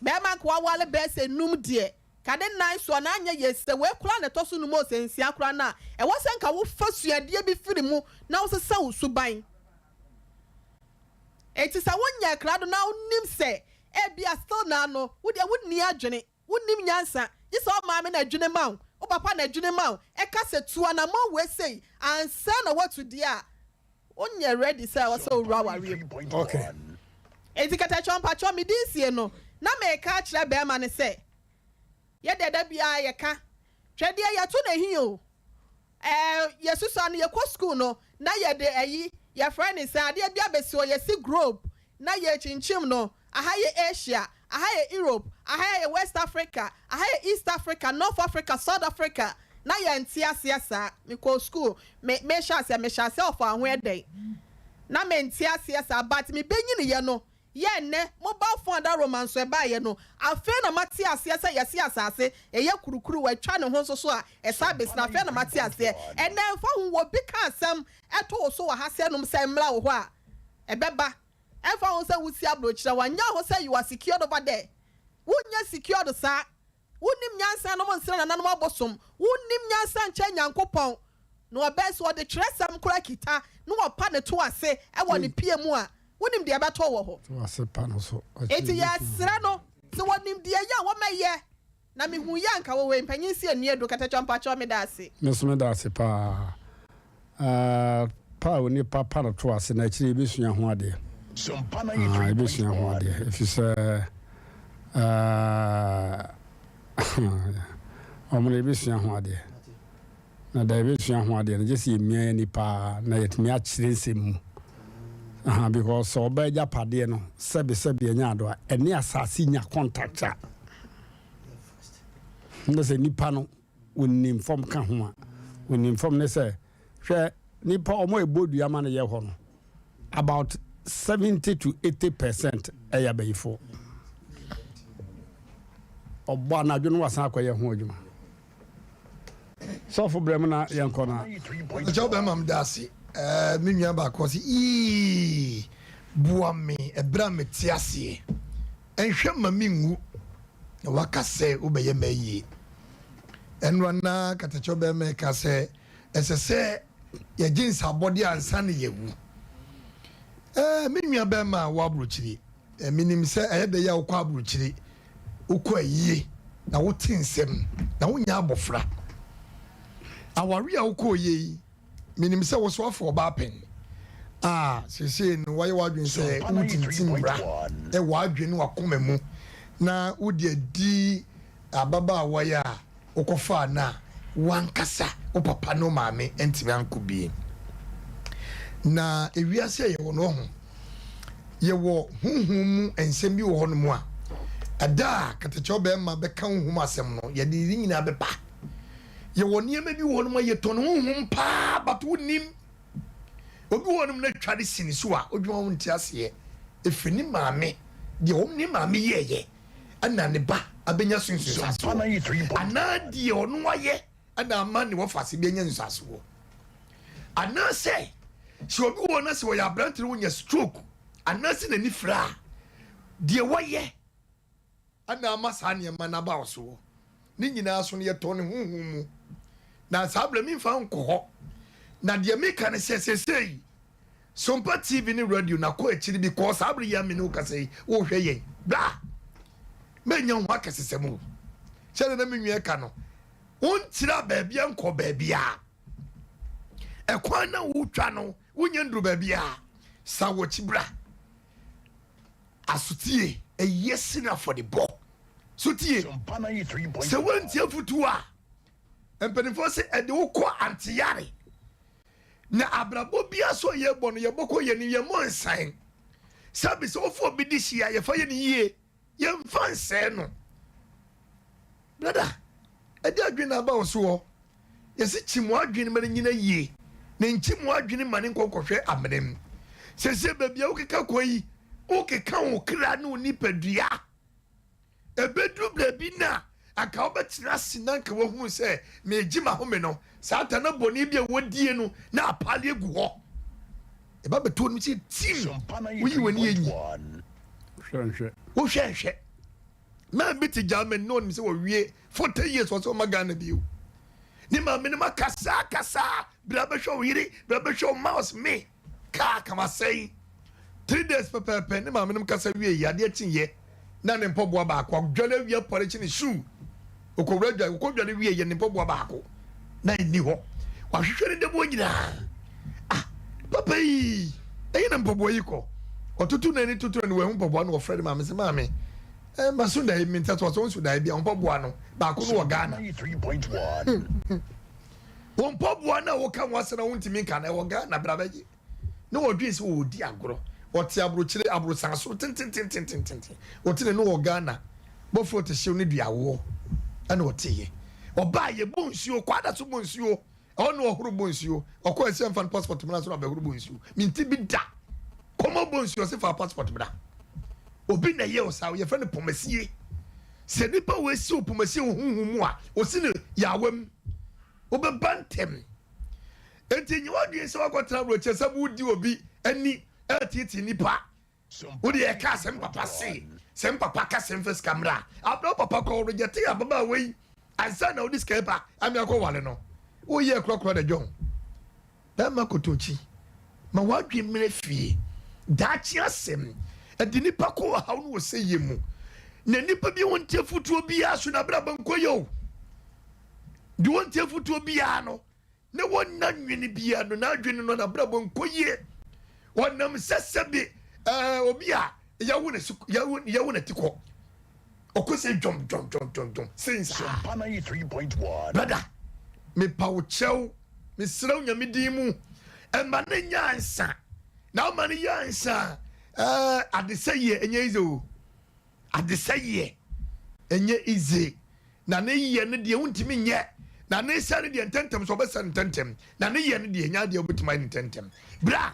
Bɛrima nka waware bɛyɛ sɛ num deɛ, ka ne nan so a na anyɛ yie. Sɛ wei koraa na ɛtɔ so num o, sɛ nsia koraa no a, ɛwɔ sɛ nka wofa suadeɛ bi firi mu na wosesa wo suban. Enti sɛ wonyɛɛ krado na wonim sɛ ebia still naa no, wo deɛ wonni adwene. Wonnim nyansa, gye sɛ wo maame na ɛdwene ma wo, wo papa na ɛdwene ma wo, ɛka sɛ tu anamɔn wei sei ansa na woatu deɛ a, wonyɛ ready sɛ ɛwɔ sɛ wowura awareɛ mu. Okay. Enti Katakyɛ mpakyɛw me din sie no, na meka akyerɛ barima no sɛ, yɛ deɛ da biara yɛka, twɛ deɛ yɛto no ahi o, Ɛɛ yɛsusua no yɛkɔ sukuu no na yɛde ɛyi yɛfrɛ no sɛn adeɛ bi abɛsi hɔ yɛsi globe na yɛkyinkyim no aha yɛ Asia aha yɛ Europe aha yɛ West Africa aha yɛ East Africa North Africa South Africa na yɛnte aseɛ saa mekɔɔ sukuu me mehyɛ aseɛ mehyɛ aseɛ wɔ faako ɛdɛn na mente aseɛ saa but mebɛnyiniiɛ no Yɛ nnɛ, mobile phone adaworoma nso ɛbaeɛ no, afei na mate aseɛ sɛ yɛse asase ɛyɛ kurukuru, wɔatwa ne ho nso so a ɛsan bɛsini, afei na mate aseɛ. Ɛnnɛ ɛmfa ho wɔ obi ka asɛm to wo so wɔ ha sɛ nom sɛ mmra wo hɔ a, ɛbɛba. Ɛmfa ho sɛ wosi abrokyire a, wanyɛ ho sɛ you are secured over there. Wonyɛ secured saa. Wonnim nyansa nom nsrɛ nananom abosom, wonnim nyansa nkyɛn Nyankopɔn, na ɔbɛn sɛ ɔde twerɛsɛm koraa kita na ɔpa ne to ase wɔ ne pia mu a, wonim deɛ ɛbɛtɔ wɔ hɔ. Enti yɛsrɛ no sɛ wɔnim deɛ ɛyɛ a wɔmɛyɛ, na mehu yɛ a anka wɔwɔ yi, mpanyin si ani adu, Katakyɛ mpakyɛw meda ase. Me nso meda ase paa. Pa a onipa pa no to ase na akyire yɛbɛsua ho adeɛ. Ah, yɛbɛsua ho adeɛ ɛfiri sɛ ɔmo no yɛbɛsua ho adeɛ. Na da yɛbɛsua ho adeɛ no gye sɛ yɛmia yɛn ani paa na yɛtumi akyerɛ nsɛm mu. Aha, because sɛ ɔbaa agyapadeɛ no sɛbe sɛbe ɛnyɛ ado a ɛne asase nya contact a na sɛ nipa no Onim fam ka ho a, onim fam ne sɛ, hwɛ nipa wɔn a ɛbɔ dua ma no yɛ hɔ no, about 70 to 80% ɛyɛ abayifoɔ. Ɔbɔ anadwo no wasan akɔyɛ ho adwuma. Sɔfo brɛ mu na yɛnkɔ na. Ɛkyɛw bɛrima meda ase. Ɛɛ me nua baako ɔse yii boa me ɛberɛ a mete aseɛ. Nhwɛ mma minwu, na woaka sɛ wobɛyɛ m'ayie. Ɛno ara na katakyɛ barima yi ka sɛ, ɛsɛ sɛ yɛgye nsabɔdeɛ ansa na yɛawu. Ɛɛ, me nua barima a wɔ aburokyire, menim sɛ ɛyɛ dɛ yɛ a wokɔ aburokyire, wokɔ ayie, na wote nsɛm, na wonyɛ abɔfra. Awareɛ a wokɔɔyɛ yi, Menim sɛ wo so afa ɔbaa pɛn a seesei no woayɛ w'adwene sɛ woretintim mmara wɔ w'adwene ne w'akoma mu na wode adi ababaawa yi a wokɔfaa no a w'ankasa wo papa ne wo maame antumi anko bi. Na ewiase a yɛwɔ no ɔho yɛwɔ honhom mu nsɛm bi wɔ hɔnom a ɛda a katakyɛw bɛrima bɛka honhom asɛm no yɛde ne nyinaa bɛba. Yɛwɔ nneɛma bi wɔ hɔnom a yɛtɔn honhom paa but wonnim. Obi wɔ hɔnom na twa de si ne so a odwuma ho nte aseɛ. Ɛfiri ne maame, deɛ wɔn ne maame yɛɛyɛ ɛna ne ba abɛnya so nsunsuansoɔ. Anaa deɛ ɔno ayɛ ɛna ama ne wɔfase bi anya nsunsuansoɔ. Anaasɛ sɛ obi wɔ hɔ na sɛ ɔyɛ aberante na ɔnya stroke anaasɛ n'ani fira a, deɛ wayɛ na ama saa nneɛma no aba wo soɔ. Ne nyinaa so no, yɛtɔ no honhom mu. Na saa berɛ memfa nkɔ hɔ. Na deɛ meka ne sɛ, seesei Sompa TV ne radio no akɔ akyiri because saa berɛ yi a me ne wo kasa yi, wohwɛ yɛn. Bra! Mɛnya wo ho akɛsesɛm o. Sɛdeɛ na me nua ka no, wonkyerɛ baabia nkɔ baabia. Ɛkwan na wotwa no, wonya nduru baabia. Sa wɔkyi bra. Asotie, ɛyɛ sene afɔrebɔ. So tie, sɛ woantie afotuo a, Mpanimfoɔ se ɛde wo kɔ anteyare. Na abrabɔ biara so a yɛbɔ no, yɛbɔ kɔ yɛn anim, yɛmmɔ nsan. Sɛbi sɛ wofa obi de hyia a, yɛfa yɛ no yie, yɛmfa nsɛe no. Brada, ɛde adwene na aba wo soɔ. Yɛse kyim w'adwene ma no nyina yie, na nkyim w'adwene ma no nkɔ nkɔhwɛ amena mu. Seesei baabi a wokeka kɔ yi, wokeka wo kra ne wo nipadua. Ɛbɛduru baabi no a, anka wobɛtena ase na anka woahunu sɛ meregye m'ahome no, saa ta na bɔne bi a wɔdie no na apale agu hɔ. Ɛba bɛtɔ no sɛ tim, woyi w'ani anyi. Wohwɛ nhwɛ. Man bi te Germany na ɔnim sɛ wɔwie 40 years ɔsɛ ɔma Ghana bio. Ne maame no ma kasaa kasaa, bra bɛhwɛ wo yere, bra bɛhwɛ wo mouse me. Kaa ka masɛe. 3 days pɛpɛɛpɛ ne maame nom kasa wie yi adeɛ kye yɛ na ne mpɔboa baako adwane awie apɔrekye ne shoe okɔwura dwa okɔ dwane wie yɛ ne mpɔboa baako na ɛnni hɔ wahwehwɛ ne dɛboɔ nyinaa ah papa yi ɛyɛ na mpɔboa yi kɔ ɔtoto n'ani toto n'ani wahu mpɔboa no wɔfrɛ ne maame sɛ maame eh, maso dae mi nta so ɔsɛ ɔnso dae bi a mpɔboa no baako no wɔ Ghana Wo mpaboa no a woka ho asɛm na wontumi nka no, ɛwɔ Ghana, bra bɛgye. Na wɔdwen sɛ wɔredi agorɔ. Wɔte abrokyire, abrosan soro tentententententen. Wɔte ne no wɔ Ghana. Bofrot hyew ne duawoɔ ɛna ɔteeɛ. Ɔbaa yɛbɔ nsuo, kwada so bɔ nsuo. Ɛhɔ na ɔhoro bɔ nsuo. Ɔkɔɔ ɛsɛ mfa no passport mmra so na ɔbɛhoro bɔ nsuo. Mente bi da. Kɔmɔ bɔ nsuo ɔse fa passport bra. Obi na ɛyɛ wo saa, yɛfrɛ no pɔmasie. Sɛ nipa wei si wo pɔmasie wɔ honhom mu a, ɔsi no yawa mu. Wobɛba ntɛm. Enti nyɛ w'adwene sɛ woakɔtena aburokyire sɛ woredi obi ani ɛreteetee nipa. Wo deɛ ɛka sɛ mpapa se, sɛ mpapa ka sɛ mfa sika mmra. Abrɛ wo papa kɔ rejecte ababaawa yi ansa na wode sika ba ame akɔware no. Woyɛ korɔkorɔ da dwɔn. Bɛrima kotokyi, ma w'adwene mmra fie. Daakye asɛm, ɛde nnipa kɔ ɔhaw ne ɔsɛeɛ mu. Na nnipa bi a wɔntie afotuo biara so n'abrabɔ nkɔ yie o. Deɛ ɔntie afotuo biara no, na wɔnna nwene biara no, n'adwene no n'abrabɔ nkɔ yie. Ɔnam sɛ sɛbe ɛɛ obi a yɛwo ne so yɛwo yɛwo ne ti kɔ. Ɔkɔ sɛ dwom dwom dwom dwom dwom sei nsaa. Brother, mepa wo kyɛw. Mesrɛ wo Nyame din mu, ɛma no nyɛ ansa. Na woma no yɛ ansa a, ɛɛ adesɛeɛ ɛnyɛ easy o. Adesɛeɛ ɛnyɛ easy. Na ne yɛ no deɛ wontumi nyɛ. Na ne sɛ no deɛ ntɛntɛm so ɔbɛsɛ no ntɛntɛm. Na ne yɛ no deɛ ɛnyɛ adeɛ wobɛtumi ayɛ no ntɛntɛm. Bra,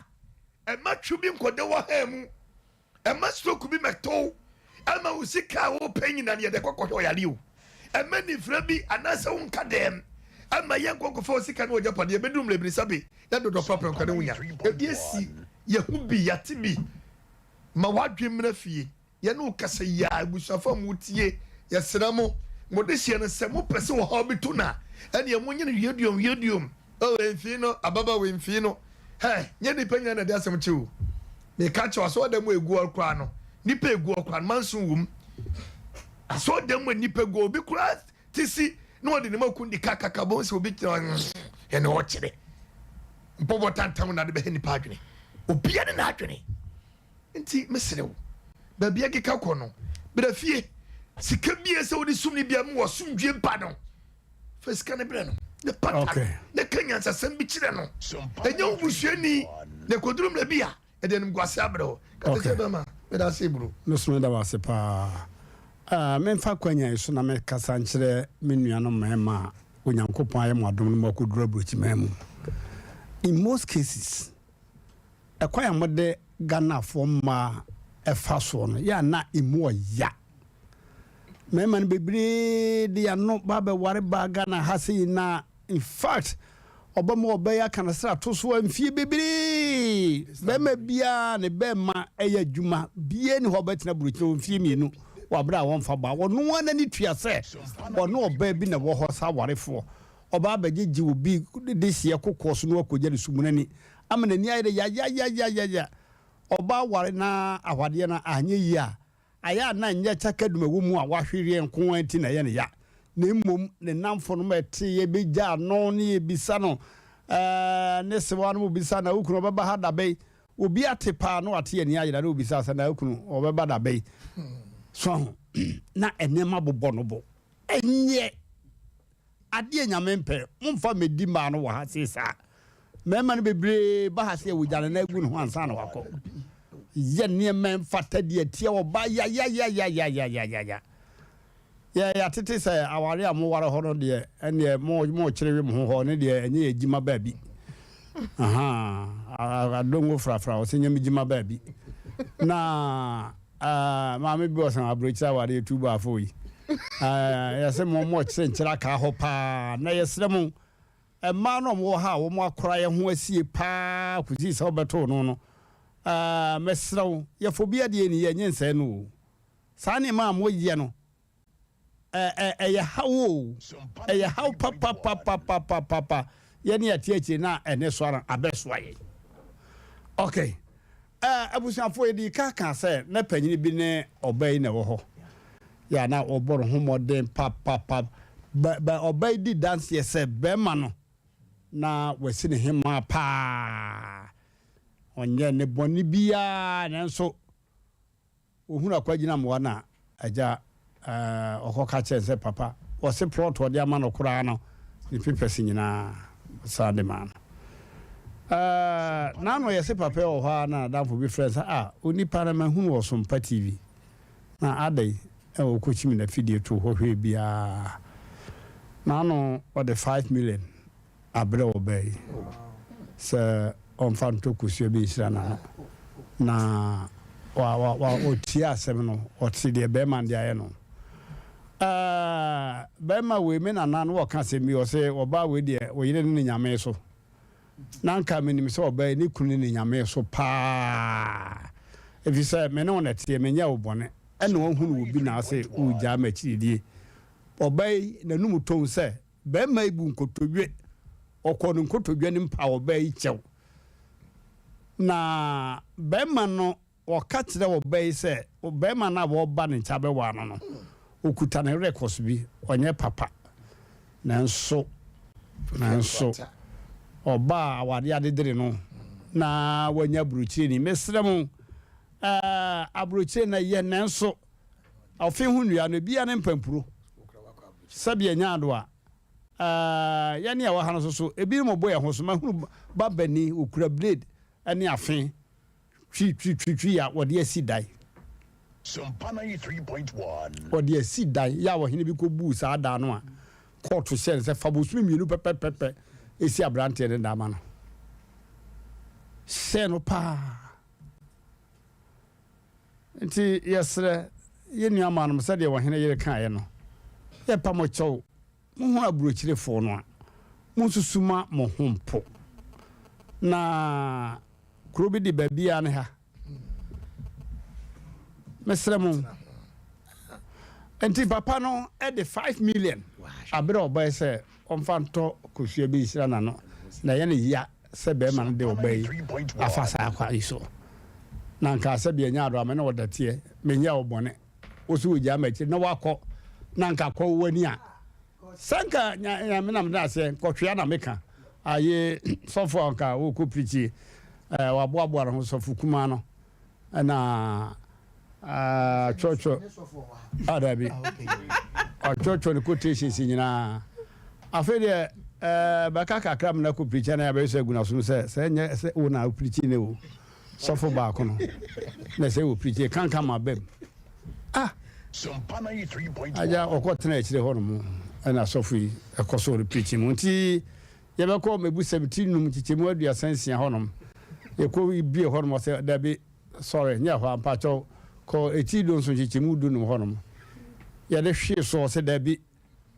ɛma twi bi nkɔda wɔ ha mu. Ɛmma stroke bi mmɛtɔ wo. Ɛmma wo sika a wopɛ nyina no yɛde kɔ kɔhwɛ ɔyare o. Ɛmma anifira bi anaasɛ wo nka dɛm. Ɛmma yɛnkɔ nkɔfa wo sika ne w'agyapadeɛ. Ɛbɛduru mmerɛ bi no sɛbe na dodɔ prapra nkwa ne wo nya. Ebi asi, yɛhu bi, yɛate bi. Ma w'adwene mmra fie. Yɛne wo kasa yi ara, abusuafo a motie, yɛsrɛ mo, mo dehyeɛ no, sɛ mopɛ sɛ ɔhaw bi to no a, ɛnneɛ monyɛ no wiaduom wiaduom. Oh, mfii no, ababaawa yi, mfii no. Hɛ, nyɛ nnipa nyinaa na ɛde asɛm kyɛ o. Meka kyerɛ wo, asɔredan mu a egu hɔ koraa no, nnipa a egu hɔ koraa no, manso wom. Asɔredan mu a nnipa gu hɔ, obi koraa te si na ɔde ne mako di kakaka, bohu sɛ obi gyina hɔ, ɛna ɔkyerɛ. Mpɔbɔ tantam na ade bɛhɛ nnipa adwene. Obiara ne n'adwene. Nti mesrɛ wo, baabi ɛkeka kɔ no, bra fie. Sika bi a ɛsɛ wode som no bia mu wɔ asomdwie ba no, fa sika no brɛ no ne pata no na ka nyansasɛm bi kyerɛ no. Ɛnyɛ wo busuani na ɛkɔduru mmerɛ bi a ɛde animguase abrɛ wo. Kata sɛ bɛma meda ase bro. Me nso meda wo ase paa. Ah, memfa kwanya yi so na mekasa nkyerɛ me nuanom mmarima a Onyankopɔn ayɛ mo adom no moakɔduru aburokyiman mu. In most cases, Ɛkwan a mode Ghanafoɔ mmaa fa soɔ no, yɛ a na ɛmu ɔya. Mmarima no bebree de ano ba bɛware baa Ghana ha sei na in fact ɔbɛma ɔbɛyɛ aka no sra to so mfie bebree. Bɛrima biara ne bɛrima ɛyɛ adwuma biara ni hɔ ɔbɛtena burokyerɛ wɔ mfie mmienu wɔ abere a wɔmfa baa. Ɔno ara n'ani tua sɛ ɔne ɔbaa bi na ɛwɔ hɔ saa awarefoɔ. Ɔbaa bɛgyegye obi de hyeɛ kokoɔ so na wakɔgya ne sumunani ama n'ani ayɛ dɛ yayayayayaya. Ɔbaa ware na awadeɛ no anyɛ yie a, ayɛ a na ɛnyɛ kyakadum a ɛwɔ mu a wahwereɛ nko ara nti na ɛyɛ no ya, na mmom ne nnamfonom a ɛteeɛ bɛgyaa no ne yɛbisa no, ɛɛ, ne sewanom bisa na wo kunu ɔbɛba ha da bɛn? Obi ate paa na wate ani ayera na obisa sɛ na wo kunu ɔbɛba da bɛn? So ahu? Na nneɛma bobɔ no bo. Ɛnyɛ. Adeɛ Nyame mpɛ, momfa mmɛdi mmaa no wɔ ha sei saa. Mmarima no bebree ba ha sɛ wɔgya ne nan agu ne ho ansa na wakɔ. Yɛ nneɛma mfata deɛ atia ɔbaa yayayayayayayaya. Yɛ yɛatete sɛ aware a moware hɔ no deɛ ɛnneɛ mo mokyere we mo ho hɔ ne deɛ ɛnyɛ yɛ gyima baabi. Aha, adongo frafra ɔsɛ nyɛ me gyima baabi. Na uh, maame bi ɔsɛn aburokyire aware yɛ tu baafo yi. Uh, yɛsɛ mo mo kyerɛ nkyerɛ aka hɔ paa na yɛsrɛ mo Mmaa no a wɔwɔ ha a wɔakora yɛn ho asie paa kosii sɛ wobɛtoo no no, ah, mesrɛ wo, yɛ fobia deɛ ni, yɛ nyinsɛn no o. Saa nneɛma a moyɛ no, ɛ, ɛ, ɛyɛ haw o. Ɛyɛ haw papapapapapapa. Yɛne yɛte akyire na ɛne soa no abɛsoa yɛn. Okay. Eh, abusuafoɔ yɛdii ka kaa sɛ na panyini bi ne ɔbaa yi na ɛwɔ hɔ. Yɛ a na ɔbɔ ne ho mmɔden papapa. Bɛ, bɛ, ɔbaa yi di danseɛ sɛ bɛrima no na wasi ne hemaa paa. Ɔnyɛ ne bɔne biara nanso Ohunu akwagyina mmoa no a, agya eh, ɔkɔka kyerɛ no sɛ, Papa, wɔse plɔt a ɔde ama no koraa no, ne papers nyinaa, ɔsan de maa no. Eh, n'ano yɛse papa yi wɔ hɔ ara na n'adamfo bi frɛ no sɛ, Ah, onipa no mahunu wɔ Sompa TV. Na adɛn? Ɛna ɔkɔkyim n'afidie too hɔ hwɛɛ biara. N'ano ɔde 5 million abrɛ ɔbaa yi sɛ ɔmfa ntɔ kosua bi nhyira n'ano na wa wa wa ɔtie asɛm no ɔte deɛ bɛrima no de ayɛ no. Ɛɛ bɛrima wei me nana no wɔka asɛm bi ɔse ɔbaa wei deɛ ɔyere ne ne nyame so na nka menim sɛ ɔbaa yi ne kunu ne ne nyame so paa ɛfiri sɛ me ne wo na ɛteɛ menyɛ wo bɔne ɛna wahunu wɔ bi na ase wogyaa m'akyiridie ɔbaa yi n'anum tɔn sɛ Barima yi bu nkotodwe. Ɔkɔɔ ne nkotodwe anim paa ɔbaa yi kyɛw. Na barima no, ɔka kyerɛ ɔbaa yi sɛ, barima no a wɔreba ne nkyɛn abɛwaa no no, ɔkuta ne records bi, ɔnyɛ papa. Nanso, nanso, ɔbaa awadeɛ adedere no, na wanya aburokyireni. Mesrɛ mo, ɛɛ, aburokyire no ɛyɛ, nanso, Ɔfe ho nnua no, ebiara ne mpampuro. Sɛdeɛ ɛnya ado a, yɛne a ɛwɔ ha no nso so, ebinom bɔ yɛn ho so. Mahunu babani, ɔkura blade ne afe twitwitwitwi a wɔde asi dan. Wɔde asi dan yɛ a ɔhene bi kɔbuu saa dan no a, kɔɔto hyɛɛ no sɛ fa bosome mmienu pɛpɛpɛpɛ si aberanteɛ no dan ma no. Hyɛɛ no paa. Enti yɛsrɛ yɛn nuammaanom, sɛdeɛ ɔhene yere kaeɛ no, yɛpa mo kyɛw, mohunu aburokyirefoɔ no a, monsusu ma mo ho mpo. Na kuro bi de baabiara ne ha. Mesrɛ mo. Enti papa no de 5 million aberɛ ɔbae sɛ ɔmfa ntɔ kosua bi nhyira n'ano, na ɛyɛ no ya sɛ barima no de ɔbaa yi afa saa kwan yi so. Na anka sɛdeɛ ɛnyɛ adɔ a me ne wo da teɛ, menyɛɛ wo bɔne, wo so wogyaa m'akyiri na woakɔ, na anka kɔ w'ani a, sɛ anka Nyame na meda aseɛ, nkɔtwea na meka. Aye, sɔfo a anka wokɔ pirikyi, eh, waboaboa ne ho, sɔfo kumaa no, ɛna atwerɛtwerɛ ah dabi ɔtwerɛtwerɛ ne quotations nyinaa afei deɛ ɛɛ bɛka kakra mu na kɔ pirikyi na yɛabɛyɛ sɛ agu n'asom sɛ sɛ ɛnyɛ sɛ wo na pirikyi ne o sɔfo baako no na sɛ wɔ pirikyi kanka ma bɛm ah agya ɔkɔ tena akyire hɔ nom ɛna sɔfo yi ɛkɔ so ɔre pirikyi mu nti Yɛbɛkɔ Mmebusɛm ti num nkyekyɛmu 36 hɔnom. Yɛkɔ bue hɔnom ɔsɛ dabi sorry nyɛ hɔ a mpakyɛw kɔ eti 17 nkyekyɛmu 15 hɔnom. Yɛde hwee so ɔsɛ dabi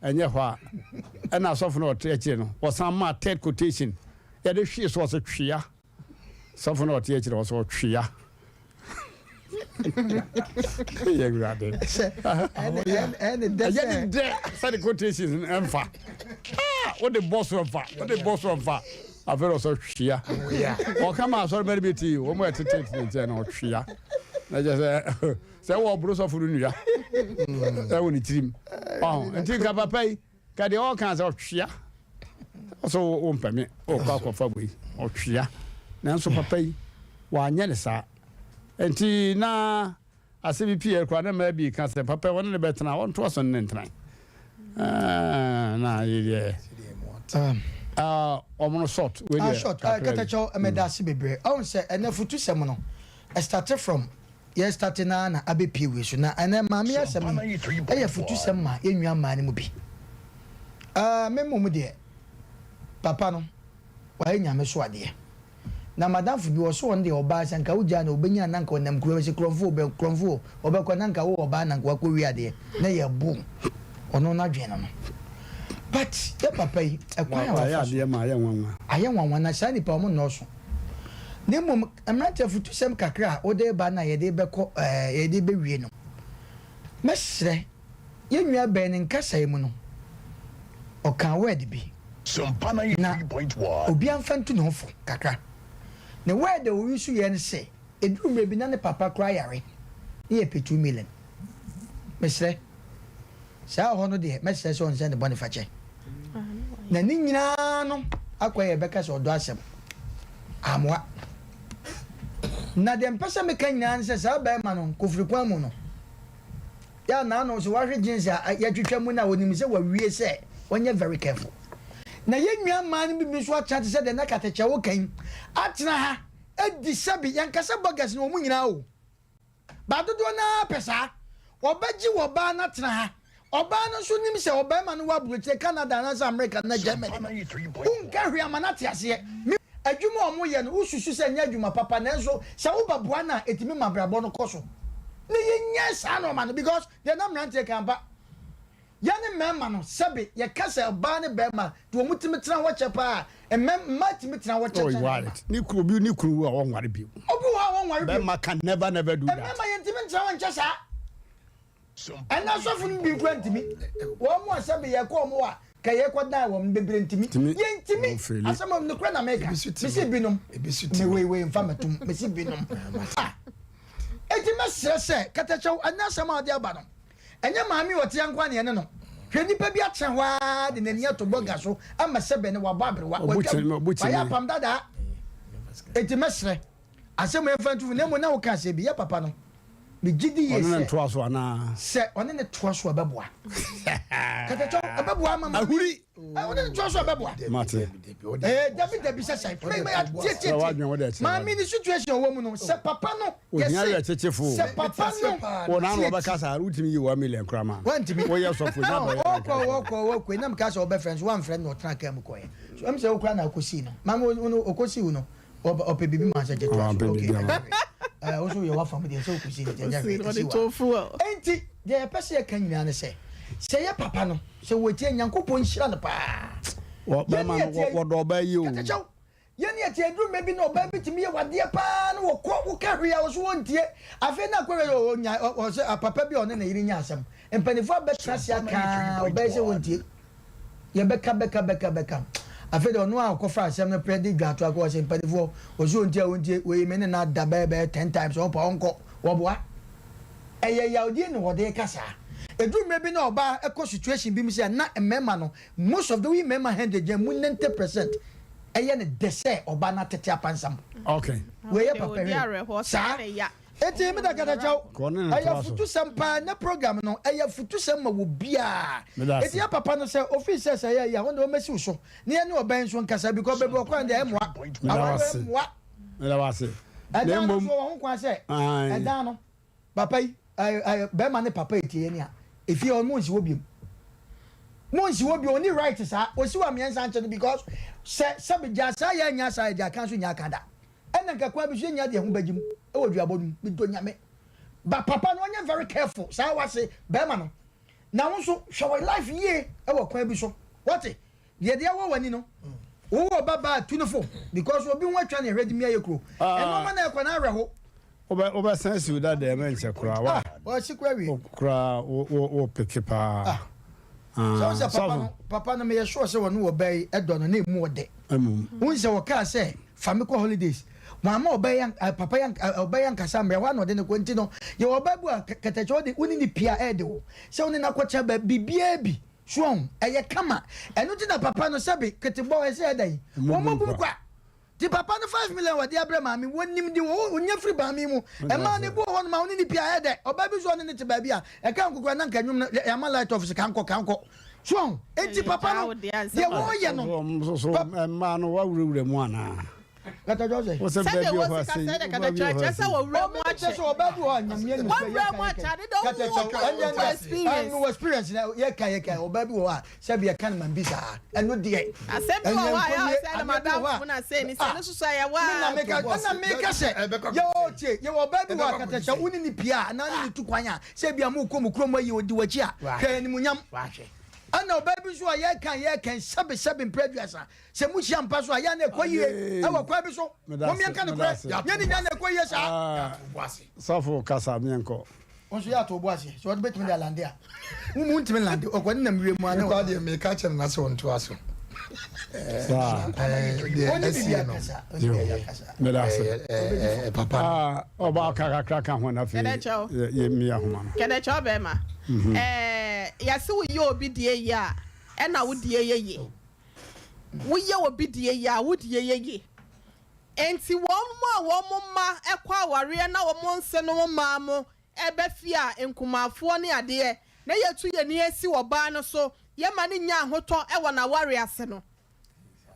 ɛnyɛ hɔ a ɛna asɔfo no ɔte akyire no wɔsan maa third quotation yɛde hwee so ɔsɛ twea. Sɔfo na ɔte akyire hɔ sɛ ɔtwea. Yɛ awurade. Ɛyɛ ne dɛ sɛde quotations no ɛmfa. Ah, wode bɔ so ɛmfa, wode bɔ so ɛmfa. Afei na ɔsɛ twea. Ɔka ma asɔre bɛrɛ bi ti wɔn a ɛtete ne nkyɛn na ɔtwea. Na kyerɛ sɛ sɛ wɔ ɔboro sɔfo no nua ɛwɔ ne tirim. Ɔho nti nka papa yi. Ka deɛ ɔka sɛ ɔtwea ɔsɛ wo mpɛ me ɔkɔ akɔfa wei ɔtwea nanso papa yi wanyɛ ne saa nti na asɛm bi pii koraa na mmaa bi ka sɛ papa wɔne ne bɛtena ɔntoa so ne ne ntena na Ah, yɛ deɛ. Ah, ɔmo no short. Wei Ah, deɛ short. Ah, kakra bi. Katakyɛw, meda ase bebree. Ɔhu sɛ ɛnɛ futusɛm no, ɛstarte from yɛ starte no ara na abɛpie wei so. Na ɛnɛ maame yi asɛm yi ɛyɛ futusɛm ma yɛn nua mmaa no mu bi. Ah, me mmom deɛ, papa no, wayɛ nyame so adeɛ. Na madamfo bi ɔse ɔno deɛ ɔbaa sɛ nka wogyaa no ɔbɛnya na nka ɔnam kuro bɛsɛ kurɔmfo o bɛ kurɔmfo o ɔbɛkɔ na nka wo ɔbaa na nka wakɔ wie adeɛ na yɛ bo ɔno n'adwene no no but yɛ papa yi ɛkwan a Wayɛ wafa so adeɛ ma ayɛ nwanwa. ayɛ nwanwa na saa nipa wɔn nnɔɔso na mmom mmerante afutusɛm kakra a wode ba na yɛde bɛkɔ ɛɛ yɛde bɛwie no mɛsrɛ Yɛn nua bɛn ne nkasae mu no, ɔkaa word bi, na obiara mfa ntu ne ho fo kakra. Ne word a ɔuse yɛ ne sɛ, ɛduru mmerɛ bi na ne papa koraa yare, ne yɛpɛ 2 million. Mesrɛ, saa hɔ no deɛ, mɛsrɛ sɛ ɔnsɛ ne bɔne fakyɛ. Na ne nyinaa no akɔ yɛ bɛka sɛ ɔdɔ asɛm. Amoa. Na deɛ mpɛ sɛ meka nyinaa ne sɛ saa barima no, nkofiri kwan mu no, Yɛ a n'ano so wahwe jeans a yɛatwitwa mu no a onim sɛ wawie sɛ ɔnyɛ very careful. Na yɛn nua mmaa no bi nso atena te sɛ deɛ na Katekyɛ wo ka yi, atena ha adi sɛbe, yɛnka sɛ burgers no wɔn nyinaa o, but dodoɔ no ara pɛ saa. Wɔbɛgye wɔ ɔbaa no atena ha, ɔbaa no nso nim sɛ ɔbarima no wɔ aburokyire, Canada anaasɛ America anaa Germany no, wonka hwee ama no ate aseɛ. Me adwuma a wɔyɛ no, wosusu sɛ ɛnyɛ adwuma papa nanso sɛ wobɛboa no a, ɛtumi ma abrabɔ no kɔ so. Na yɛnyɛ saa nnoɔma no because deɛ na mmeranteɛ ka ampa. Yɛne mmarima no, sɛbe yɛka sɛ ɔbaa ne barima deɛ wɔn tumi tena hɔ kyɛ paa a, mmɛ mmaa tumi tena hɔ kyɛ Oh, kyɛn right. mmarima. Ne kunu obi ne kunu wu a wɔnware bio. Obi wɔ hɔ a wɔnware bio. Bɛrima can never never do that. Mmarima yɛntumi ntena hɔ nkyɛ saa. Ɛnna asɔfo no bi nkura ntumi. Wɔn mu a sɛbe yɛkɔ wɔn hɔ a, ka yɛkɔ dan wɔn no bebree ntumi. Tumi. Yɛntumi. Wɔn feli. Asɛm a nokorɛ na meka. Ebi so tumi. Mese binom. Ebi so Me tumi. wei wei mfa mɛtom. Mese binom. Ah. Enti mɛsrɛ sɛ, katakyɛw, ɛnnɛ asɛm a wode aba no, ɛnyɛ maame a ɔte ha nko ara na yɛne no. Hwɛ nipa bi atena hɔ ara de n'ani ato bɔga so ama sɛbɛ no wabɔ aberewa, Ɔbu watwam, kyene, ɔbu wayɛ kyene. apam dadaa. Enti mɛsrɛ, asɛm wei mfa nto fo, na mmom na woka asɛm bi, yɛ papa no, megye di yie Ɔne no sɛ, ntoa so anaa? sɛ ɔne no toa so a ɛbɛboa. Katakyɛw, ɛbɛboa ama maame. Ahuri! Ɛ, ɔne no toa so a ɛbɛboa. Mate. Ee, dabi dabi sɛ sɛ mɛ mɛ tie tie Kyerɛ tie w'adwene, wo deɛ kyerɛ maame w'adwene. ne situation ɔwɔ mu no sɛ papa no Ohia yɛse werɛkyekyefo. sɛ papa no Wo na tie wɔbɛka tie saa, wotumi yi 1 million koraa ma no. wantumi Woyɛ sɔfo nya bɔyɛ ɔkɔ ɔkɔ ɔkɔ nam ka sɛ ɔbɛfrɛ nso wamfrɛ no na ɔtena kaa mu kɔɛ so ɛm sɛ wokora na ɔkɔsii no maame wo no ɔkɔsii wo no ɔpɛ biribi ma sɛ gye toa so Ɔmpɛ okay biribi ama. ɛnyɛ hwee ɛɛ wo nso yɛ w'afa mu deɛ sɛ wokɔsii no deɛ ɛnyɛ hwee Ɔde ɛsi wa tofu ɔ. enti deɛ yɛpɛ sɛ yɛka nyinaa ne sɛ sɛ yɛ papa no sɛ wɔtie Nyankopɔn nhyira no paa Wɔ yɛne bɛrima no yɛtie wɔdɔ ɔbaa yi o. katakyɛw yɛne yɛte aduru mmerɛ bi na ɔbaa bi tumi yɛ wadeɛ paa na wɔkɔ woka hwee a wɔso wɔntie afei na akɔhwɛ sɛ ɔnya ɔsɛ papa bi a ɔne ne yere nya asɛm mpanimfoɔ abɛtena ase aka ɔbɛyɛ sɛ wɔntie yɛbɛka bɛka bɛka bɛka afei de ɔno a ɔkɔfa asɛm no pɛ de dwa ato akɔ ɔsɛ mpanimfoɔ ɔso wɔntie a wɔntie wei me ne na da bɛyɛ bɛyɛ 10 times ɔmpa ɔnkɔ wɔboa ɛyɛ yawdie na wɔde ka saa ɛduru mmerɛ bi na ɔbaa ɛkɔ situation bi mu sɛ na mmarima no most of the woyi mmarima 100 gyina mu 90% ɛyɛ ne dɛ sɛ ɔbaa no atete apansam Okay. wei yɛ Ɔde papa odi hwɛ awerɛhoɔ saa saa ne ya. eti mi da katakyɛw Kɔ ne ne ɛyɛ toa so. futusɛm paa ne program no ɛyɛ futusɛm ma wɔ biaa Meda ase. eti yɛ papa no sɛ ofi sɛ sɛ yɛ yɛ a wɔn de wɔn mɛsi so ne yɛ ne ɔbɛn nso nkasa because baabi ɔkwan deɛ ɛmoa Meda awaare wase. ɛmoa Meda wase. Na ɛdan no mmom so wɔ ho kwan sɛ Ae. ɛdan no papa yi ɛɛ ɛɛ bɛrima ne papa etie yɛ ni a efie hɔ mo nsi hɔ biem mo nsi hɔ biem oni right saa osi wa mmiɛnsa nkyɛn no because sɛ sɛbi gya saa yɛ nya saa yɛ gya kan so nya aka da ɛna nka kwan bi so yɛ nya deɛ ho bɛgye mu ɛwɔ duabɔ no mu mi do nyame ba papa no ɔnyɛ very careful saa wase bɛrima no na wo nso hwɛ wɔ life yie ɛwɔ kwan bi so wɔte deɛ deɛ wɔ w'ani no wowɔ ɔba baa tu no fo because obi ho atwa ne ɛhwɛ de mi ayɛ kuro ɛnɔɔma na ɛkɔ na awerɛho Wobɛ wobɛsan si wo dada ɛmɛ nkyɛ koraa wa. Ah, wɔasi kora wie. Koraa wo wo wo peke paa. Ah. Sɛ wo sɛ papa no papa no meyɛ sure sɛ wɔne wɔ bɛyi ɛdɔ no na emu ɔdɛ. Emum. Wohu sɛ wɔkaa sɛ fa me kɔ holidays. Wɔama ɔbaa yi papa yi ɔbaa yi ankasa mmerɛ hɔ a na ɔde no kɔ nti no yɛwɔ ɔbaa bi a kɛtɛkyɛ ɔde wo ne ne pia ɛɛde wo sɛ wo ne no akɔkyɛ ba biribiara bi so ɔho ɛyɛ kama ɛno nti na papa no sɛbe ketebɔ ɛsɛ ɛda yi wɔn mɔ bum kwa ti papa no 5 million wɔde abrɛ maame wɔnim de wɔ wɔnya firi maame mu ɛmaa ne bu wɔ hɔ no ma wo ne ne pia ɛyɛ dɛ ɔbaa bi so ɔne ne te baabi a ɛka nkokora na nka nwom no yɛama light off sɛ kankɔ kankɔ. So enti papa no deɛ wɔyɛ no. Soso mmaa no wawurawura mu anaa. Sɛdeɛ wɔsi kasa yɛ dɛ katakyɛ kyerɛ sɛ wɔwura mu akyɛ. Ɔbaa bi wɔ hɔ a nyamea nim sɛ wɔwura mu akyɛ ade dɛ wɔwɔ wɔ experience. Wɔ experience na yɛ ka yɛ ka ɔbaa bi wɔ hɔ a sɛbi yɛ ka no ma bi saa ɛno deɛ. Asɛm bi wɔ hɔ a yɛ sɛ ɛna madam fo na sɛ ni sɛ ne soso yɛ waa. Mena meka ɛna meka sɛ yɛ wɔ tie yɛ wɔ ɔbaa bi wɔ a katakyɛ wo ne ne pia anaa ne ne tu kwan a sɛ bi a mo kɔ mo kurom ayi odi w'akyi a hwɛ animuonyam. Ɛna ɔbaa bi nso a yɛka yɛka sɛbi sɛbi mpere aduasa Sɛ mohyia mpa so a, yɛ a na ɛkɔ yie wɔ kwan bi so. Mom yɛnka nokorɛ, nyɛ ne nyinaa na ɛkɔ yie saa. Sɔfo kasa meɛnkɔ. Wo nso yɛ ato wo bo ase. Sɛ wɔde bɛtumi de alande a, wo mu ntumi nlande. Ɔkɔ ne nam wiem a ne. Mekɔ adeɛ meka kyerɛ no na sɛ ɔntoa so. Saa. Deɛ ɛsie no. Meda ase. Papa. Ɔba ɔka kakra ka ho na afei yɛ mmea homa no. Kɛdɛkyɛ ɔbɛrima. Yɛse woyɛ obi deɛ yie a, ɛna wo deɛ yɛ yie. Woyɛ obi deɛ yie a, wo deɛ yɛ yie. Enti wɔn a wɔn mma kɔ awareɛ na wɔn nsenom mmaa mo ba fie a, nkumafoɔ ne adeɛ, na yɛtu yɛn ani asi ɔbaa no so, yɛma no nya ahotɔ wɔ n'awareɛ ase no,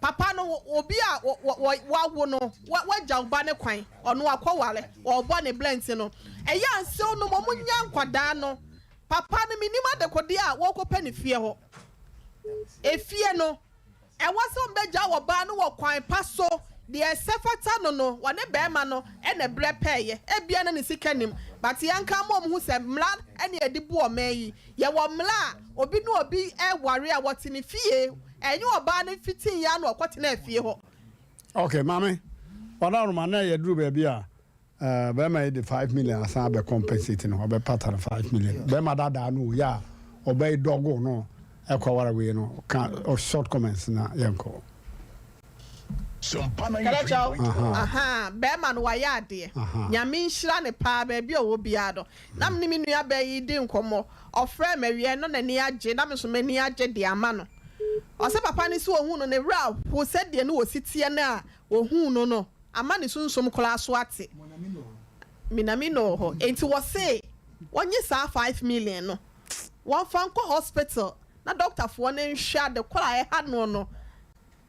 papa no, obi a wawo no, wagya wo ba no kwan, ɔno akɔware, ɔrebɔ ne bra nti no, ɛyɛ a nsew no wɔnya nkwadaa no, papa no mennim adekodeɛ a wɔrekɔpɛ no fie hɔ. Efie no, ɛwɔ sɛ wɔbɛgyaa ɔbaa no wɔ kwan pa so, deɛ ɛsɛ fata no no, wɔne barima no na ɛbrɛ pɛɛyɛ, ebia na ne sika nnim, but yɛnka mma wɔn hu sɛ mmara na yɛde bu ɔman yi, yɛwɔ mmara a obi ne obi ware a wɔte ne fie, ɛnyɛ ɔbaa no fitiiɛ ara na ɔkɔtenaa fie hɔ. Ok maame, Ɔdawroma na yɛduru baabi a Eh bɛrima yi de 5 million asan abɛ compensate no ɔbɛ pata no 5 million bɛrima dadaa no o yɛ a ɔbɛ yi dɔgo no ɛkɔ wara wei no ka short comments na yɛn kɔ. Kɛlɛkyɛw ahaa bɛrima no wayɛ adeɛ nyame nhyira no paa baabi a ɔwɔ biara no na mene me nua baa yi di nkɔmmɔ ɔfrɛɛ me awia no n'ani agye na me nso m'ani agye de ama no ɔsɛ papa no sɛ ɔhuu no ne werɛ aho sɛdeɛ ne ɔsi teɛ no a ɔhuu no no ama ne sunsum koraa so ate. Minamino wɔ hɔ. Enti wɔse wɔnye saa 5 million no wɔmfa nkɔ hospital na dɔktafoɔ no nhwɛ ade koro a ɛha no no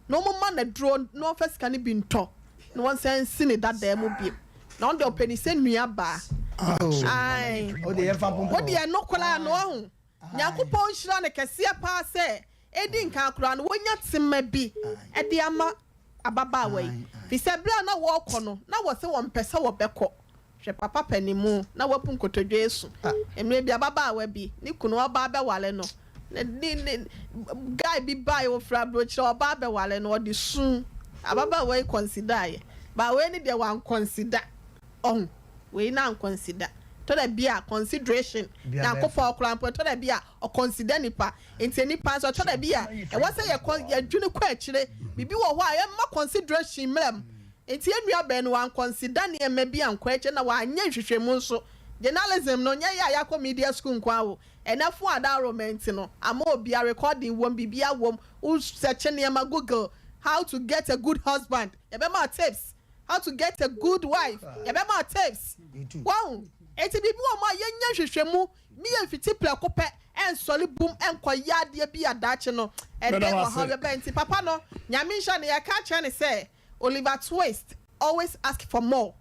na wɔmma no aduro na wɔmfa sika no bi ntɔ na wɔnsan nsi ne dadaa mu bio. Na ɔno deɛ ɔpɛ ne sɛ nua baa. Ae. Wo deɛ ɛno koraa no wahu. Nyankopɔn nhyira no kɛseɛ paa sɛ edi nkan koraa no wanya tema bi de ama ababaawa yi, fisɛ bere a na wɔrekɔ no na wɔse wɔmpɛ sɛ wɔbɛkɔ. Hwɛ papa panimu na wabu nkotodwe resu. Mmerɛ bi ababaawa bi ne kunu ɔba abɛware no, ne ne guy bi baeɛ ɔfiri aburokyire ɔba abɛware no ɔde su. Ababaawa yi consider yɛ, but wei ne deɛ wankɔnsida. Ɔho, wei na ankɔnsida. Ɛtɔ da bi a consideration, Nyankopɔn koraa mpo ɛtɔ da bi a ɔkɔnsida nipa. Nti nipa nso ɛtɔ da bi a ɛwɔ sɛ yɛkɔ yɛdwene kɔ akyire. Biribi wɔ hɔ a yɛmma consideration mmra mu. Nti yɛn nua bɛn no wankɔnsida nneɛma bi ankɔ akyire na wanyɛ nhwehwɛmu nso. Journalism no nyɛ yɛ a yɛakɔ media school nko ara o. Ɛnɛ phone adaworoma nti no ama obiara recording wom, biribiara wom. Wo search nneɛma Google how to get a good husband, yɛbɛma wo tips. How to get a good wife yɛbɛma wo tips wahu enti biribi wɔ mu a yɛnyɛ nhwehwɛmu ne yɛ mfiti prɛko pɛ ɛnsɔre bum ɛnkɔ yɛ adeɛ bi a daakye no ɛde ɔhaw bɛba nti papa no Nyame nhyira no yɛka akyerɛ no sɛ Oliver Twist always ask for more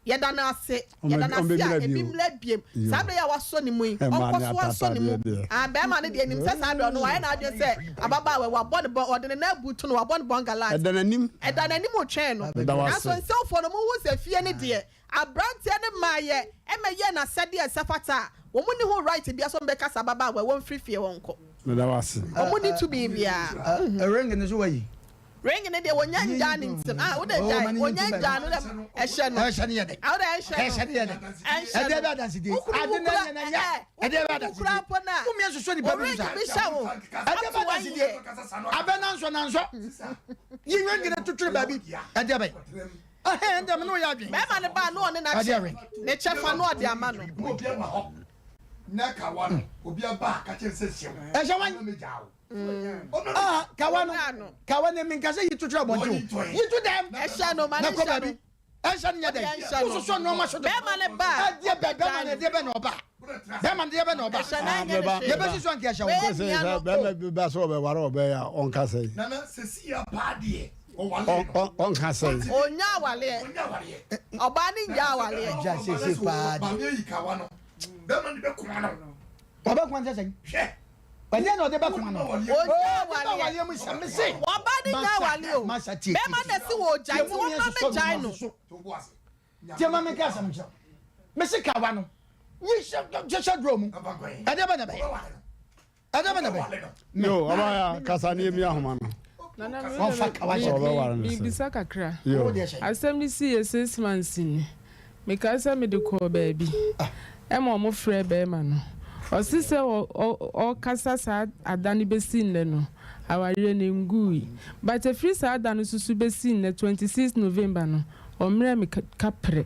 Yɛda no ase, yɛda no ase a ebi mmra biem. Saa berɛ yi a wasɔ ne mu yi, ɔnkɔ so nsɔ ne mu. Ah, barima no deɛ, nim sɛ saa berɛ ɔno wayɛ n'adwene sɛ ababaawa yi, wabɔ ne bɔ, ɔde ne nan abutu no, wabɔ ne bɔngalat. Ɛda n'anim. Ɛda n'anim retwɛn no. Meda wo ase. Nanso nsɛmfoɔ no, monhu sɛ fie no deɛ, aberanteɛ no mmaeɛ mmɛyɛɛ n'asɛdeɛ a ɛsɛ fata a, wɔn nni ho right biara sɛ wɔbɛka sɛ ababaawa yi, wɔmfiri fie hɔ nkɔ. Meda wo ase. Wɔn nni tumi biara. Ring no nso wayi. Ring ne deɛ wɔnya ngyaa ne nsam ah wode oh, gyae wɔnya ngyaa no dɛ ɛhyɛ no ɛhyɛ no yɛ dɛ ah wode ɛnhyɛ no ɛhyɛ no yɛ dɛ ɛdeɛ bɛ adansidie ade na yɛ na yɛ ɛdeɛ bɛ adansidie wokura mpo na womia soso nipa bi sa bi hyɛ wo ɛdeɛ bɛ adansidie abɛ nansɔ nansɔ yi ring ne tuturu baabi ɛdeɛ bɛ ɛhɛn ɛdeɛ mi n'o yɛ adwene bɛrima ne ba no ɔne n'akyɛ ne kyɛ fa no ɔde ama no na kawa no obi aba kakyɛ sɛ hyɛw ɛhyɛ wan Ah, kawa no, kawa no, minka sɛ yi to kyerɛ abɔnten o. Yi to dɛm. Ɛhyɛ no, ma ne nhyɛ no. Ɛnhyɛ no nyɛ dɛn? Wososɔ nneɛma so dodo. Bɛrima no ba a, Ɛdeɛ bɛ bɛrima no ɛdeɛ bɛ na ɔba? Bɛrima no deɛ bɛ na ɔba? Ɛhyɛ no ɛnyɛ ne hwee. Yɛbɛsi so anka ɛhyɛ wo. Wei mia no. Bɛrima bi ba sɛ ɔbɛware ɔbɛyɛ a ɔnka sɛn? Nana sɛsi ya paa deɛ ɔwale no. Ɔnka sɛn? Ɔnya awaleɛ. Ɔbaa no nnya awaleɛ. Gya sɛsi paa deɛ. Maame ayi kawa no. Bɛrima no bɛkoma no. Ɔbɛkoma no sɛ sɛn? Hwɛ. Ɛdeɛ na ɔde bɛkoma no. Ɔnya awaleɛ. Ɔbaa no nya awaleɛ o. Bɛrima na ɛsi wɔ ogya nti wɔn mma bɛgyae no. Tie ma menka asɛm nkyerɛ wo. Mese kawa no, yi hyɛ draw mu. Ɛdeɛ bɛ na ɛbɛyɛ. Ɛdeɛ bɛ na ɛbɛyɛ. Yo, ɔbaa ya kasa ne emi ahoma no. Nana me Wɔmfa kawa hyɛ. Ɔbɛware no sɛ. Mebisa kakra. Yo. Asɛm no sii yɛ 6 months ni. Mekae sɛ mede kɔɔ baabi ma ɔmo frɛɛ bɛɛma no. Ɔse sɛ ɔɔkasa saa ada no besi nnɛ no, awareɛ no nguui. But ɛfiri saa da no soso besi nnɛ 26 November no, ɔmmerɛɛ me kaprɛ.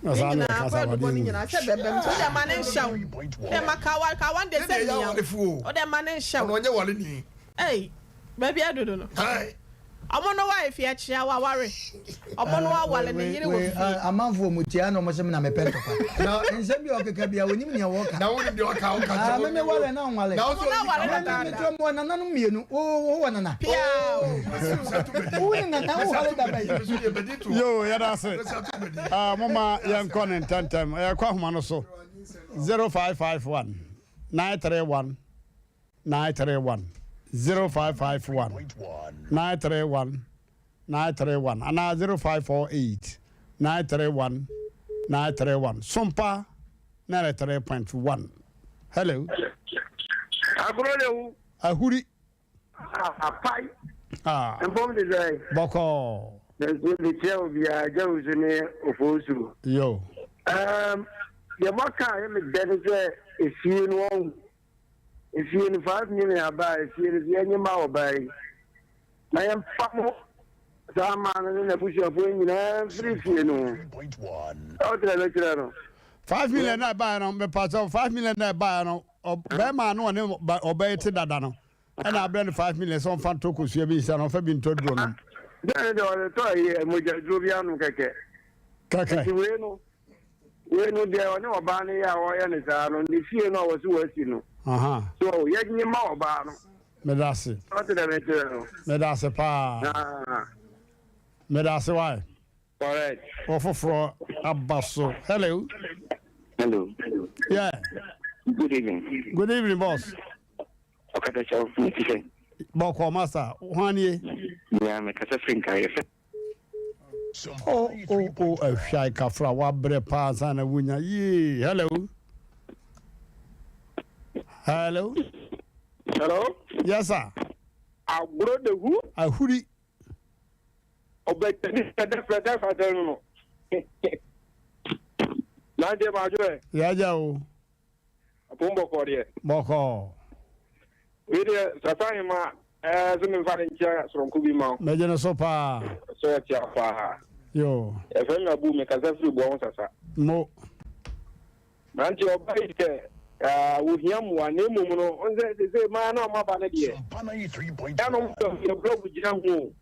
Na Ne saa na nyinaa ɛkasa kɔ awadeɛ adubɔ no ngu. nyinaa sɛ bɛbɛm nti wode ma ne nhyɛ wo wode ma kawa kawa de sɛ mia wo wode ma ne nhyɛ wo Ɔno ɔnyɛ wale ni. Ei baabi adudu no ɔmo no wa efi akyea waware ɔmo no awale ne yere wɔ fie. Amanfoɔ mu tia na ɔmo sɛ me na mepɛ ntɔkwa. Na nsɛm bi a ɔkeka bi a onim nea wɔka. Na wonim deɛ ɔka ɔka Ah, me me wale na nwale. Na wo Ɔmo no aware Me me dadaada. me tɔ mo nananom mmienu. Wo wo wɔ nana. Pia o. Wo ne nana wo wale daba yi. Yo, yɛda ase. Ah, moma yɛnkɔ ne ntɛntɛm. Yɛkɔ ahoma no so. 0551 931 931 0551 931 931 anaa 0548 931 931. Sompa 93.1. Hello. Agorɔ de wo. Ahuri. Apai. Ah. Mpom de sɛ. Bɔkɔɔ. Nso mekyia obiara gya wo so ne ofosuo. Yo. Um, deɛ moaka a ɛyɛ me dɛ ne sɛ efie no ɔhu. Efie no 5 million aba a efie no so yɛnye ma ɔbaa yi. Na yɛmfa mo saa maa no ne n'abusuafoɔ nyinaa mfiri fie no ho. Sɛ wote dɛ mɛkyerɛ no. 5 million na ɛbaeɛ no, mepakyɛw, 5 million na ɛbaeɛ no, bɛrima no ɔne ɔbaa yi te dada no ɛna abrɛ no 5 million sɛ ɔmfa ntɔ kosua bi nhyia no, ɔmfa bi ntɔ duro nom. Bẹ́ẹ̀ ni deɛ ɔde tɔ yi mogya duro bi anom kɛkɛ. Kɛkɛ. Nti wei no deɛ ɔne ɔbaa no yɛ a ɔyɛ ne saa no ne fie no a wɔsi wɔasi no. So yɛnye ma ɔbaa no. Meda ase. Ɔte dɛ mekyerɛ no. Meda ase paa. Ah, Meda ase wae. Correct. Ɔfoforɔ aba so. Hello. Hello. Yeah. Good evening. Good evening, boss. Ɔkasa kyɛw, me ti sɛ. Bɔkɔ master, hwan nie? Ya me kasa firi nka yɛ fɛ. O ahwai kafra wabrɛ paa ansa na wonya. Yee, hello. Hello. Hello. Yes, sir. Agorɔ de hu. Ahuri. Ɔbɛtɛni fɛdɛ fɛdɛ fɛdɛ no. Nante maa dwo ɛ. Yagya o. Apom bɔkɔ deɛ. Bɔkɔ. Wei deɛ sasa ahema ɛɛ sɛ memfa ne nkyia soronko bi ma wo. Mɛgye no so paa. Sɛ ɔkyia paa. Yo. Ɛfɛ mi abu mi kasa firi boɔ ho sasa. Mo. Nante ɔba yi sɛ wohia mmoa na mmom no ɔnsɛ sese maa na ɔmo aba no deɛ. Ɛnom sɛ yɛ blɔk gyina ho o.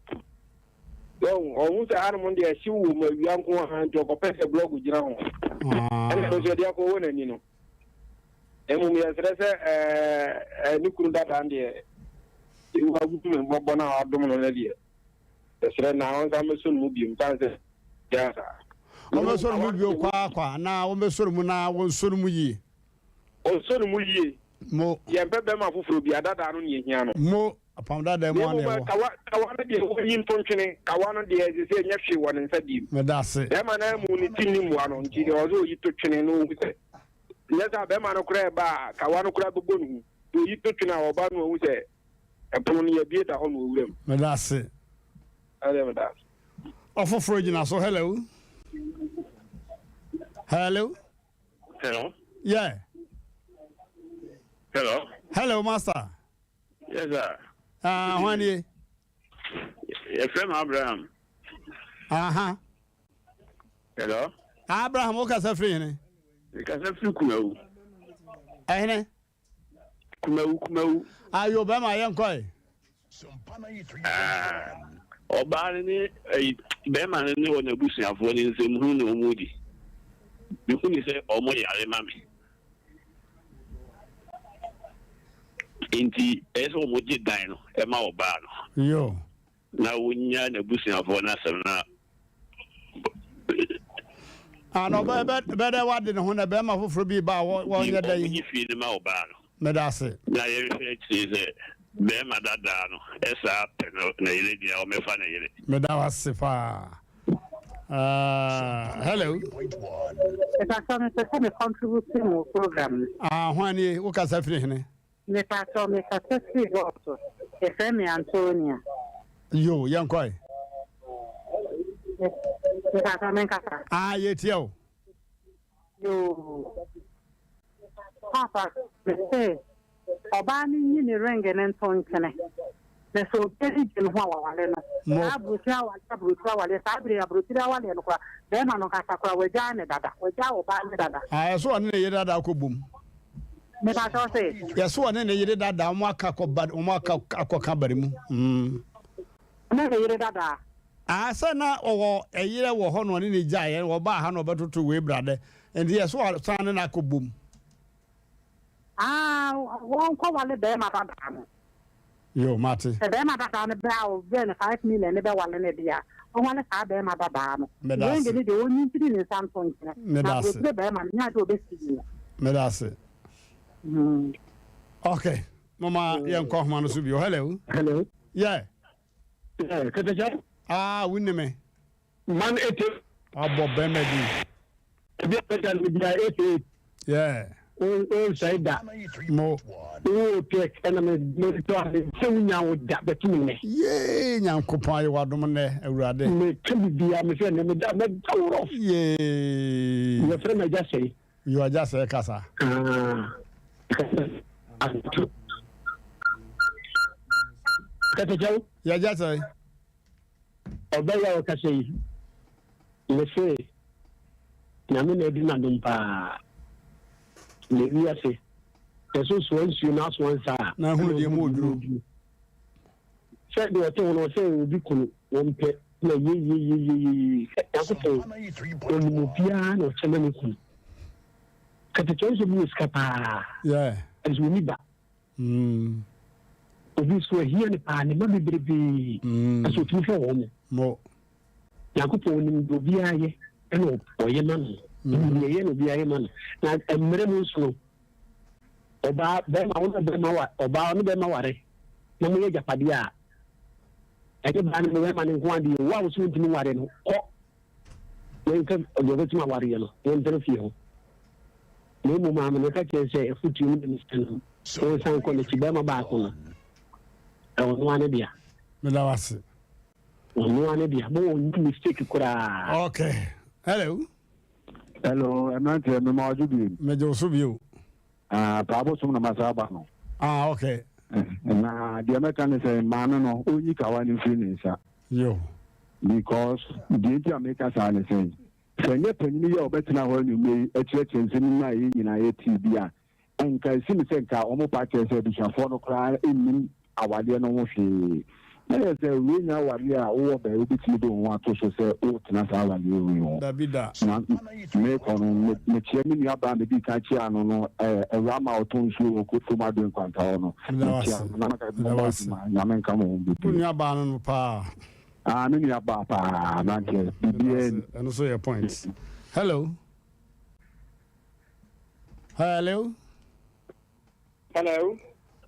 Ɔhu sɛ hanom deɛ ɛhyew wɔ mu awia nko ara nti ɔkɔpɛ sɛ blɔk gyina ho. Ɛna ɛno nso ɛde akɔwɔ n'ani no. Mmom yɛsrɛ sɛ ɛɛ ne kunu dada deɛ wahu me mmɔbɔ no a wadom no no deɛ yɛsrɛ na ɔnsa mmɛsɔ no mu biom sane sɛ yɛ saa. Wɔbɛsɔ no mu bio kwaakwa anaa wɔbɛsɔ no mu na wɔnsɔ no mu yie? Ɔnsɔ no mu yie. Mo. Yɛmpɛ bɛrima foforɔ bi adadaa no ne yɛhia no. Mo apam dada mu Na ana mmom ɛwɔ. kawa kawa no deɛ wɔnyi nto ntwene, kawa no deɛ ɛsɛ sɛ ɛnyɛ hwee wɔ ne nsa diem. Meda ase. Bɛrima no amu ne ti nni mmoa no nti deɛ ɔsɛ ɔyi to twene no ɔhu sɛ nyɛ sɛ bɛrima no koraa ɛba a kawa no koraa bɛbɔ ne hu. Nti ɔyi to twene a ɔba no ɔhu sɛ ɛpono no yɛabie da hɔ na ɔwura mu. Meda ase. Ɛdeɛ meda ase. Ɔfoforɔ gyina so. Hello. Hello. Hello. Yeah. Hello. Hello, master. Yes, sir. Ah, hwan nie? Yɛfrɛ me Abraham. Aha. Hello. Abraham, wo kasa firi hene? Mekasa firi Kumawu. Ɛhene? Kumawu, Kumawu. Ayo, bɛma yɛnkɔe. Ah. Ɔbaa no ne ɛyi bɛrima no ne wɔn abusuafoɔ no nsɛm hunu na wɔn di. Mehu ne sɛ wɔn yare ma me. Nti ɛyɛ sɛ wɔn gye dan no ɛma ɔbaa no. Yo. Na wɔnya n'abusuafoɔ no asɛm na. Ah, na ɔbɛ bɛ bɛ dɛ wade ne ho na bɛrima foforɔ bi ba a wɔnyɛ dɛ yi. Wɔn gye fie no ma ɔbaa no. Meda ase. Na yɛnhwɛ akyire sɛ bɛrima dadaa no saa pɛ no ne yere deɛ a ɔmmɛfa ne yere. Meda wo ase paa. Uh, hello. Mepatɔ mepɛ sɛ me contribute mo program no. Ah, hwan nie? Wo kasa firi hene? Mepatɔ me kasa firi Bɔɔso. Yɛfrɛ me Antonia. Yo, yɛnkɔe. Mepatɔ me nkasa. Ah, yɛtie o. Yoo. Paapa mese ɔbaa no nyi ne ring no nto nkyene na sɛ obi ani gye ne ho a wawale no. Saa aburokyire awale aburokyire awale saa bere aburokyire awale no koraa bɛrima no kasa koraa wagyaa ne dada wagyaa ɔbaa no dada. Ah yɛsɛ ɔne ne yere dada akɔ bom. Mepa kyɛw se. Yɛsɛ ɔne ne yere dada wɔn aka akɔ ba wɔn aka akɔ ka bari mu. Mm. Ɔne ne yere dada. Ah sɛ na ɔwɔ ɛyerɛ wɔ hɔ na ɔne ne gyaeɛ na ɔbaa ha na ɔbɛtoto wei bradɛ nti yɛ so ɔsan ne no akɔ bom. Ah wɔnkɔ wale bɛɛma dadaa no. Yoo mate. Sɛ bɛɛma dadaa no bɛ a ɔbrɛ no 5 million ne bɛwale no deɛ a ɔnwale saa bɛɛma dadaa no. Meda ase. Ring no deɛ ɔnyi mfiri ne nsa nto nkyene. Meda Na ase. abrotire bɛɛma no nyɛ adeɛ ɔbɛsi no. Meda ase. Ok moma yɛnkɔ ahoma no so bio. Hello. Hello. Yeah. Eh, kɛtɛkyɛ. Ah, wo ni me. Man ete. Wabɔ bɛrima bi. Ebi a bɛda no bi a ete. Yeah. O o nsɛe da. Mo. Wo tek ɛna me me tɔ ade sɛ wonya wo da bɛto me nnɛ. Yee Nyankopɔn ayɛ w'adom nnɛ Awurade. Me ka bibia me sɛ nnɛ me da mɛ da wo rough. Yee. Yɛfrɛ me agya sɛe. Yo agya sɛe kasa. Ah. Kɛtɛkyɛw. Yɛgya sɛe. Ɔbɛyɛ a ɔkasa yi, mese Nyame na adi n'adom paa. Na wiase, yɛso soa nsuo na asoa nsa a, na ahunu deɛ mu oduro. Sɛ deɛ ɔte ho no ɔsɛ obi kunu wɔmpɛ na yeyeyeyeye sɛ Nyankopɔn ɔnim obiara na ɔkyɛ ma ne kunu. Kɛtɛkyɛw nso bi wɔ sika paa. Yeah. Ɛnso ɔni ba. Obi nso ahia no paa, ne mma bebrebee, nanso ɔtumi hwɛ wɔn. Mo. Nyankopɔn nim deɛ obiara yɛ ɛna ɔyɛ ma no. Ɔnim deɛ ɛyɛ na obiara yɛ ma no. Na mmerɛ mu nso no, ɔbaa bɛrima wo ne bɛrima wa ɔbaa ɔne bɛrima ware na moyɛ agyapadeɛ a, ɛnyɛ baa ne bɛrima no nko adeɛ wo a wo so wontumi nware no kɔ na nka deɛ ɔbɛtumi awareɛ no yɛntena fie hɔ. Na mmom maame no ka kyerɛ sɛ afotuo no ne sɛ no wɔnsan nkɔ n'akyi bɛrima baako no ɛwɔ noa ne dea. Meda wo ase. Ɔnoa ne dea mo wɔn mistake koraa. Okay. Hello. Hello, mmeranteɛ mema ɔdwo bio. Megye wo so bio. Ah, paa bosom na masa aba no. Ah, okay. Na deɛ mɛka ne sɛ maame no ɔnyi kawa no mfiri ne nsa. Yo. Because deɛ nti a meka saa ne sɛ Sɛ ɛnyɛ panyin yi a ɔbɛtena hɔ anwummere yi akyerɛkyerɛ nsɛm yi mu a yɛn nyinaa yɛtee bi a, anka esi me sɛ nka wɔpa akyerɛ sɛ abusuafoɔ no koraa nnim awadeɛ no ho hwee. Na yɛ sɛ wei nyɛ awadeɛ a wowɔ baabi wobɛtumi de wo ho ato so sɛ woretena saa awadeɛ wei ho. Dabi da. Na merekɔ no, mekyia me nuabaa a medii kan kyiaa no no, awuraa ma a ɔtɔn nsuo wɔ Kurom Adoe Nkwanta hɔ no. Meda wo Mekyia ase. no na maka sɛ Meda wo mommɔ ase. adwuma. Nyame nka mo ho Wo bebree. nuabaa no no paa. Ah me nua baa paa aberanteɛ biribiara ni. Ɛno so yɛ point. Hello. Hello. Hello.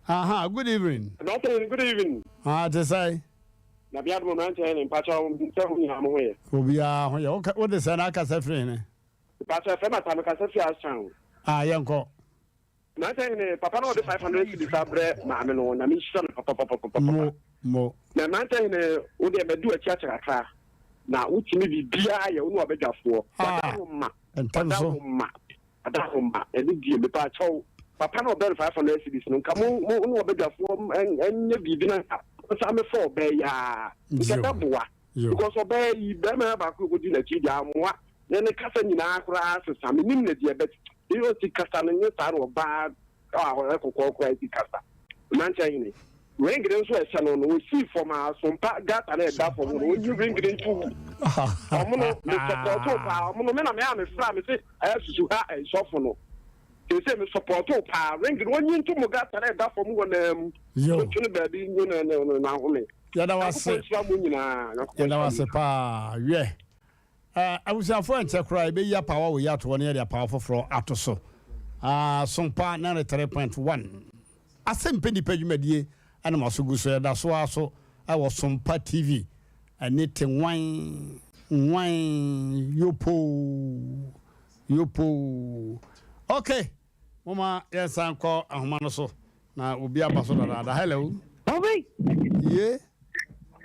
Aha, good evening. Aberanteɛ good evening. Ah, te sɛ. Na bi adumo mmeranteɛ ne mpakyɛ sɛ wo nyinaa mo ho yɛ. Obiara ho yɛ. Wo de sɛ na akasa firi hene. Mpakyɛ fɛ mata mekasa firi Ashtown. Ah, yɛnkɔ. Mmeranteɛ hene, papa na ɔde 500 cedis abrɛ maame no, Nyame nhyira no papapapapapa. Mo, mo. Na mmeranteɛ hene, wo deɛ madi w'akyi akyɛ kakra, na wotumi biribiara yɛ, wo ne w'abadwafoɔ. Ah, Wada wo ma, ntɛm wada so. wo ma, wada wo ma, ɛne die, mepɛ akyɛw. Papa na ɔbrɛ no 500 cedis no, nka mo, mo ne w'abadwafoɔ ɛnyɛ biribi na nka ɔsan mɛfa ɔbaa yi aa, nka Yo. ɛbɛboa. Yo. Because ɔbaa yi, bɛrima baako a ɔkɔdi n'akyi deɛ amoa, na ne kasa nyinaa koraa sesa, menim no deɛ but deɛ ɔsi kasa no nyɛ saa na ɔbaa a ɔyɛ kɔkɔɔ koraa si kasa. Mmeranteɛ hene. Ring no nso a ɛhyɛ no no, ɔsii fam a sompa gutter no a ɛda fam no, ɔnyi ring no nto gu. Ɔmo no, me sɔpɔɔtoo paa. Ɔmo no, me na me a mefrɛ a mese ɛyɛ susu ha sɔfo no. Seesei me sɔpɔɔtoo paa. Ring no, ɔnyi nto mo gutter no a ɛda fam hɔ naa mu. Yo. Ɔnto no baabi ngu no no no n'ahome. Yɛda wo ase. Nyankopɔn nhyira mo nyinaa. Nyankopɔn Yɛda wo nhyira mo ase nyinaa. paa. Wiɛ. Eh, abusuafoɔ ɛnkyɛ koraa yɛbɛyi apaawa wei ato hɔ na yɛde apaawa foforɔ ato so. Ah, Sompa 93.1. Asɛmpɛ Nnipa dwumadie ɛna mo aso gu so. Yɛda so ara so ɛwɔ Sompa TV ɛne te nwan nwan yopoo yopoo. Okay, moma yɛnsan kɔ ahoma no so na obi aba so dadaada. Hello. Obi. Ye.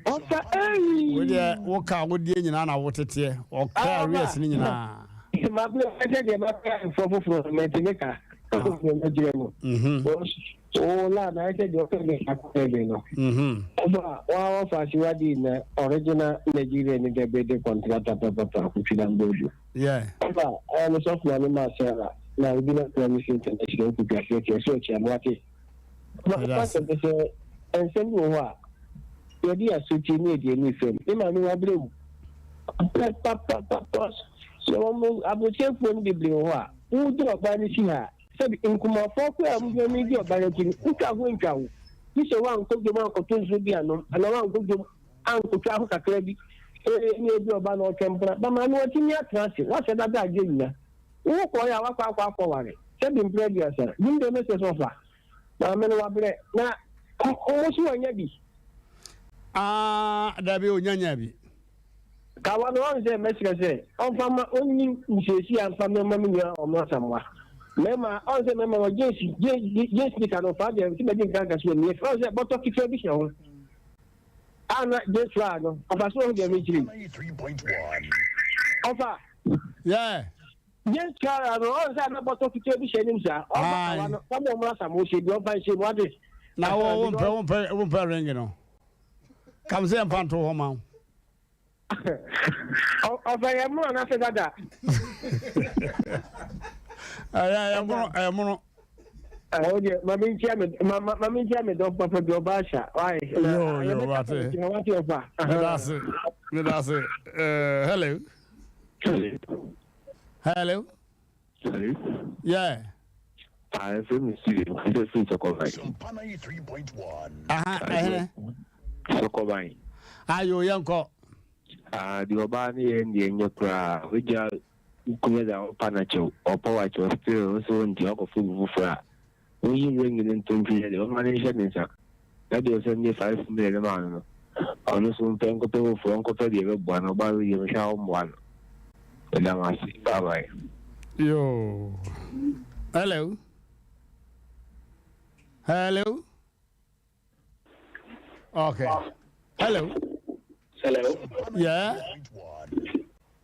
Ɔfa eyi. Wo deɛ wo ka wo deɛ nyinaa na wo teteɛ. Ɔka arrears ne nyinaa. Mabere ɛsɛ deɛ mabere ayefo foforɔ no mɛntumi ka. Foforɔ mɛgyina mu. Wo la na ɛsɛ deɛ ɔpɛ mi akɔ ɛbi no. Ɔba wa wɔfa asiwadi na original Nigeria ni dɛ bɛ de contractor papapa kutwi na mbodu. Yeah. Ɔba ɛyɛ ne sɔfo na ne ma Sarah na obi na kura mi si international kutwi aseɛ tiɛ so ɛkyɛ mo ate. Ɔba sɛ sɛ nsɛm bi wɔ hɔ a yɛde asotie ne yɛde ani fam. Ne maame wabrɛ wu. Papapapa sɛ wɔn aburokyerɛfoɔ no bebree wɔ hɔ a wogye ɔbaa no si ha sɛbi nkumafoɔ koraa a wɔgyina no gye ɔbaa no akyi no wotwa ho ntwa ho gye sɛ woankɔ dwom ankɔto nsuo bi anom anaa woankɔ dwom ankɔtwa ho kakra bi ee ne ebi ɔbaa na ɔtwɛn mpena ba maame watumi atena ase wasɛ dada agye nyina wokɔɛ a wakɔ akɔ akɔware sɛbi mpena aduasa dwom deɛ mɛsɛ sɛ ɔfa Maame no wabrɛ na ɔmo so wanya bi. Ah dabi onya nya bi. Kawa no ɔn sɛ mɛsrɛ sɛ ɔnfa ma ɔnyi nsiesie anfa mɛma me nua ɔmo asamoa mɛma ɔn sɛ mɛma wɔ jeans jeans jeans nika no ɔfa deɛ sɛ bɛdi nka nka so ɛmi ɔn sɛ bɔtɔ ketewa bi hyɛ ho a na jeans fra no ɔfa so ɔho deɛ mekyiri ɔfa. Yeah. James Clara no, ɔn sɛ na bɔtɔ ketewa bi hyɛ anim saa. Ɔmfa kawa no, ɔma ɔmo asa mo hyɛ bi, ɔmfa nhyɛ mu ade. Na wo wo mpɛ wo mpɛ wo mpɛ ring no. Kam sɛ yɛmfa nto hɔ ma wo. Ɔfɛ yɛ mono anaasɛ dada? Ɛyɛ ɛyɛ mono ɛyɛ mono. Ɛwɔ deɛ ma mi nkyia mi ma ma mi nkyia mi dɔm papa bi ɔba ahyɛ wae. Yo yo wate. Wate ɔfa. Medase medase ɛɛ hello. Hello. Hello. Yeah. Ah, ɛfɛ mi si ɛfɛ fi sɔkɔban. Aha, ɛhɛn. Sɔkɔban. Ayo, yɛn kɔ. Ah, deɛ ɔbaa ne yɛ deɛ nyɛ koraa. Wagya wokunu dza ɔpa no kyɛw, ɔpa wo akyɛw still wo so wonte wakɔfa obi foforɔ a. Wonyi ring no nto ntwene deɛ ɔmma no nhyɛ ne nsa. Na deɛ ɔsɛn de 5 million no maa no no, ɔno nso mpɛ nkɔpɛ foforɔ, ɔnkɔpɛ deɛ ɛbɛboa no. Ɔbaa no deɛ mehwɛ a ɔmmoa no. Meda mo ase. Bye bye. Yo. Hello. Hello. Okay. Hello. Hello. Yeah.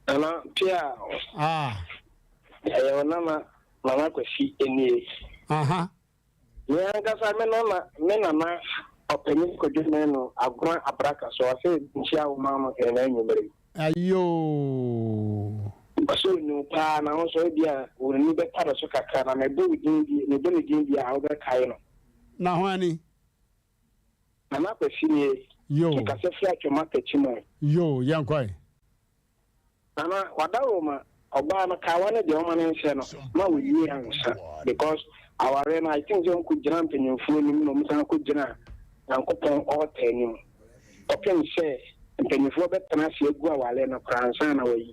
Nana Pia. Ah. Ɛyɛ wo nana Nana Kwasi nie. Aha. Me ankasa me nana me nana ɔpanyin Kwadwo Manu Agona Abraka so ɔsɛ nkyia wo ma no ɛna anwummere yi. Ayoo. Ɔsɛ ɔnim wo paa na wo nso ebia w'ani bɛpa ne so kakra na mebɔ wo din bi mebɔ ne din bi a wobɛkae no. Na hwan ni? Nana Kwasi nie. Yoo. Mekasa firi Atwoma Takyiman. Yoo, yɛnkɔe. Nana wadaroma ɔbaa no kawa no deɛ ɔma no nhyɛ no ma ɔnyi ansa because awareɛ no I think sɛ ɔnkɔ gyina mpanyinfoɔ anim na ɔmo san kɔ gyina Nyankopɔn altar anim kɔpem sɛ mpanyinfoɔ bɛtena ase agu awareɛ no koraa ansa na wayi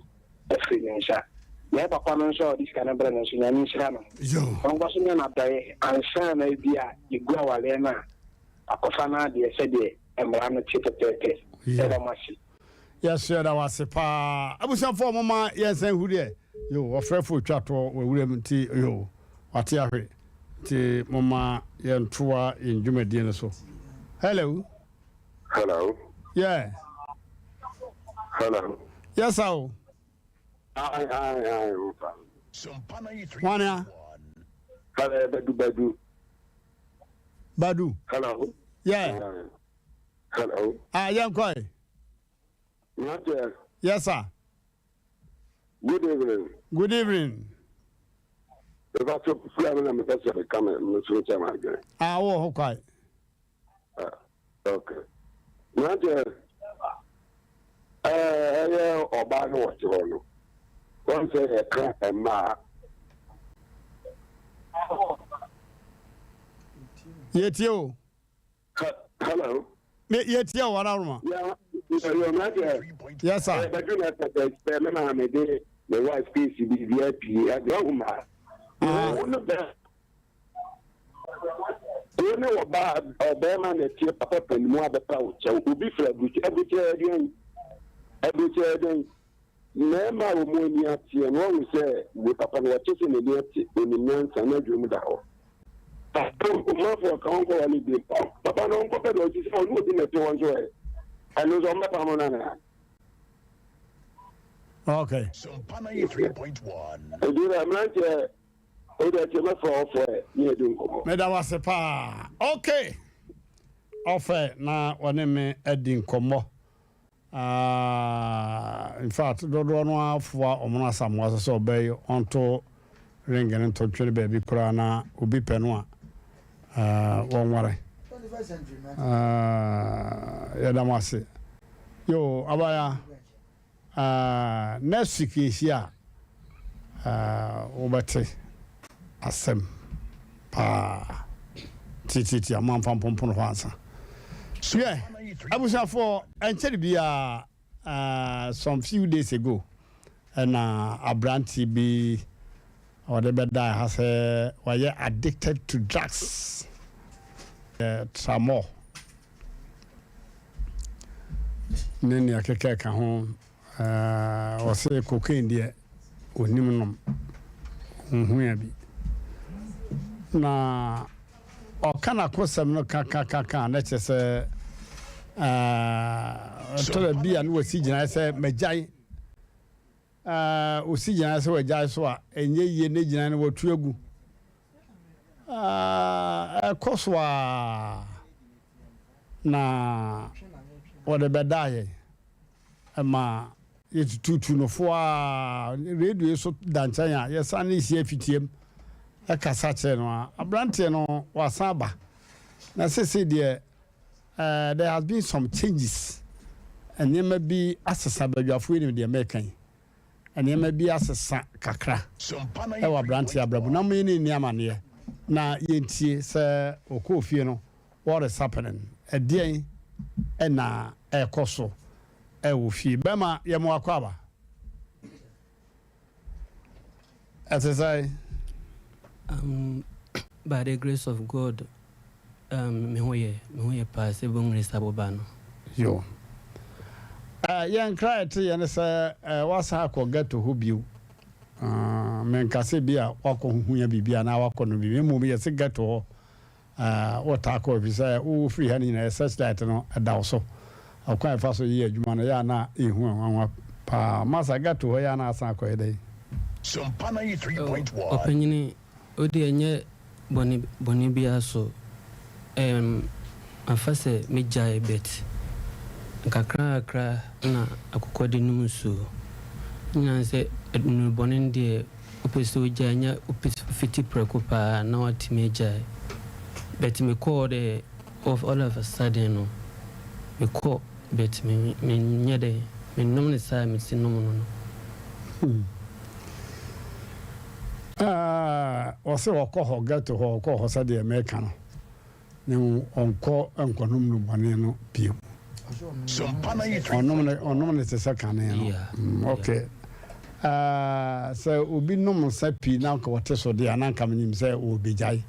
afiri ne nsa. Na papa no nso a ɔde sika no brɛ no nso Nyame nhyira no ɔnkɔ so nyɛ n'adɔeɛ ansa na ebi a yɛgu awareɛ no a akɔfa n'adeɛ sɛdeɛ mmara no te pɛpɛɛpɛ. Yɛda mo ase. Yɛso yɛda wo ase paa. Abusuafoɔ moma yɛnsan hu deɛ yo ɔfrɛfoɔ twa toɔ wɔ wuram nti yo wate ahwe nti moma yɛntoa yɛn dwumadie no so. Hello. Hello. Yeah. Hello. Yes, sir. Hi, hi, hi, Opa. Hwan a? Hello, Badu Badu. Badu. Hello. Yeah. Hello. Ah, yɛn kɔ yi. Yes, sir. Good evening. Good evening. Mepa so fura mi na mepɛ sɛ meka me me so nkyɛn adwene. Ah, wɔ hɔ kwae. Okay. Mmeranteɛ, ɛyɛ ɔbaa no wɔte hɔ no, wɔn sɛ yɛka mmaa. Yɛtie o. Hello. Yɛtie o, Adaworoma. Yeah, mmeranteɛ. Yes, sir. Bɛdwo na ɛsɛ sɛ me maame de me wife case biribi apue, ɛde ɔho maa. Wo no bɛ Wo ne ɔbaa ɔbarima na ɛteɛ papa panin mu abɛpa wo kyɛw. Obi firi aburokyire aburokyire yɛ deɛn? Aburokyire yɛ deɛn? Mmarima a wɔn ani ateɛ no wɔhu sɛ wei papa no wɔte sɛ n'ani ate onim nyansa na adwene mu da hɔ. Papa ɔmanfo ɔka ɔnkɔ wale bi papa no ɔnkɔpɛ deɛ ɔte sɛ ɔne obi na ɛte hɔ nso ɛ ɛno nso ɔmmɛpam no anaa? Okay. Ɛdi na mmeranteɛ O deɛ tie mɛfrɛ wo ɔfɛ ne yɛdi nkɔmmɔ. Meda wo ase paa. Ok. Ɔfɛ na wɔne me adi nkɔmmɔ. Ah, in fact, dodoɔ no ara foa wɔn asamoa so sɛ ɔbɛ yi ɔnto ring no nto ntwene baabi koraa na obi pɛ no a ah, wɔnware. Ah, yɛda mo ase. Yo, abaya. Ah next week yɛhyia a ah wobɛte asɛm paa tiatiatia mo amfa mpompono hɔ ansa. Wiɛ abusuafoɔ ɛnkyɛre biara ah some few days ago ɛna aberanteɛ bi ɔde bɛdaa ha sɛ wayɛ addicted to drugs eh, tramol. ne nea ɛkeka ho. Ɔse cocaine deɛ ɔnim nom, ɔnhua bi. Na ɔka n'akosɛm no kakakaka a na kyerɛ sɛ ɛtɔ da bi a na wasi gyinaeɛ sɛ magyae. Ɔsi gyinaeɛ sɛ wagyae so a ɛnyɛ yie ne gyinaeɛ no watu agu. Ɛkɔ so ara na wɔde bɛdaa yɛn ma yɛtututu no fo ara. Radio yi so da nkyɛn a, yɛsan ne si afitiam kasa kyerɛ no a, aberanteɛ no wasan aba. Na seesei deɛ, there has been some changes. Nneɛma bi asesa, badwafoɔ yi nim deɛ mereka yi. Nneɛma bi asesa kakra wɔ aberanteɛ abrabɔ mu. Na mo ne nni amaneɛ na yɛntie sɛ ɔkɔɔ fie no what is happening? Ɛdeɛn na ɛrekɔ so wɔ fie? Bɛma yɛ mo akwaaba. Ɛte sɛn? Um, by the grace of God, um, me ho yɛ, me ho yɛ paa sɛ Bongre Saboba no. Yo. Uh, yɛn kra ɛte yɛ ne sɛ uh, wasan akɔ ghetto hɔ bio. Uh, menka sɛ bi a wakɔ huhuya biribi anaa wakɔ no biribi, mmom yɛse ghetto hɔ uh, wotaa kɔ ɛfiri sɛ wofiri ha no nyinaa searchlight no ɛda wo so. Ɔkwan a ɛfa so yɛ adwuma no yɛ a na ɛhu nwanwa paa. Masa ghetto hɔ yɛ a na asan akɔyɛ dɛn? Oh, ɔpanyini, wo deɛ nyɛ bɔne bɔne biara so ehm mafa sɛ mɛgyae but nkakrankakra na akokɔ de nom nsuo. Ne nyinaa ne sɛ nnuru bɔne no deɛ wopɛ sɛ wogyae nyɛ wopɛ fiti prɛko paa na woatumi agyae but mekɔɔ dɛ all of a sudden no mekɔ but me menyɛ dɛ mennom no saa a mesi nom no no. Hmm. Ah, ɔse ɔkɔ hɔ ghetto hɔ ɔkɔ hɔ sɛdeɛ meka no ne ɔnkɔ nkɔnom no bɔne no bio ɔnom ne ɔnom ne te sɛ kane no mm, ok ah, sɛ obi nom nsa pii na nka ɔte so deɛ na nka menim sɛ ɔbɛgyae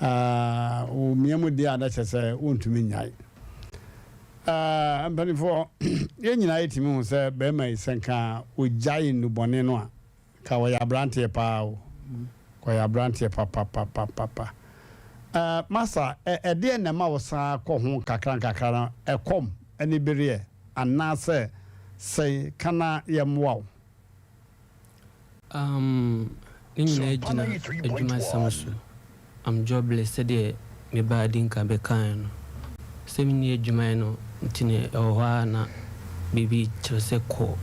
ah, ɔmia mu deɛ a na kyerɛ sɛ ɔntumi nnyae ah, mpanimfoɔ yɛn nyinaa yɛtumi hu sɛ bɛrima yi sɛ nka ɔgyae nnubɔne no a Ka ɔyɛ abranteɛ paa o. Ka ɔyɛ abranteɛ papapapapa. Eh, masa, ɛ, ɛdeɛn na ɛma wo san kɔ ho nkakra nkakra no? Ɛkɔm, anibereɛ, anaasɛ sɛn? Ka na yɛmmoa wo. Um, ne nyinaa gyina adwumasɛm so. I'm jobless sɛdeɛ me baa di nka bɛkaeɛ no. Sɛ menni adwuma yi no nti no ɛwɔ hɔ ara na biribi kyerɛ sɛ kɔ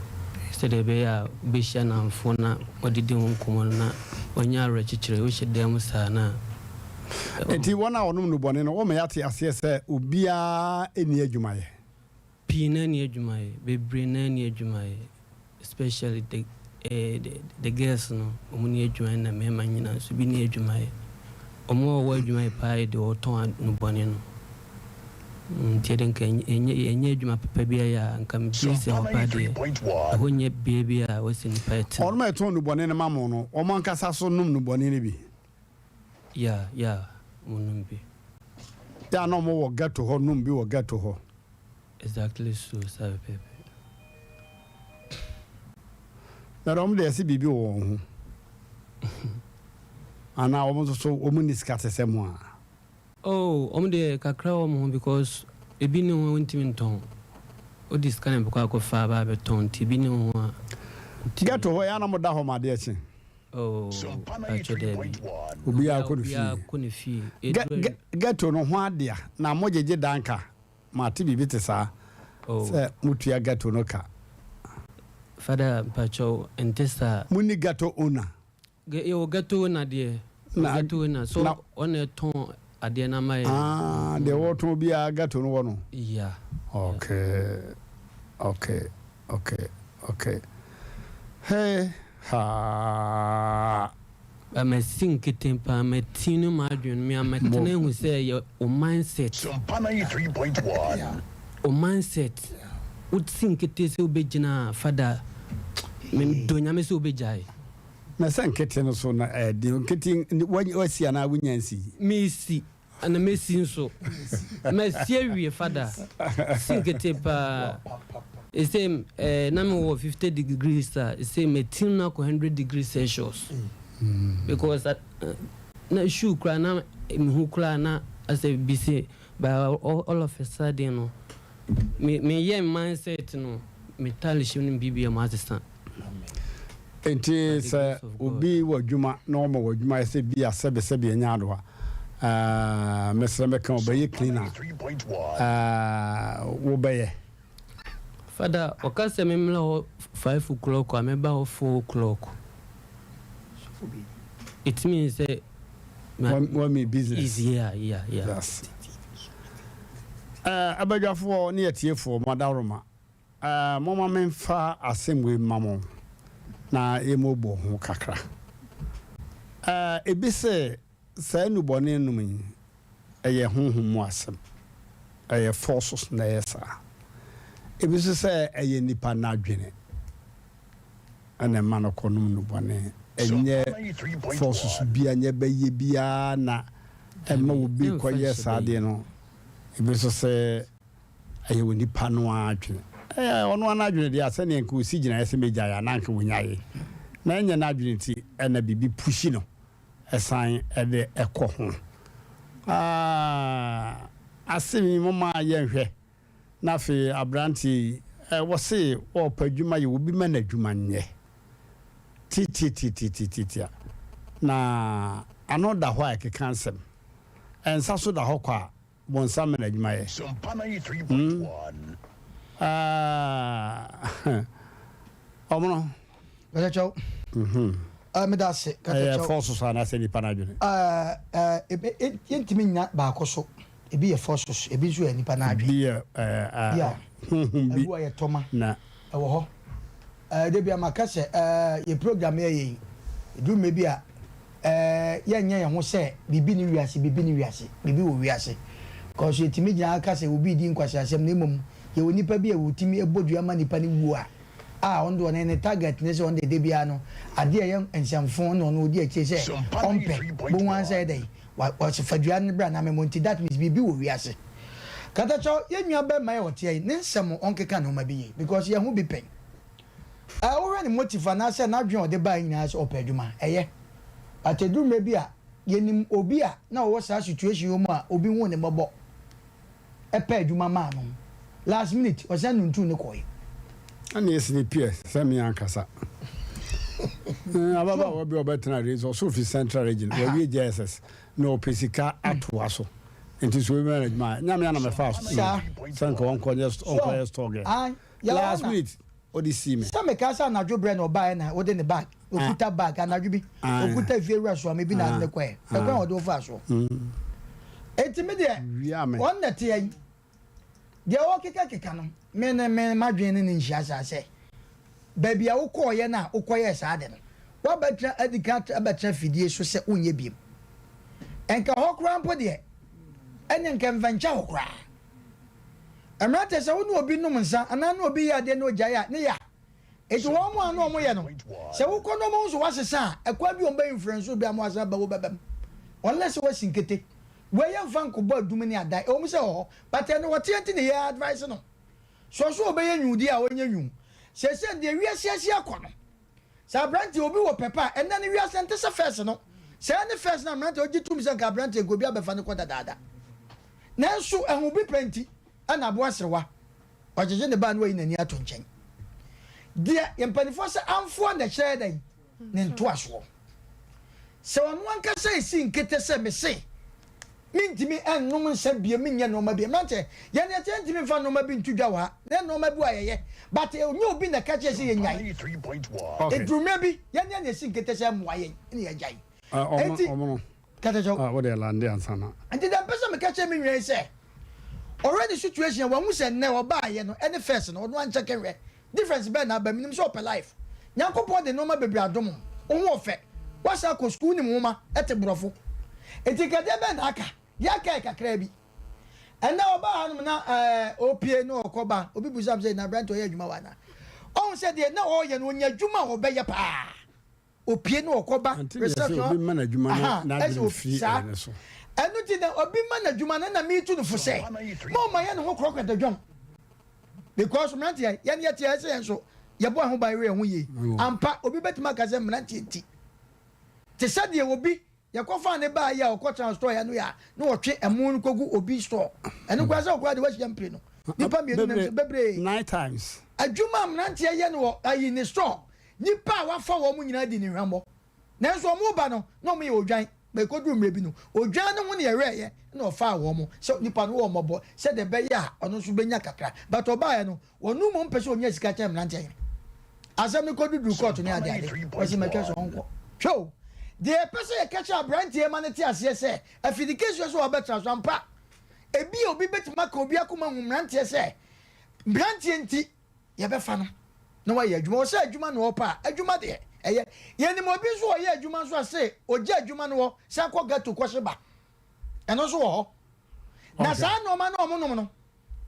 sɛdeɛ ɛbɛyɛ a wobɛhyia nnamfoɔ na wɔadidi ho nkɔmmɔ no na woanya awerɛkyekyerɛ. Wohyɛ dan mu saa no a. Enti wɔn a wɔnom nnubɔne no, wɔma yɛate aseɛ sɛ obiara nni adwuma yɛ. Pii no ara nni adwuma yɛ, bebree no ara nni adwuma yɛ, especially the eh, the, the girls no, wɔn nni adwuma yɛ na mmarima nyinaa nso bi nni adwuma yɛ. Wɔn a wɔwɔ adwuma yɛ paa yɛ deɛ wɔtɔn nnubɔne no. Nti ɛde nka ɛnyɛ ɛnyɛ adwuma papa bi ayɛ a nka megye sɛ hɔ paa deɛ ɛhɔ nyɛ bea bi a wɔsɛ nipa ɛtena. Wɔn a ɛtɔn nnubɔne no ma mo no, wɔn ankasa nso nom nnubɔne no bi? Yeah, yeah, wɔn nom bi. Yeah, na wɔn wɔ ghetto hɔ nom bi wɔ ghetto hɔ. Exactly so, saa pɛpɛɛpɛ. Na wɔn deɛ ɛsɛ biribi wɔ wɔn ho. Anaa wɔn nso so wɔn nni sika te sɛ mo a. Oh wɔn deɛ kakra wɔ wɔn ho because ebi ne ho a wontumi ntɔn. Wode sika na ɛbɛkɔ akɔfa aba abɛtɔn nti ebi ne ho a wontumi. Ghetto hɔ yɛ a na mo da hɔ ma adeɛ kye. Oh pakyɛ daabi. Obiara kɔ ne fie. Obiara kɔ ne fie. Ghetto no ho adea na mo gyegye dan ka. Mate biribi te saa Oh. sɛ motua ghetto no ka. Father mpakyɛw ɛnte saa. Monni ghetto owner. Yɛwɔ ghetto owner deɛ. Na Ghetto owner so na ɔna ɛtɔn adeɛ no ama yɛn. Ah, deɛ wɔtɔn biara ghetto no wɔ no. Yeah. Okay, okay, okay, okay. Hey, haa. Ba masi nkete paa, mati no m'adwene no, me a matena ahu sɛ ɛyɛ wo mindset. Sompa 93.1. Wo mindset, wo si nkete sɛ wobɛgyina a, Fada, me dɔ Nyame sɛ wobɛgyae. Na sɛ nkete no so na ɛden, nkete wasi anaa wonya nsi? Mesi, na mesi nso. Masi awie Fada, si nkete paa. Ese eh, na me wɔ 50 degrees a, ese matim no akɔ 100 degrees Celsius. Because uh, na shoe koraa na mehu koraa na asɛ bi se, but all, all of a sudden no, me meyɛ mindset no, me talish no biribiara mu asesa. Enti sɛ obi wɔ adwuma na ɔma wɔ adwuma yɛ sɛ bi a sɛbe sɛbe ɛnyɛ adowa ɛɛ mesrɛ mɛka ɔbɛyɛ cleaner ɛɛ wobɛyɛ. Fada ɔka sɛ me mmra hɔ 5 o'clock a mɛba hɔ 4 o'clock it means sɛ Wa me business. Easy yeah yeah yeah. That's ɛɛ abadwafoɔ ne atiefoɔ mo adaworoma. Momma memfa asɛm wei mma mo na yɛmmɔbɔ ho kakra. Ebi se saa nnubɔne nom yi, ɛyɛ honhom mu asɛm, ɛyɛ forces na ɛyɛ saa. Ebi nso sɛ ɛyɛ nipa n'adwene na ɛma no kɔnom nnubɔne. Ɛnyɛ forces bia, nyɛ bɛyɛ biara na ɛma obi kɔyɛ saa adeɛ no. Ebi nso sɛ Ɛyɛ onipa no ara adwene. Ɛyɛ ɔno ara n'adwene deɛ a, sɛdeɛ nka ɔsi gyinaeɛ sɛ mɛgyae a, na anka ɔnyaeɛ. Na ɛnyɛ n'adwene nti na biribi pushi no san de kɔ ho. Ah, asɛm yi momma yɛnhwɛ. Na afei aberanteɛ yi, wɔse ɔrepɛ adwuma yɛ, obi ma no adwuma nyɛ. Titiatitiatiatia. Na ano da hɔ a ɛkeka nsɛm. Nsa so da hɔ kwa a, Bonsam na adwuma yɛ. Hmm. Ah. Ɔmono. Katakyɛw. Mhm. Ah, meda ase. Katakyɛw. Ɛyɛ fɔɔso so anaasɛ nipa no adwene? Eh, eh, yɛntumi nnya baako so. Ebi yɛ fɔɔso so, ebi nso yɛ nipa no adwene. Ebi yɛ eh, eh, Yeah. honhom bi. Ebi wɔ yɛ tɔma. Na. Ɛwɔ hɔ. Eh, da bi a maka sɛ, eh, yɛ program yɛ yɛ yi, ɛduru mmerɛ bi a, Eh, yɛnyɛ yɛn ho sɛ biribi nni wiase, biribi nni wiase, biribi wɔ wiase. Cause yɛtumi gyina ha ka sɛ obi redi nkwaseasɛm na mmom yɛwɔ nnipa bi a wɔtumi bɔ dua ma nnipa no wu a, a ɔno deɛ ɔno ne target ne sɛ ɔno deɛ da biara no adeɛ a ɛyɛ nsɛmfo na ɔno ɔdi akyire sɛ ɔmpɛ, bohu ara sɛ ɛyɛ dɛn, wa, wa, fa dua no bra na memmɔ nti that means biribi wɔ wiase. Katakyɛw, yɛn nua bɛrima yi a ɔteɛ yi, ne nsɛm ɔnkeka nneɛma bi yie because yɛn ho bi pɛn. Ɛɛ wohwɛ ne motive anaasɛ n'adwene a ɔde baeɛ nyinaa sɛ ɔpɛ adwuma, ɛyɛ. But ɛduru mmerɛ bi a, yɛnim obi a na ɔwɔ saa situation yi mu a obi huu ne mmɔbɔ pɛɛ adwuma maa no. Last minute, ɔsan nuntuu no kɔeɛ. Ɛna esi ne piɛ sɛ me ankasa. Ababaawa bi a ɔbɛtena region, ɔso fi central region, wawie JSS, na ɔpɛ sika atoa so. Nti so obi bɛma no adwuma a, nyame ana mɛfa so. Sɛ nka ɔnkɔyɛ store girl. Last minute. ɔde sii me. Sɛ mekaa sɛ anadwo berɛ na ɔbaeɛ na wode ne bag, ɔkuta bag, anadwo bi, ɔkuta fie wura soame bi na ade no kɔɛ. Ɛkwan a ɔde wo faa soɔ. Enti me deɛ, wɔn na ɛteɛ yi. Deɛ ɔrekekakeka no, me ne me m'adwene ne no nhyia saa sɛ, baabi a wokɔeɛ no a wokɔyɛɛ saa ade no, woabɛtena adi kan abɛtena fidie so sɛ wonyɛ biom. Nka hɔ koraa mpo deɛ, ɛnneɛ nka mfa nkyɛ hɔ koraa. Mmeranteɛ, sɛ wo ne obi nom nsa anaa ne obi yɛ adeɛ na ɔgyae a, ne ya. Enti wɔn a na wɔyɛ no, sɛ wokɔ na wɔhu sɛ woasesa a, ɛkwan bi a wɔbɛ influence wo bi ama woasan aba wobɛba mu. Unless sɛ woasi nkete. Wei yɛmfa nkɔbɔ adum ne adan, ɛwɔ mu sɛ ɛwɔ hɔ, but ɛno wɔteɛ nti na yɛ advice no. Sɛ ɔso ɔbɛyɛ nwuu deɛ a ɔnyɛ nwuu. Seesei deɛ wiase asi akɔ no, sɛ aberanteɛ obi wɔ pɛpɛ a, ɛnnɛ no wiase ɛnte sɛ first no. Sɛ ɛne first no a mmeranteɛ ɔgye tom sɛ nka aberanteɛ nka obi abɛfa no kɔ dadaada. Nanso ɛho bi pɛ nti ɛna aboa serewa. Ɔgyegye ne ba na wayi n'ani ato nkyɛn. Deɛ yɛn mpanimfoɔ sɛ amfoɔ na ɛkyerɛ dɛn? Ne ntoasoɔ. Sɛ ɔno ankasa esi nkete sɛ mese mentumi nnom nsa bio, menyɛ nnoɔma bi. Mmeranteɛ, yɛn deɛ yɛntumi mfa nnoɔma bi nto dwa wɔ ha. Na nnoɔma bi wɔ a yɛyɛ, but ɛnyɛ obi na ɛka kyerɛ sɛ yɛnyae. Ɛduru mmerɛ bi, yɛn deɛ na yɛsi nkete sɛ ɛmmoa yɛn na yɛagyae. Enti, Katakyɛw. Ah, wode lande ansa na. Nti deɛ mpɛ sɛ meka kyerɛ me nua yi sɛ, ɔhwɛ ne situation a, wahu sɛ nnɛ ɔbaayɛ no ɛne first no, ɔno ankyɛke nhwɛ difference bɛn na aba, menim sɛ ɔpɛ life. Nyankopɔn de nnoɔma bebree adom wo, wo ho ɔfɛ, woasan akɔ sukuu, wonim nwoma, ɛte borɔfo. Nti nka deɛ bɛn na aka? Deɛ aka yɛ kakraa bi. Ɛnnɛ ɔbaa hanom na ɛɛ ɔpie na ɔkɔ ba, obi bisa me sɛ, na aberante ɔyɛ adwuma wɔ anaa? Ɔhu sɛ deɛ na ɔreyɛ no, ɔnya adwuma a ɔbɛyɛ paa. Opie na ɔkɔ ba Ante deɛ sɛ obi ma no adwuma na n'adwene mfiri saa. ɛyɛ ne so. Ɛno nti na obi ma no adwuma no na metu no fo sɛ ma ɔma yɛ ne ho korɔkorɔ dwom because mmeranteɛ yɛn yɛte ayɛ sɛ yɛn nso yɛbɔ ɛho ban yɛ ho yie ampa obi bɛtumi aka sɛ mmeranteɛ nti te sɛ deɛ obi Yɛkɔfaa no baa yi a ɔkɔtena store ano yi a na ɔtwe ɛmo no kɔgu obi store. Ɛno koraa sɛ ɔkoraa de wahyia mpire no. Nipa mmienu nam so bebree. Nine times. Adwuma a mmeranteɛ yɛ no wɔ ayi ne store. Nipa a wafa wɔn nyinaa di ne hwammɔ. Nanso wɔn reba no na wɔn yɛ odwan. But ɛkɔduru mmerɛ bi no odwan no ho na yɛwɛɛyɛ na ɔfaa wɔn sɛ nipa no wɔ mmɔbɔ sɛdeɛ ɛbɛyɛ a ɔno nso bɛnya kakra. But ɔbaeɛ no Ɔno mmom pɛ sɛ ɔnya sika kyɛn mmeranteɛ yere. Asɛm no kɔduduru kɔɔto ne adeade. Ɔse matwa sɛ ɔnkɔ. Hwɛ o, deɛ yɛpɛ sɛ yɛka kyerɛ aberanteɛ ma no te aseɛ sɛ, afidikɛseɛ so a ɔbɛtra so ampa. Ebia obi bɛtumi aka obi akoma ahu mmeranteɛ sɛ, mmeranteɛ nti yɛbɛfa no na wayɛ adwuma. Ɔsɛ adwuma na ɔpɛ a, adwuma deɛ ɛyɛ. Yɛnim obi nso a ɔyɛ adwuma nso a se ɔgya adwuma no hɔ san kɔ ghetto kɔhye ba. Ɛno nso wɔ hɔ. Na saa nnoɔma no a wɔnom no,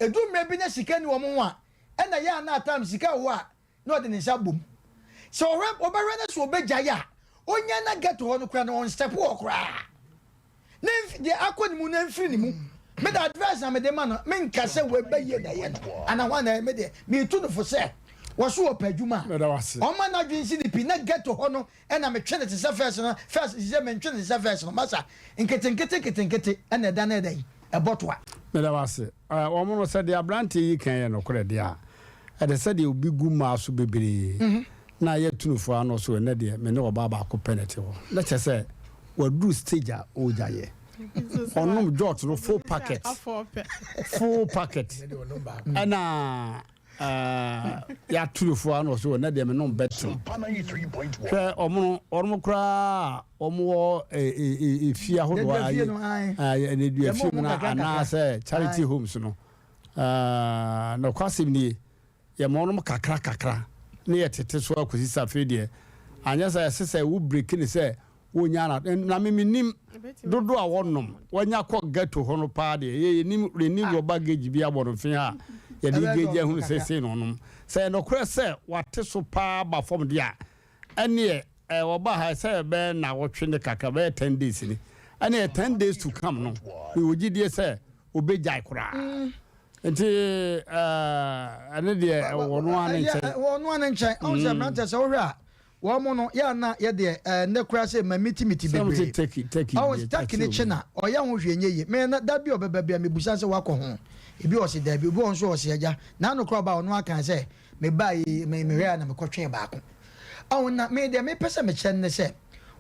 Ɛdu mmerɛ bi na sika nni wɔn ho a, ɛna ɛyɛ a na at times sika wɔ hɔ a na ɔde ne nsa abom. Sɛ ɔhwɛ ɔbɛhwɛ no sɛ ɔbɛgyae a, ɔnya na ghetto hɔ no koraa no ɔnstɛpo hɔ koraa. Ne mf deɛ akɔ ne mu no ɛmfiri ne mu. Me de advice na mede ma no, menka sɛ wei bɛyie na ɛyɛ no anaa hwan na ɛyɛ, me deɛ meretu no fo sɛ wɔso ɔpɛ adwuma a, Meda wo ase. ɔmma n'adwene nsi ne pi na ghetto hɔ no ɛna metwe no te sɛ fɛs no, fɛs sɛ mentwe no te sɛ fɛs no, masa nketenkete nketenkete ɛna ɛda no ɛdɛn ɛbɔ toa. Meda wo ase. Wɔn no, sɛ deɛ aberanteɛ yi ka yɛ nokorɛ deɛ a, ɛte sɛ deɛ obi gu mmaa so bebree na ayɛ tunufoɔ ano so ɛnnɛ deɛ me ne ɔbaa baako pɛ na ɛte hɔ. Na kyerɛ sɛ waduru stage a ɔregya yɛ. Ɔnom jot no full packet, full packet ɛna yɛato no fo ano so ɛnɛ deɛ menom bɛte hwɛ ɔmono ɔnom koraa wɔn wɔ efie ahodoɔ ayɛ ɛnɛdua fie mu no anaasɛ charity homes no nokwasɛm nie yɛma ɔnom kakra kakra ne yɛtete so akɔsi sɛ afei deɛ anyɛ sɛ ɛsɛ sɛ wo breki ne sɛ Wonya na na me menim dodoɔ a wɔnom wɔnya kɔ ghetto hɔ no paa deɛ yɛ yɛnim yɛni rɔba gauge bi abɔ no mfe ha a yɛde gauge ahunu sɛ sei na ɔnom sɛ ɛyɛ nokorɛ sɛ wate so paa ba fam deɛ a ɛneɛ ɛ ɔba ha sɛ ɛbɛyɛ nnawɔtwe ne kakra bɛyɛ ten days ni ɛneɛ ten days to come no mewɔ gyidie sɛ ɔbɛgyae koraa nti ɛne deɛ ɛwɔ no ara ne nkyɛn. Ɛwɔ no ara ne nkyɛn ɔn sɛ mmeranteɛ sɛ wohwɛ a Wɔn no, yɛ a na yɛ deɛ ɛɛ nnɛ koraa sɛ ma miti miti bebree. Ɔwɔ turkey ne kye na ɔyɛ ho hwee nyɛ yie. Me na da bi ɔbɛba bi a mebusa sɛ wakɔ ho. Ebi ɔse daabi, obi wɔ hɔ nso ɔse agya. N'ano koraa ɔbaa ɔno aka sɛ me baa yi me mehwɛ a na mekɔ twee baako. Ɔho na me deɛ mepɛ sɛ mekyerɛ no ne sɛ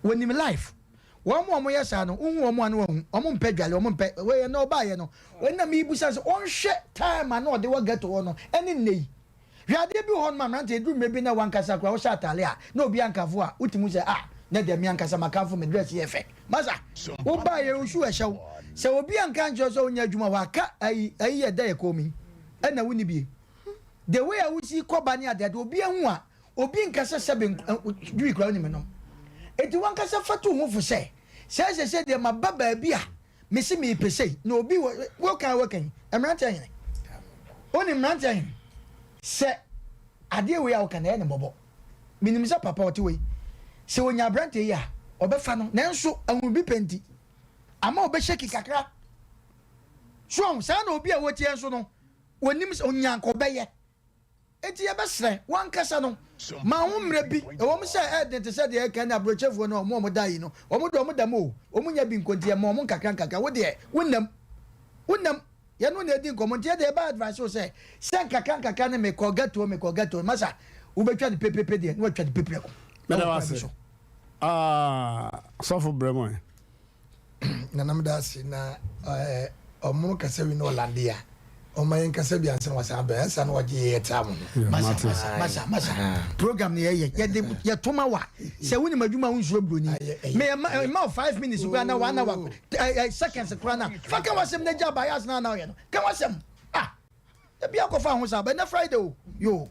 wɔnim life. Wɔn a wɔyɛ saa no wohu wɔn a na wahu. Wɔn mpɛ dwale, wɔn mpɛ wei ɛnɛ ɔbaayɛ no. Wei na mebusa sɛ ɔnhwɛ time a na ɔde wɔ ghetto hɔ no ɛne nnɛ yi. Hwɛ adeɛ bi wɔ hɔ nom a mmeranteɛ ɛduru mmerɛ bi na wankasa koraa wohyɛ ataale a na obi ankamfo a wotumi hu sɛ ah nɛ deɛ me ankasa makamfo me dress yɛ fɛ. Masa wo baa yɛ wo shoe ɛhyɛ wo. Sɛ obi anka ankyerɛ wo sɛ wonyɛ adwuma waka ayi ayi yɛ dɛ yɛ kɔn mu yi ɛna wonni bie. The way a wosi kɔ ba ne adeade obi ahu a obi nka sɛ sɛbe dwui koraa wonim nom. Enti wankasa fa tu wo ho fo sɛ sɛ sɛsɛ deɛ maba baabi a Mese mepɛ sei na obi wɔ woka woka yi mmeranteɛ hene wonim mmeranteɛ hene sɛ adeɛ wei a woka na ɛyɛ ne mmɔbɔ menim sɛ papa ɔte wei sɛ onya aberanteɛ yi a ɔbɛfa no nanso ahunu bi pɛ nti ama ɔbɛhyɛki kakra so saa na obi a wɔteɛ nso no wɔnim sɛ onya nka ɔbɛyɛ Enti yɛbɛsrɛ, wo ankasa no, ma wo mmerɛ bi, ɛwɔ mu sɛ ɛyɛ den te sɛ deɛ ɛka ne aburokyefoɔ no a wɔn a wɔda yi no, wɔn deɛ wɔda mu o, wɔn nya bi nko nti yɛma wɔn nkakra nkakra, wo deɛ, wonnam, wonnam, yɛne wo na ɛdi nkɔmmɔ nti yɛdeɛ yɛbɛ advice wo sɛ, sɛ nkakra nkakra ne mekɔ ghetto o, mekɔ ghetto o, masa, wobɛtwa no pepepe deɛ, na watwa no peprɛko, Meda ɛwɔ wo kwan bi ase. so. Ah, sɔfo brɛ mu ɛ. Nana meda ase na ɔmono kasa wi na ɔlande a ɔma yɛn kasa bi ansa na wasan abɛn ansa na wagye yɛ taa mo ho. Masa masa masa masa program ni yɛyɛ yɛde yɛtoma wa sɛ wonim adwuma wo nsuro buroni me ɛma ɛma wo 5 minutes koraa na 1 hour seconds koraa na fa ka wasɛm na gya abayɛ asena na ɔyɛ no ka wasɛm ah ebi akɔfa ho saa bɛ na Friday o yo.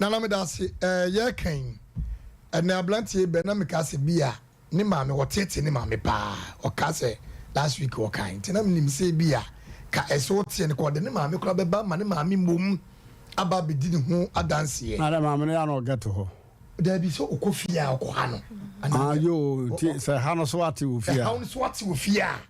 Nana meda ase yɛ kan ɛnɛ abranteɛ bɛ na meka sɛ bi a ne maame ɔteetee ne maame paa ɔkaa sɛ last week ɔkae nti na menim sɛ ebi a ka ɛsɛ ɔteɛ no ka ɔde ne maame koraa bɛba ma ne maame mmom aba abɛdi ne ho adanseɛ. Na dɛ maame no yɛ a na ɔgɛto hɔ. Daabi sɛ ɔkɔ fie a ɔkɔ ha no. Ah yoo nti sɛ ha no so ate wɔ fie a. Ɛha no so ate wɔ fie a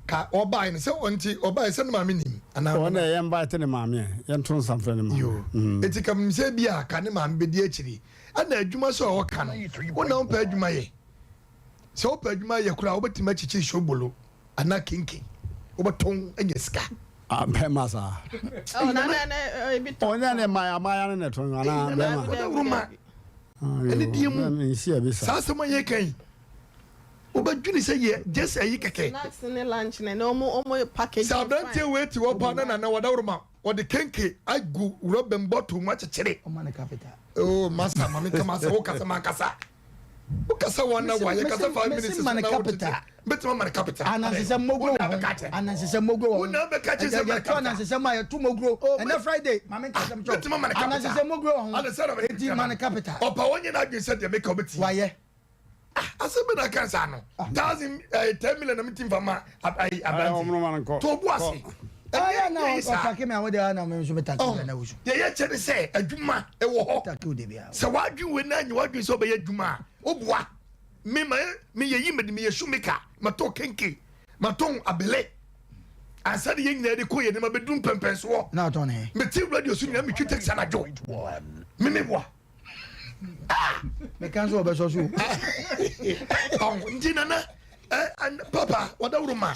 ka ɔbae no sɛ ɔnti ɔbae sɛ ne maame nim anaa. Ɔno deɛ yɛn invite ne maame ɛ yɛnto nsa mfrɛ ne maame. Yoo nti ka menim sɛ ebi a ka ne maame bɛdi akyiri. Ɛna adwuma sɛ ɔka no, wo na wompɛ adwuma yɛ. Sɛ wopɛ adwuma yɛ koraa wobɛtumi akyekyere shobolo anaa kenken, wobɛtɔn anya sika. Ah, bɛrima saa. Ɔnyɛ ne mmaa abaayewa no na ɛtɔn anaa bɛrima. Ɔdawuruma ɛne die mu. Saa asɛm a yɛka yi, wobɛdwene sɛ yɛ just ayi kɛkɛ. Sɛ aberanteɛ wei te hɔ paa na nana ɔdawuruma Wɔde kenke agu rɔba mu bɔtol mu akyekyere. Oh, masa, ma menka m'asɛm. Wokasa mankasa. Wokasa one hour, yɛkasa 5 minutes so na wotete. Bɛtumi ama no capital. Anansesɛ mogro wɔ ho. Anansesɛ mogro wɔ ho. Wona bɛka kyerɛ sɛ ma no capital. Yɛto anansesɛ ma yɛto mogro. Oh, Ɛnɛ Friday, ma menka asɛm kyerɛ. Bɛtumi ama no capital. Anansesɛ mogro wɔ ho. Enti ma no capital. Ɔpa wɔnyɛ n'adwene sɛ deɛ meka wobɛtie. Wayɛ. Ah, asɛm bɛ na aka saa no. Ah. Thousand eh, 10 million na mi ti nfa ma ayi aberante. To bu ase. Ɛyɛ na ɔtake mi a wode ana mi nso mi take mi na wusu. Deɛ yɛ kyɛ ne sɛ adwuma ɛwɔ hɔ. Sɛ wadwin wei na nyɛ wadwin sɛ ɔbɛyɛ adwuma a, woboa. Me ma me yɛ yi me de me yɛ shoemaker, ma tɔ kenke, ma tɔn abele. Ansa de yɛn nyinaa de kɔ yɛn anim abɛduru mpɛmpɛnsoɔ. Na ɔtɔn ne. Me ti radio so nyinaa me twi taxi anadwo. Me me boa. meka nso wɔbɛsɔ so o nti nana papa wadaworo ma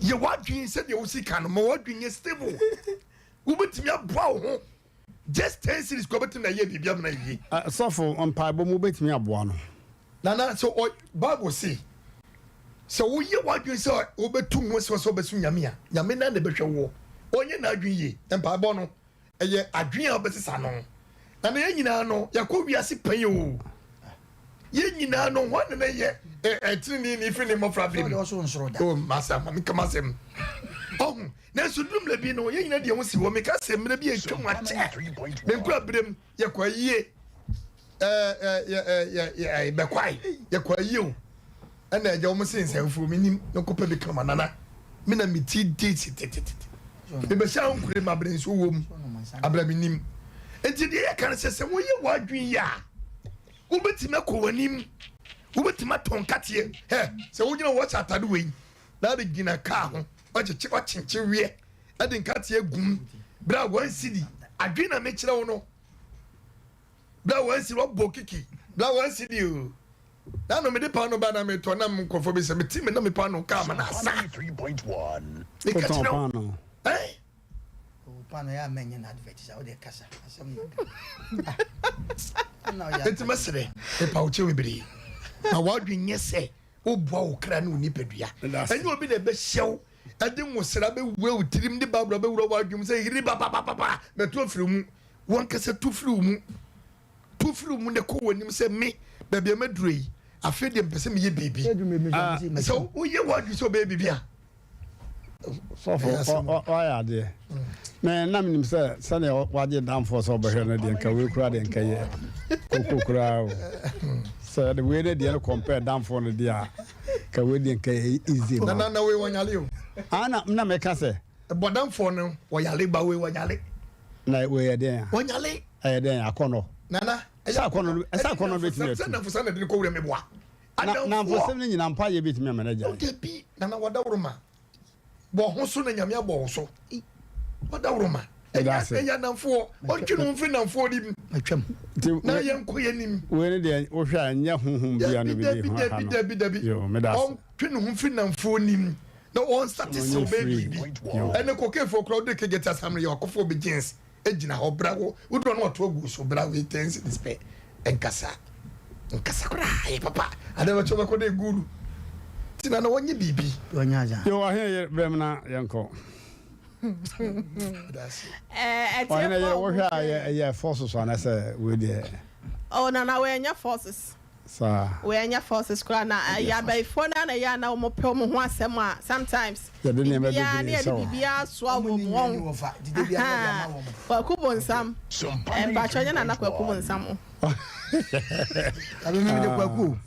yɛ w'adwene sɛdeɛ wosi ka no ma w'adwene yɛ stable wobɛtumi aboa wo ho just 10 series kɔ bɛtumi na yɛ biribi amena yie sɔfo mpaebɔ mu wobɛtumi aboa no nana sɛ bible se sɛ woyɛ w'adwene sɛ wobɛtu ho sɛ sɛ wobɛso nyame a nyame na na ɛbɛhwɛ woɔ ɔnyɛ n'adwene yie mpaebɔ no Ɛyɛ adwene a wobɛsesa no. Na na yɛn nyinaa no, yɛakɔ wiase pɛn o. Yɛn nyinaa no, hwan na na yɛ ɛtenenee firi ne mmɔfra bere mu? O masa, ma menka m'asɛm. Ɔho, nanso duru mmerɛ bi no, yɛn nyinaa de yɛn ho si hɔ. Meka sɛ mmerɛ bi a atwam akyɛ, me nkura berɛ mu, yɛkɔ ayie. Bɛkwae, yɛkɔ ayie o. Ɛna agya wɔn se nsɛmfo menim mekɔpɛ bi kama nana me na me ti di tetetete mebɛhyɛ ahonkure ma abere nso wom abere menim nti deɛ yɛka no sɛ sɛ woyɛ w'adwene yi a wobɛtumi akɔ w'anim wobɛtumi atɔn nkateɛ hɛ sɛ wogyina wɔhyɛ atade wei na ade gyina kaa ho wakyekye wakyenkye weɛ ɛde nkateɛ gum berɛ a wansidi adwene na mekyerɛ wo no Bra wansi wabɔ kiki bra wansi di o. Na no mede paano ba na metɔ na nkurɔfoɔ bi sɛ mete me na me paano kaa ma na asa. Meka kyerɛ wo. Eh? Paano yɛ ama nyɛ na advert sa wode kasa asɛm na ka. Enti mɛsrɛ mepa wo kyɛw bebree ma w'adwene nyɛ sɛ woboa wo kra ne wo nipadua. Ɛnyɛ obi na ɛbɛhyɛ wo ɛde nwosra bɛwura wo tirim de Bible bɛwura w'adwene mu sɛ hiri papapapa bɛto afiri mu. Wankasa tu firi wo mu. Tu firi wo mu na kɔ w'anim sɛ me, baabi a maduru yi, afei deɛ mepɛ sɛ meyɛ biribi. Sɛ woyɛ w'adwene sɛ wobɛyɛ biribi a. Sɔfo, wayɛ adeɛ. Me na menim sɛ sɛdeɛ wagye damfoɔ sɛ ɔbɛhwɛ no deɛ nka wei koraa deɛ nka yɛ koko koraa o. Sɛ yɛde wei ne deɛ no compare damfoɔ no deɛ a, nka wei deɛ nka yɛ easy ma. Na na wei wɔnyale o. Ah na na meka sɛ. Bɔdamfoɔ no wɔyale ba wei wɔnyale. Na wei yɛ dɛn a? Wɔnyale. Ɛyɛ dɛn akɔnɔ? Nana. Ɛsɛ akɔnɔ no ɛsɛ akɔnɔ no betumi atu. Sɛ nnamfosɛm na ɛde no kɔ wura meboa. Na nnamfosɛm no nyinaa mpa yɛ betumi ama no agyae. O dabi nana wadaworoma bɔ ho so na nyame abɔ wo so wadaworoma ɛyɛ nnamfoɔ ɔntwe ne ho mfiri nnamfoɔ nim na yɛnkɔ yɛ nim. Wei ne deɛ wohwɛ a ɛnyɛ honhom bia no bi de ho aha no. Dabi dabi ɔntwe ne ho mfiri nnamfoɔ nim na ɔnsate sɛ ɔbɛyɛ biribi ɛne kokefoɔ koraa wode kegye te asam no yɛ wakɔfoɔ bi jeans gyina hɔ bra wo wodɔ no wato agu so bra wei ten cedis pɛ nkasa nkasa koraa yɛ papa ade bɛkyɛ bɛkɔ dɛ guru ti na na wɔnyɛ biribi. Yo ɔhene yere brɛ mu na yɛnkɔ. Ɔhene yere wohwɛ a ɛyɛ forces anasɛ wei deɛ. Oh nana wɔnyɛ forces. Saa. Wei ɛnyɛ forces koraa na ɛyɛ abayifoɔ no ara na ɛyɛ a na wɔn pɛ wɔn ho asɛm a sometimes Yɛde nneɛma biribiara ne bebree yɛde hyɛ wɔn. biribiara soa wɔn wɔn ahaa Kwaku Bonsam mpakyɛ nyɛ Nana Kwaku Bonsam o. Dabi mi de Kwaku o.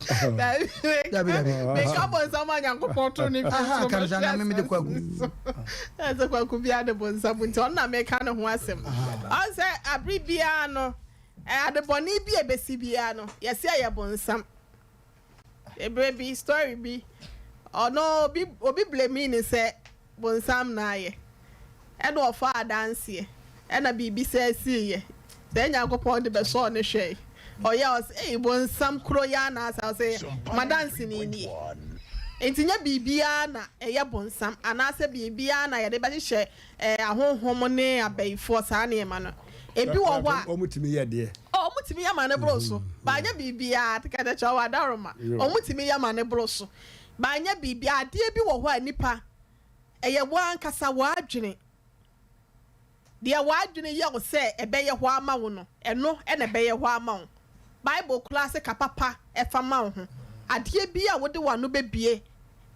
Dabi Dabi dabi. meka Bonsam a Nyankopɔn to ne fi Aha soro kamsa na bɛhwe mi de Kwaku. asase so. Ɛsɛ Kwaku biara de Bonsam nti ɔno na meka ne ho asɛm. Ɔn sɛ abere biara no Ade bɔne bi a ɛbɛsi biara no, yɛse ɛyɛ bonsam. Ɛberɛ bi, story bi, ɔno obi obi blamee no sɛ bonsam na ayɛ. Ɛna ɔfaa adanseɛ, ɛna biribi saa siiɛ. Sɛ Nyankopɔn de bɛsɔɔ no hwɛe. Ɔyɛ a ɔse, ei bonsam koro yi ara na asa, ɔse m'adanseni nie. Nti nyɛ biribiara na ɛyɛ bonsam, anaasɛ biribiara na yɛde bɛhyehyɛ Ɛɛ ahonhom ne abayifoɔ saa nneɛma no. Ebi wɔ hɔ a. Wɔn tumi yɛ deɛ. Oh wɔn tumi yɛ ma ne boro so. Ba nyɛ biribiara te kɛtɛ kyɛw adaroma. Wɔn tumi yɛ ma ne boro so. Ba nyɛ biribiara adeɛ bi wɔ hɔ a nipa ɛyɛ wɔn ankasa wɔn adwene. Deɛ wɔn adwene yɛ wo sɛ ɛbɛyɛ hɔ ama wo no ɛno na ɛbɛyɛ hɔ ama wo. Bible koraa se ka papa fa ma wo ho. Adeɛ bi a wode w'ano bɛbue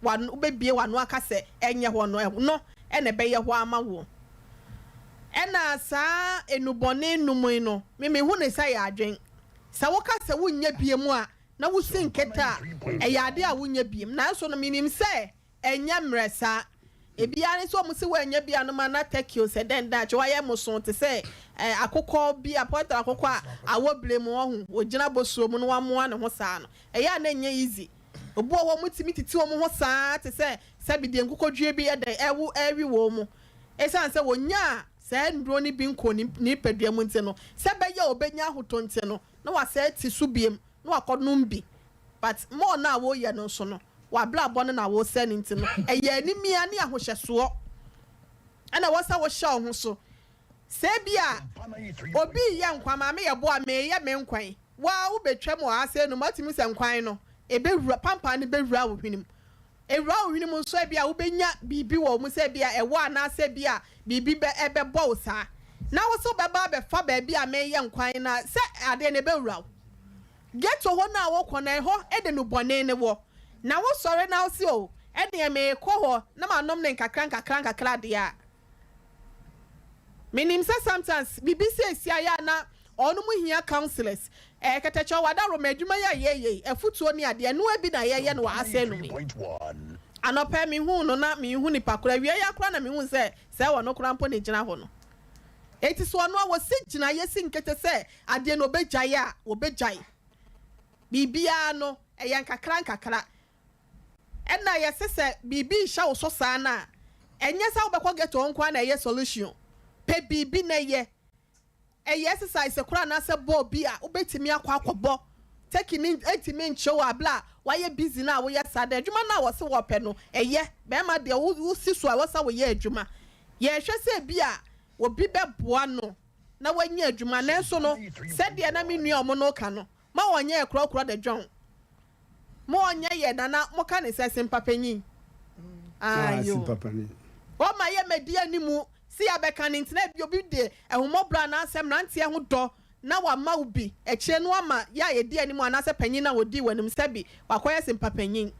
w'ano wobɛbue w'ano aka sɛ ɛnyɛ hɔ no, ɛno na ɛbɛyɛ hɔ ama woɔ. Ɛna saa nnubɔne nom yi no, me mehu no sɛ ɛyɛ adwen. Sɛ woka sɛ wonyɛ biom a, na wosi nkete a, ɛyɛ adeɛ a wonyɛ biom. Nanso no menim sɛ Ɛnyɛ mmerɛ saa. Ebi ara ne sɛ wɔn se wɔannya bi anom a na turkey o sɛ dɛn dɛn akyi wɔayɛ mosoo te sɛ eh, akokɔ bi a pɔtɔ akokɔ a awɔ bere mu ɔho ogyina bosuo mu na wamoa ne ho saa no ɛyɛ a na ɛnyɛ easy. Obi wɔ hɔ wɔn tumi titi wɔn ho saa te sɛ sɛbi deɛ nkokɔdwie bi yɛ dɛn ɛwo ɛwe wɔn mu. Esiane sɛ wɔnyaa saa nnuro no bi nkɔɔ ne nipadua mu nti no sɛ ɛbɛyɛ a ɔbɛnya ahotɔ nti no na wasan ati so biom na wakɔnom bi but more no a woyɛ no nso no w'abrabɔ no na wosɛe no nti no ɛyɛ animia ne ahohyɛsoɔ ɛna ɛwɔ sɛ wohyɛ wo ho so. Sɛ ebia obi reyɛ nkwan, maame yɛ boa meyɛ me nkwan, wo ara wobɛtwam wɔ ha sɛ enum atumi sɛ nkwan no ɛbɛwura, pampan no bɛwura wo hwene mu. Ɛwura wo hwene mu nso ebia wobɛnya biribi wɔ mu sɛ ebia ɛwɔ anaasɛ ebia biribi bɛ ɛbɛbɔ wo saa. Na wo nso wobɛba abɛfa baabi a meyɛ nkwan no a sɛ adeɛ no ɛbɛwura wo. Ghetto hɔ no a wokɔ no, ɛhɔ de nnubɔne no wɔ. Na wosɔre na wose, Oh, ɛnneɛ merekɔ hɔ na manom no nkakra nkakra nkakra deɛ a. Menim sɛ sometimes biribi seesia yɛ a na wɔnom hia counsellors. Ɛɛ kɛtɛkyɛw adaworoma adwuma yi a yɛreyɛ yi, afutuo ne adeɛ, ɛnoa bi na yɛreyɛ no wɔ ha sɛɛ nom yi. Anɔpa yi mehuu no na menhu nipa korɔ, awia yi ara koraa na mehuu sɛ sɛɛ ɔno koraa mpo na ɛgyina hɔ no. Enti sɛ ɔno a wɔsi gyinaeɛ si nkete sɛ adeɛ no ɔbɛgyae a, ɔbɛgyae. Biribiara no, ɛyɛ nkakra nkakra. Ɛna yɛse sɛ biribi rehyɛ wo so saa no a, ɛnyɛ sɛ wobɛkɔ ghetto hɔ nko ara na ɛyɛ solution. Pɛ biribi na yɛ. Ɛyɛ exercise koraa anaasɛ bɔɔl bi a wobɛtumi akɔ akɔbɔ. Turkey no ntumi nkye wo a berɛ a woayɛ busy no a woyɛ saa no. Adwuma no a wɔse wɔpɛ no, ɛyɛ. Barima deɛ wosi so a, ɛwɔ sɛ woyɛ adwuma. Yɛhwɛ sɛ ebia obi bɛboa no na wanya adwuma, nanso no, sɛdeɛ na me nua a wɔne no ka no, ma ɔnyɛ yɛ korɔkorɔ de dwɔn. Ma ɔnyɛ yɛ nana, moka ne sɛ sempapanyin. Ah, Ayo. sempapanyin. Ɔma yɛ madi animu. Se yɛabɛka no nti na ebia obi de ahummɔborɔ anaasɛ mmeranteɛ ho dɔ na wama wo bi, akyire no ama yɛ a yɛdi anim anaasɛ panyin a ɔdii w'anim sɛbi wakɔyɛ sempapanyin.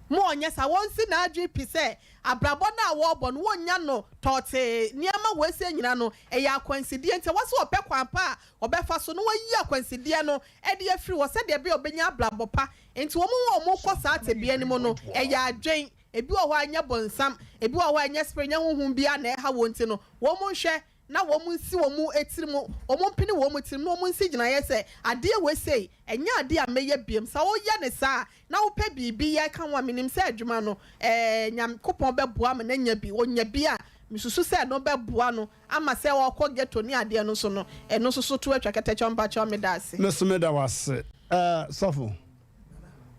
Mo ɔnyɛ saa, wɔnsi n'adwene pi sɛ abrabɔ no a wɔrebɔ no wɔnnya no tɔɔtee, nneɛma wɔasie nyinaa no ɛyɛ akwansideɛ nti ɛwɔ sɛ ɔpɛ kwan pa a ɔbɛfa so na wayi akwansideɛ no de afiri hɔ sɛdeɛ ɛbɛyɛ a ɔbɛnya abrabɔ pa. Nti wɔn a wɔkɔ saa tebea no mu no ɛyɛ adwen, ebi wɔ hɔ a ɛnyɛ bonsam, ebi wɔ hɔ a ɛnyɛ spirit, ɛnyɛ honhom biara na ɛha wɔn nti no wɔn nhwɛ na wɔn nsi wɔn tirim, wɔn mpene wɔn tirim na wɔn nsi gyinaeɛ sɛ, adeɛ wei sei, ɛnyɛ adeɛ a mɛyɛ biom. Sɛ woyɛ no saa a, na wopɛ biribi yɛ ka ho a, menim sɛ adwuma no, ɛɛ, Nyankopɔn bɛboa ama no anya bi. Ɔnya bi a, mesusu sɛ ɛno bɛboa no ama sɛ ɔrekɔ ghetto ne adeɛ no nso no, ɛno nso so to atwa kɛtɛkyɛw. Mpakyɛw, meda ase. Me nso meda wo ase. Ɛɛ, sɔfo.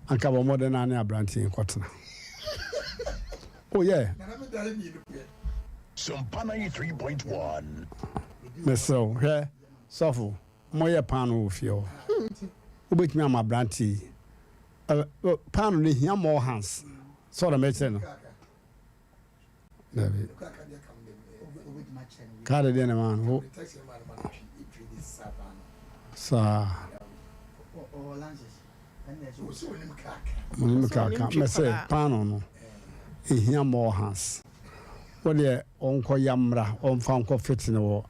Anka bɔ mmɔden na ne aberanteɛ yi nkɔtena. Oh yeah. Sompa 93.1. Mesrɛ wo, hwɛ, sɔfo, moyɛ paano wɔ fie hɔ. Wobɛtumi ama aberanteɛ yi. Paano no hia more hands. Sɛ ɔdɔ mekyerɛ no. Dabi. Kaade deɛ na maa no. Saa. Onim kaka. Mɛsɛ paano no ehia more hands. Wo deɛ ɔnkɔ ya mmra ɔmfa nkɔ fit ne wɔ.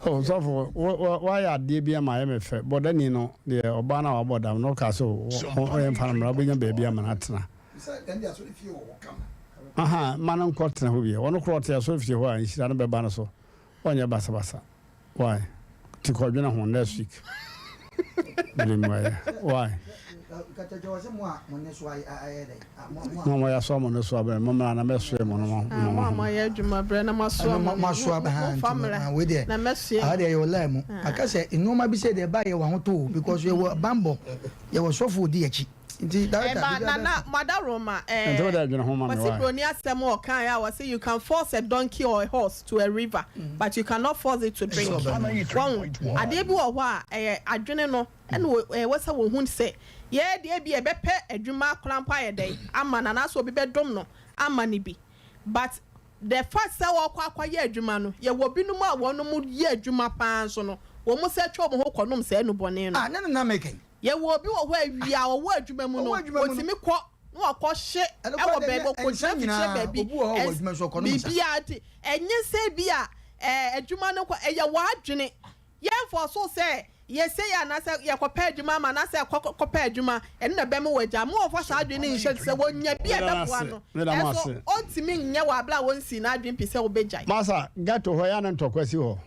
Oh sɔfo wayɛ adeɛ bi ama ayɛ me fɛ bɔdani no deɛ ɔbaa no a wabɔ dam no wokaa sɛ yɛmfa no mmra wobɛnya baabi ama no atena aha ma no nkɔ tena hɔ bi ɔno korɔ ɔte asɔre fie hɔ a nhyira no bɛba no so ɔnyɛ basabasa Why? Ti kɔ dwene ho next week. Mede mmuaeɛ. Why? Mo a moayɛ asoa mo nnesoa brɛ, mommra na mɛsoɛ mo no mo Ah, mo a moayɛ adwuma brɛ na moasoa mo no, mo, momfa mmra Wei deɛ, na mɛsoɛ aha mo. deɛ yɛwɔ line mu. Aka sɛ nneɛma bi sɛ deɛ ɛba yɛwɔ ahotɔ o because yɛwɔ banbɔ, yɛwɔ sɔfo odi akyi. Nti director, Ɛba biribiara Nana bɛfa. Madaroma Nti eh, wode adwene ho ma me Kwasi why? Broni asɛm a ɔkaeɛ a ɔse you can force a donkey or a horse to a river but you cannot force it to drink. Wahu? Adeɛ bi wɔ hɔ a ɛyɛ adwene no ɛna wɔ ɛwɔ sɛ wɔhu sɛ yɛɛ deɛ ebia yɛbɛpɛ adwuma koraa mpo ayɛ dɛn ama no anaasɛ obi bɛdom no ama no bi but the fact sɛ ɔrekɔ akɔyɛ adwuma no yɛwɔ binom a wɔnom yɛ adwuma paa nso no wɔn nsa atwa wɔn ho kɔnom saa nnubɔne no. Ah, ne na na meka yi. Yɛwɔ obi wɔ hɔ a awia a ɔwɔ adwuma mu no, ɔtumi kɔ na wakɔ hye wɔ baabi, ɔkɔgyina fikyire baabi, biribiara nti, ɛnyɛ sɛ ebi a adwuma no kɔ, ɛyɛ w'adwene. Yɛnfɔɔso sɛ yɛ sei anaasɛ yɛkɔpɛ adwuma ama anaasɛ kɔ kɔpɛ adwuma, ɛno na ɛbɛma wagya. Mo a wɔfa saa adwene no nhyɛ sɛ wɔnya bi a ɛbɛboa no, nanso ɔntumi nyɛ wɔ abere a wɔnsii n'adwene pi sɛ ɔbɛgyae. Masa, ghetto hɔ yɛ a na ntɔkwa si hɔ.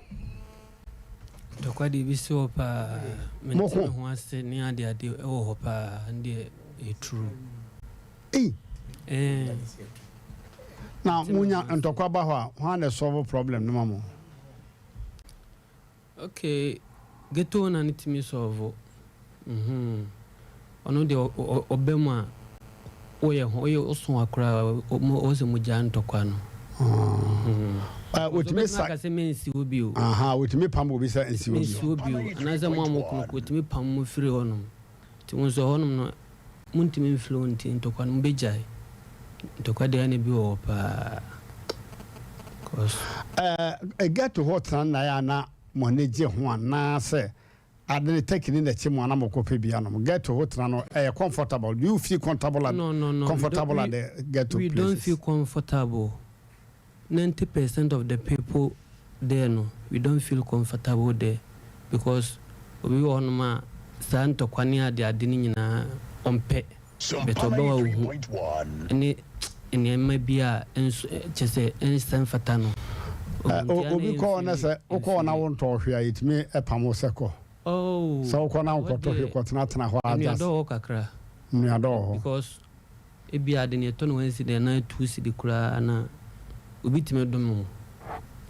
Ntɔkwa deɛ ebi si hɔ paa. Mente Moko. me ho ase ne ade ade wɔ hɔ paa ɛno deɛ ɛyɛ true. Ei. Ɛɛ. Na Mente me monya ho ase. ntɔkwa ba hɔ a, hwan na ɛsolve problem no ma mo? Okay, ghetto owner no tumi solve. Mhm. Ɔno deɛ ɔba mu a, woyɛ ho, woyɛ woso a koraa ɔwɔ sɛ mogyaa ntɔkwa no. Wɔtumi sa. Aka sɛ mensi hɔ bio. Aha, wɔtumi pam obi sɛ nsi hɔ bio. Mensi hɔ bio. Anaasɛ mo a mo kono wɔtumi pam mo firi hɔnom. Nti mo nso hɔnom no, montumi mfiri hɔ nti ntɔkwa no mobɛgyae. Ntɔkwa deɛ na bi wɔ hɔ paa. Cause. Ɛɛ, ghetto hɔ tena nnaeɛ a na mo ani gye ho anaasɛ Ade ne turkey ne nɛkye mu ana mokɔ pɛ bi anom ghetto ho tena no ɛyɛ comfortable do you feel comfortable at No no no we comfortable don't at the ghetto we don't places. feel comfortable 90% of the people there no we don't feel comfortable there because obi wɔ hɔnom a saa ntɔkwa ne ade ade no nyinaa ɔmpɛ but Sompa ɔba hɔ a ohu 93.1. ne nneɛma bi a ɛnso kyerɛ sɛ ɛnsɛ mfata no. Ɛ, Ɔhu nti a na obi kɔ hɔ na yɛmfili sɛ wokɔ hɔ na mfili. wontɔɔ hwee a, yɛtumi pam wo sɛ kɔ. Oh, Sɛ wokɔ na ɛhɔ wonkɔtɔ hwee deɛ kɔtenatena hɔ ara nnuadɔ just. wɔ hɔ kakra. Nnuadɔ wɔ hɔ. Because ebia ade no yɛtɔ no one cedi anaa two cedi koraa na obi tumi dome wo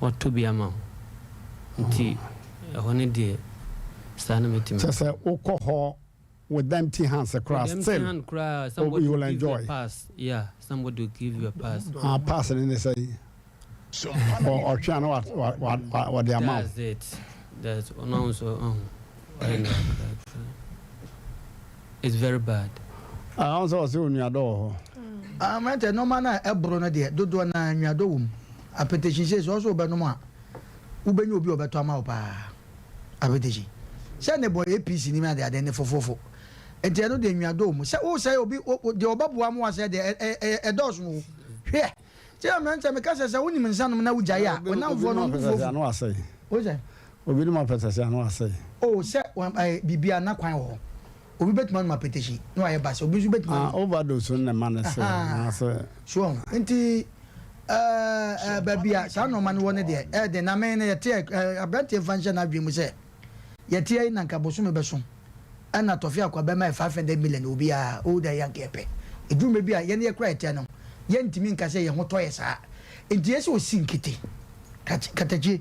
na watɔ bi ama wo. Nti ɛhɔ no deɛ saa na mɛtumi Kyerɛ aka. sɛ wokɔ hɔ with empty hands koraa With empty still hand koraa oh, somebody you will will give you a enjoy. pass yeah somebody will give you a pass. Ah, pass ne ne sɛ ɔtwe a na wɔde ama wo. That's it that's ɔno nso ɔho ɔyɛ no kakra it's very bad. Ah, ɔn sɛ ɔsɛ onuadɔ wɔ hɔ. Ah, mmerante, nneɛma no a ɛboro no deɛ, dodoɔ no ara nnuadɔ wɔ mu. Apetehyin sei, sɛ ɔsɛ wobɛnom a, wobɛnya obi a ɔbɛtɔ ama wo paa. Apetehyin. Sɛ ne bɔ APC nim adeade ne fofofo. Nti ɛno deɛ nnuadɔ wɔ mu. Sɛ wosɛe obi, deɛ ɔbɛboa ma wasɛe deɛ, ɛdɔɔso o. Hwɛ! Nti na mmerante, meka sɛ, sɛ wonim nsa nom na wogyae a, wo nnamfoɔ no, wɔn bo fuo fu. Wosɛ? Obi nom apɛtɛsɛ ano asɛe. Oh, sɛ, biribiara, na kwan wɔ hɔ. Obi bɛtumi anom apetehyi na wayɛ basa, obi nso bɛtumi anom. Ah, overdose no na ɛma no sɛe anaasɛ. So wahu? Nti ɛɛ ɛɛ baabi a saa nnoɔma no wɔ no deɛ, ɛyɛ den. Na me no, yɛte ɛ, aberanteɛ mfa nhyɛ n'adwene mu sɛ, yɛte yi na nka bosome bɛso, ɛna Tɔfe Akwa bɛma yɛ 500 million obiara, oh deɛ yɛn anka yɛpɛ. Ɛduru mmerɛ bi a, yɛn yɛ koraa yɛte no, yɛntumi nka sɛ yɛn ho tɔ yɛ saa. Nti ɛsɛ sɛ ɔsi nkete, katakyie.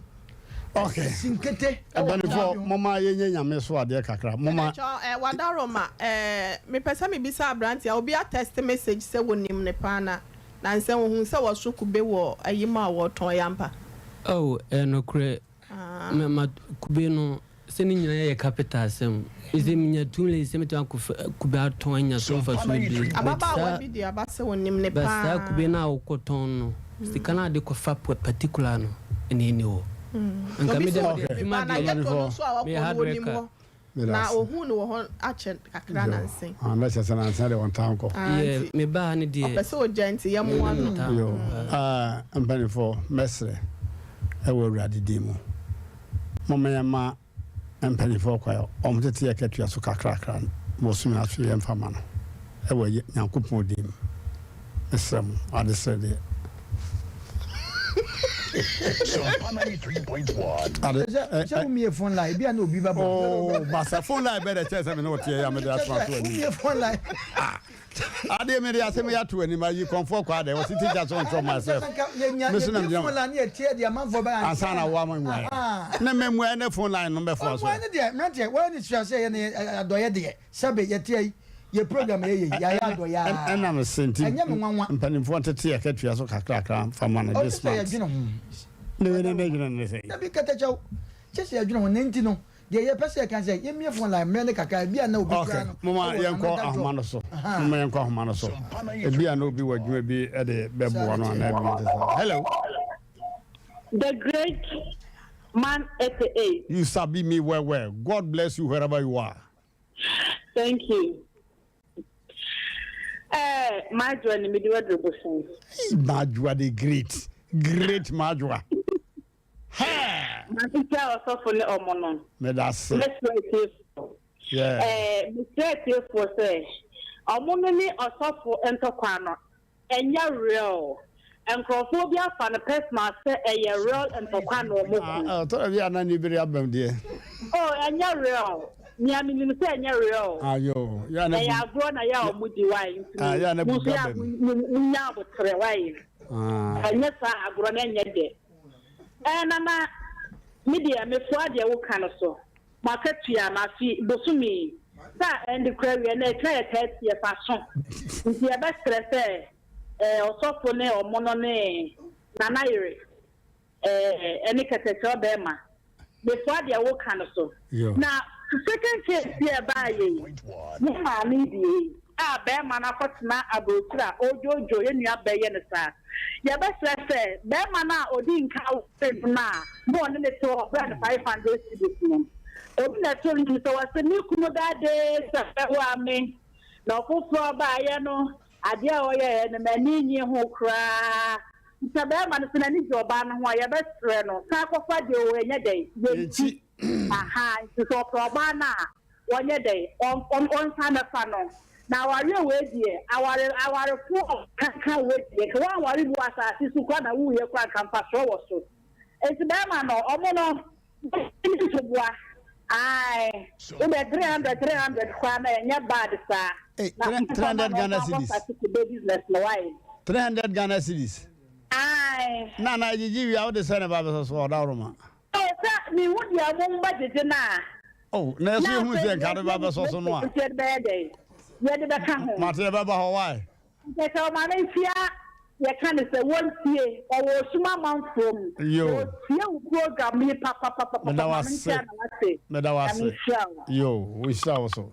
Okay. Sinkete. Ɛbɛnifo, moma yɛnyɛ nyame so adeɛ kakra. Moma. Ɛkyɛ eh, wadaroma eh, mepɛ sɛ mebisa aberanteɛ a obi atɛste message sɛ wɔnim no paa na nansɛ wɔhu sɛ wɔso kube wɔ ayi mu a wɔtɔn ɛyɛ ampa? Oh, ɛyɛ nokorɛ. Ma, ma kube no Sɛ ne nyinaa yɛ capital asɛm. Me sɛ menya tumi sɛ mɛtumi akɔ fa kube atɔn anya so mfasoɔ bebree. But Ababaawa saa bi de aba sɛ onim no but saa paa. kube no a wokɔtɔn no, sika no a wode kɔfa particular no na ɛnni hɔ. Anka Obi me sɛ deɛ onim mede no adwuma paa na deɛ ghetto no nso a meyɛ wakɔ no hard onim worker. hɔ. Na ohuu no wɔ hɔ akyɛ kakra nansa yi. Ah, na kyerɛ sɛ nansa deɛ wɔntaa nkɔ. Ah, Yeah, nti me baa no deɛ. ɔpɛ sɛ ogya nti yɛmmoa no. Mentaa Yo, nkɔ paa. ah, mpanimfoɔ, mɛsrɛ ɛwɔ Awurade din mu. Momma yɛmma mpanimfoɔ kwan a wɔtete yɛn akatua so kakrakra bosome aso yɛmfa ma no wɔ Nyankopɔn din mu. Mesrɛ mo, adesrɛ deɛ. Ade, Sɛ sɛ womie phone line ebi a na obi bɛbɔ. Oh, basa phone line bɛdɛ kyɛn sɛ me ne wo teɛ yi a mede ato ato anim. Womie phone line. Ah. Adeɛ mede asɛm yi ato anim ayi kɔnfoɔ kɔ adɛ wɔsi teacher so ntrɔ myself. Me so na megyina ansa na wo ama mmuaeɛ. Na mɛ mmuaeɛ ne phone line no bɛfoa so. Mmuaeɛ no deɛ mmeranteɛ wɔyɛ ne sua sɛ yɛ ne adɔyɛ deɛ sɛbe yɛte ayi yɛ program yɛ yɛ yɛayɛ adɔyɛ a. Ɛna me se nti ɛnyɛ me nwanwa. Mpanimfoɔ ntete yɛ katua so kakrakra fa ma no this month. Ɔsɛ yɛdwene ho. Ne wei ne dwene ne sɛ. Dabi katakyɛw kyɛ sɛ yɛdwene ho ne nti no. Deɛ yɛpɛ sɛ yɛka ne sɛ, yɛmmue phone line mmerɛ no kakra, ebia na obi Okay, koraa no momma wɔ yɛnkɔ another ahoma job. no so. Ahaa. Momma yɛnkɔ ahoma no so. Ebia na obi wɔ adwuma bi de Saa bɛboa na no ɛteɛ. anaa biribi te saa. Hello. The great man aka. You sabi me well well. God bless you wherever you are. Thank you. Eh, Majua ni mede waduro bosom. Hey, Majua the great. Great Majua. Hɛɛ! Mabisa ɔsɔfo ne ɔmo no. Medase. Mɛsrɛ atiefoɔ. Yeah. Ɛɛ mesrɛ atiefoɔ sɛ ɔmo no ne ɔsɔfo ntɔkwa no ɛnyɛ real. Nkorɔfoɔ bi afa no personal sɛ ɛyɛ real ntɔkwa na ɔmo ko. Ah, ɔtɔ da bi a na anibere abam deɛ. Oh, ɛnyɛ real. Nea menim sɛ ɛnyɛ real. Ayo, yɛ a na Ɛyɛ bu. agorɔ na yɛ a ɔmo di wae nti Ah, yɛ a na mo bu nso yɛ a ga bam. mo mo nya aboterɛ wae. Ah. Ɛnyɛ saa agorɔ no ɛnyɛ dɛ. Ɛɛ Nana, me deɛ mefoa deɛ woka no so. M'akatua no afe bosome yi sɛ a ɛnde koraa wie na ɛtwa yɛ 30th aso nti yɛbɛsrɛ sɛ ɛɛ ɔsɔfo ne ɔmono ne Nana yere ɛɛ ɛne kɛtɛkyɛ ɔbɛɛma Mefoa deɛ woka no so. Na second case yi a ɛbaeɛ yi, me maame yi deɛ yi a barima no akɔtena aburokyire a ɔredwoodwoo yɛn nua bɛ yɛ no saa. Yɛbɛsrɛ sɛ barima no a ɔdi nka ware no no a na ɔne no te hɔ ɔbrɛ no 500 cedis no, obi na ɛto no nnwom sɛ wɔse me kunu dade sɛ bɛwoa me na ɔfoforɔ baeɛ no Adeɛ a ɔyɛeɛ no, m'ani nnye ho koraa. Sɛ barima no, sɛ n'ani gye ɔbaa no ho a, yɛbɛsrɛ no, san kɔfa deɛ o, ɛnyɛ dɛn, yɛnkyi. Ahaa, nti sɛ ɔpɛ ɔbaa no a, ɔnyɛ dɛn, ɔnsan mmɛfa no. Na awareɛ wei deɛ, aware, awarefoɔ kankan wei deɛ, nka woanware bi wɔ asase so koraa na wuiɛ koraa nka mfasoɔ wɔ so. Nti barima no, ɔmo no, Wobɛtumi ntoboa ae wodɛ 300 300 koraa na ɛnyɛ bad saa. Hey, Na 300 Ghana cedis. Kube business no wae. 300 Ghana cedis. Ae. Na na gyegye wia wode sɛ ne ba bɛsɔ so ɔdawroma. Oh sɛ mehu deɛ mo ba gyegye no a. Oh na ɛso ehu sɛ nka de ba bɛsɔ so no a. Nti yɛde bɛyɛ dɛn? Yɛde bɛka ho. Mate yɛbɛba hɔ wae. Nkyɛ sɛ ɔma no ntua yɛka no sɛ wɔntie ɔwɔ osum amanfoɔ mu Yo. ɔtie wo program yi papapapapa Meda ma no wase. ntua na wate Meda Nyame wase. nhyira wo. Yo, wo nhyira wo so.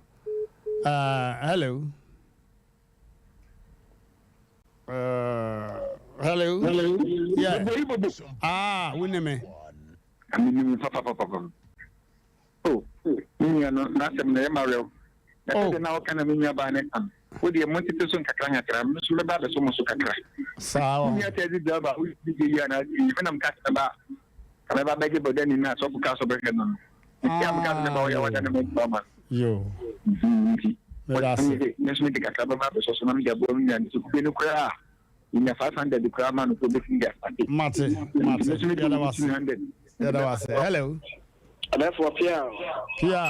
Uh, hello. Uh, hello. Hello. Yeah. Ah, wo ne me. Menim papapapapa. Oh, me nua no n'asɛm no ɛyɛ m'awerɛw. Na oh. sɛdeɛ na ɔka na me nua baa ne ka no, wo deɛ montete so nkakra nkakra, me nso mɛba abɛso mo so kakra. Saa Wo nua taxi driver a woyɛ DJ yi anaa yi, me na meka sɛ mɛba ka mɛba bɛgye bɔdani no a sɔfo kaa sɛ ɔbɛhwɛ no no. Nti a meka sɛ mɛba ɔyɛ wada no mɛba ama no. Yo. Nti, me nso mede kakra bɛba abɛsɔ so na mede aboa me nua no sɛ kube no koraa a Yenya 500 koraa ma no sɛ obetumi de asate. Mate, mate. Yɛda wo ase. Yɛda wo ase. Hello. Ɔdɛfoɔ pia. Pia.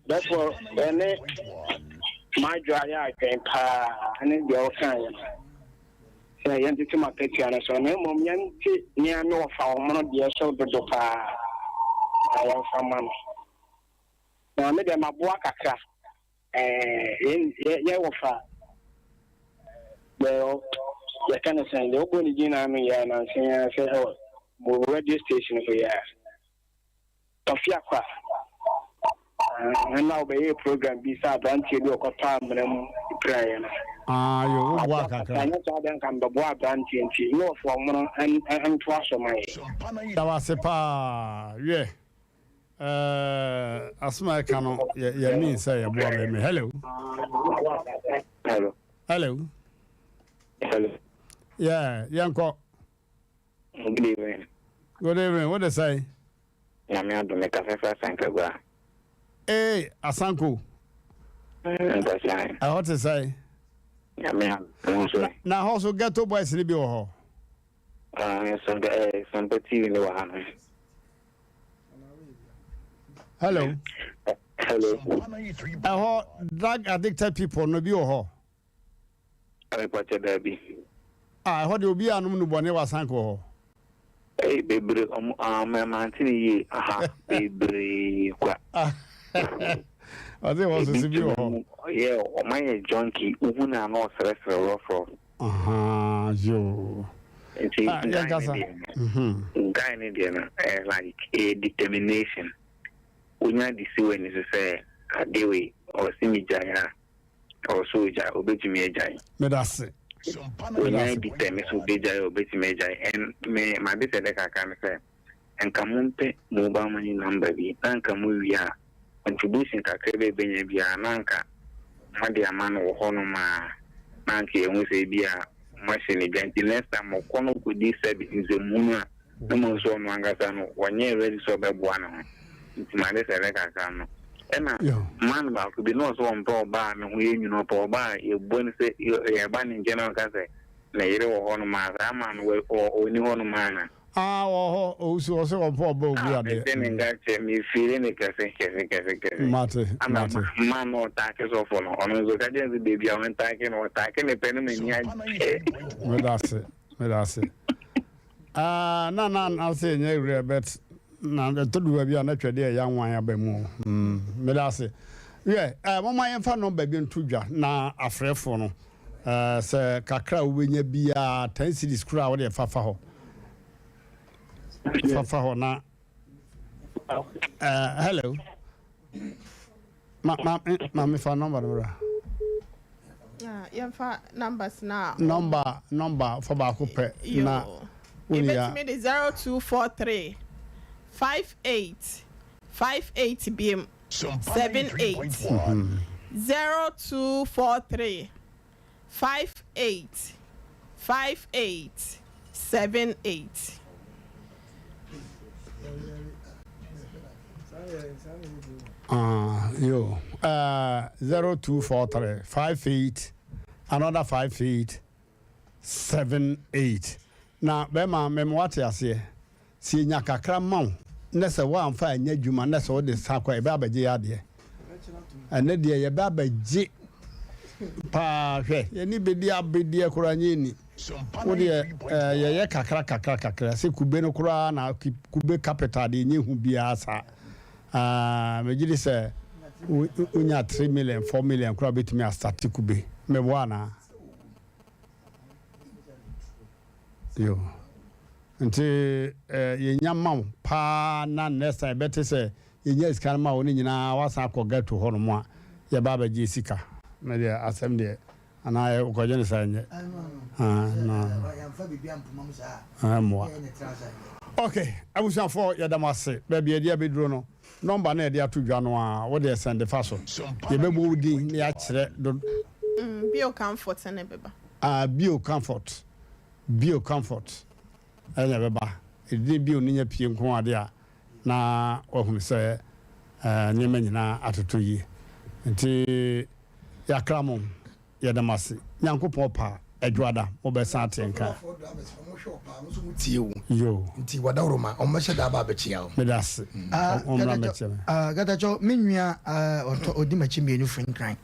Dɛfoɔ ɛne madwo ayɛ adwene paa ne deɛ ɔkaeɛ no sɛ yɛntete mo akatua no so na mmom yɛnte nea ne wɔfa wɔn no deɛ so dodo paa na yɛmfa ma no na me deɛ maboa kakra Ɛɛ, yɛ wɔfa deɛ yɛka no sɛn deɛ wobɔ ne din na ano yɛ nansa yi ara sɛ ɛwɔ mo radio station hɔ yi a Tɔfe Akwa ɛna wobɛyɛ program bi sɛ aberanteɛ bi ɔkɔtɔ amena mu piraeɛ no. Ah, yo, woboa kakra. Anyɛ saa deɛ nka mbɛboa aberanteɛ nti ne wɔfa ɔmono ntoa so ma yɛ. Da wase paa, wiɛ. Eh, asɛm a ɛka no yɛ yɛ mean sɛ yɛboa bɛmi. Hello. Hello. Hello. Hello. Yeah, yɛnkɔ. Good evening. Good evening. What they say? Nyame adom me kasa fra Sankagua. Hey, Asanko. Nkɔsan. Ɛhɔ te sɛ. Nyame adom so. Na hɔ so ghetto boys ni bi wɔ hɔ. Ah, Sampa, eh, Sampa TV ni wɔ ha no. Hello. Hello. Ɛhɔ drug addicted people no bi wɔ hɔ. Ɛpɔkyɛ daabi. Ah, ɛhɔ de obi anom nubɔne wɔ asanko hɔ. Ɛy bebree ɔmo ah mante ne yie aha bebree kwa. Ɔde wɔ soso bi wɔ hɔ. Yɛ ɔmo ayɛ junkie wohu na ano ɔsrɛsrɛ rɔfrɔf. Ahaa yoo. Nti ah, guy ne deɛ no guy ne deɛ no ɛyɛ like ɛyɛ determination wonya de si w'ani so sɛ adeɛ wei ɔsi mi gyae a ɔwɔ so ogyae obetumi agyae. Meda ase. Wonya determine sɛ obegyae a obetumi agyae and me made sɛ dɛ kakra ne sɛ nka mompɛ mobile money number bi na nka mowie a contribution kakra bi a ɛbɛnya biara na anka moade ama no wɔ hɔnom a na anka yɛhu sɛ ebi a moahyɛ no dwa nti next time ɔkɔ no kɔdi sɛbi nsɛmhunu a na mohu sɛ ɔno ankasa no ɔnyɛɛ ready sɛ ɔbɛboa ne ho nti made sɛ ɛbɛ kakra no ɛna man baako bi na ɔsɛ ɔmpɛ ɔbaa a ne ho yɛ nwunu ɔpɛ ɔbaa a yɛbɔ no sɛ yɛba ne nkyɛn na ɔka sɛ ne yere wɔ hɔnom a saa man no ɔni hɔnom ana. Ah wɔ hɔ owusu ɔsɛ ɔmpɛ ɔbɛ ogu Ah adeɛ. mete ne nka kyɛ me feeli ne kɛse kɛse kɛse kɛse. Mate Ana mate. ma na ɔtaake sɔfo no ɔno nso ka kyerɛ no sɛ baabi a ɔntaake no ɔtaake ne pɛ no m'ani agye. Medase medase. Ah na na na sɛ ɛnyɛ werɛ but na ɛtɔ du baabi a na twɛdeɛ ɛyɛ anwan aba mu o. Mm medase. Wiɛ eh momma yɛmfa nɔmba bi nto dwa na afrɛfoɔ no Eh, sɛ kakra a wobɛnya biara, 10 cedis koraa wode fa fa hɔ. Fa fa hɔ na eh, hello. Ma ma ma me fa number no bra. Ah, yɛmfa numbers na. Number number fa baako pɛ na. Ebetumi de 0243 58 58 biem. 78 0243 58 58 78. Uh, yo, 0243 58 another 58 78. Na bɛma mɛma wate aseɛ. Sɛ yɛnya kakra ma wo na sɛ woamfa anyɛ adwuma na sɛ wode sa kɔ a, yɛbɛ abɛgye yɛ adeɛ. Ɛnɛ deɛ yɛbɛ abɛgye paa hwɛ yɛne bɛdi abedeɛ koraa nyɛ ni. Wo deɛ eh, yɛyɛ kakra kakra kakra sɛ kube no koraa na kube capital deɛ nyɛ hu biara saa. Ah, megye di sɛ wonya 3 million 4 million koraa bɛtumi astate kube. Meboa anaa? Yo. Nti eh, yɛnya ma wo paa na next time yɛbɛte sɛ yɛnya sika no ma wo no nyinaa woasan akɔ ghetto hɔ nom a yɛba abɛgye sika. Me deɛ asɛm deɛ. Anaa wokɔgye no saa nyɛ? Mmoa. Ok, abusuafoɔ yɛda mo ase. Baabi a yɛde abɛduro no, nɔmba no a yɛde ato dwa no ara, wo deɛ sɛnde fa so. Yɛbɛbɔ wo din na yɛakyerɛ do. Bio Comfort na ɛbɛba. Ah, Bio Comfort. Bio Comfort na ɛbɛba. Edin Bio no nya pie nko ara de a, na wahunu sɛ nneɛma nyinaa atoto yie. Nti yɛakra mo, yɛda mo ase. Nyankopɔn pɛ a, Adwoada mobɛsan ate nka. Yoo. Nti wadawuroma, wɔmmɛhyɛ da aba abɛkyia wo. Meda ase. Wɔmmra mmɛkyia me. Gatakyɛw, me nua a ɔtɔ ɔdi m'akyi mmienu firi Nkran.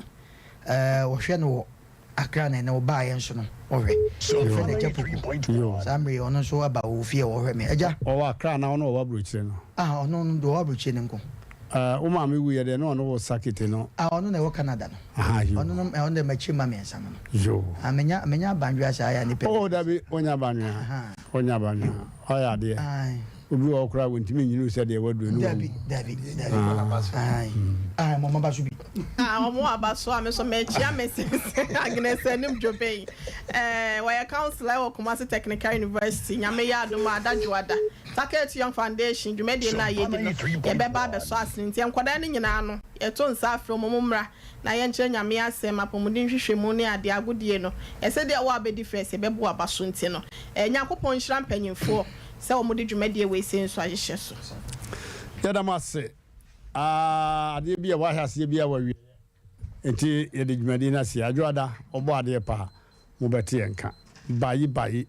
Wɔhwɛ no wɔ Accra na ɛnɛ ɔbaeɛ nso no ɔhwɛ. Yɛfrɛ no Agya Poku. Saa mmerɛ yi ɔno nso aba wɔ fie a ɔhwɛ me. Agya. Ɔwɔ Accra anaa ɔno ɔwɔ aburokyire no? Ah ɔno no deɛ ɔwɔ aburokyire no nko. Eh, wo maame wuiɛ deɛ na ɔno wɔ Sakite no? Ah ɔno na ɛwɔ Canada no. Aha yoo. Ɔno no ɔno deɛ m'akyiri mma mmiɛnsa no no. Yoo. Ah menya menya abandwea saa yɛ a nipa. Oh dabi wonya abandwea. Aha. Wonya abandwea. Ɔyɛ adeɛ. Aye. Obi wɔ hɔ koraa a wɔntumi nyini wo sɛ deɛ waduro no wawu. Dabi dabi dabi. Aye aye mo maba so bi. Ah wɔn aba so a me nso mekyia Mrs Agnes Anim Dwobeng. Eh, wɔyɛ councillor wɔ Kumasi Technical University. Nyame yɛ adom a da dwoada. Takatu Young Foundation dwumadie no a yɛdi no yɛbɛba abɛsɔ asene nti nkwadaa no nyinaa no yɛto nsa afrɛ wɔn wɔn mmra na yɛnkyerɛ Nyame asɛm, apɔmuden nhwehwɛmu ne adeɛ, agodie no ɛsɛ deɛ wo a wobɛdi first yɛbɛbo w'aba so nti no eh, Nyankopɔn nhyira mpanyinfoɔ. Sɛ wɔde dwumadie wei sei nso ahyehyɛ so. Yɛda mo ase. Aah adeɛ bi a wahwɛ aseɛ biara wawieɛ nti yɛde dwumadie no asie. Adwoada ɔbɔ adeɛ paa. Mobɛte yɛn nka. Bayi bayi.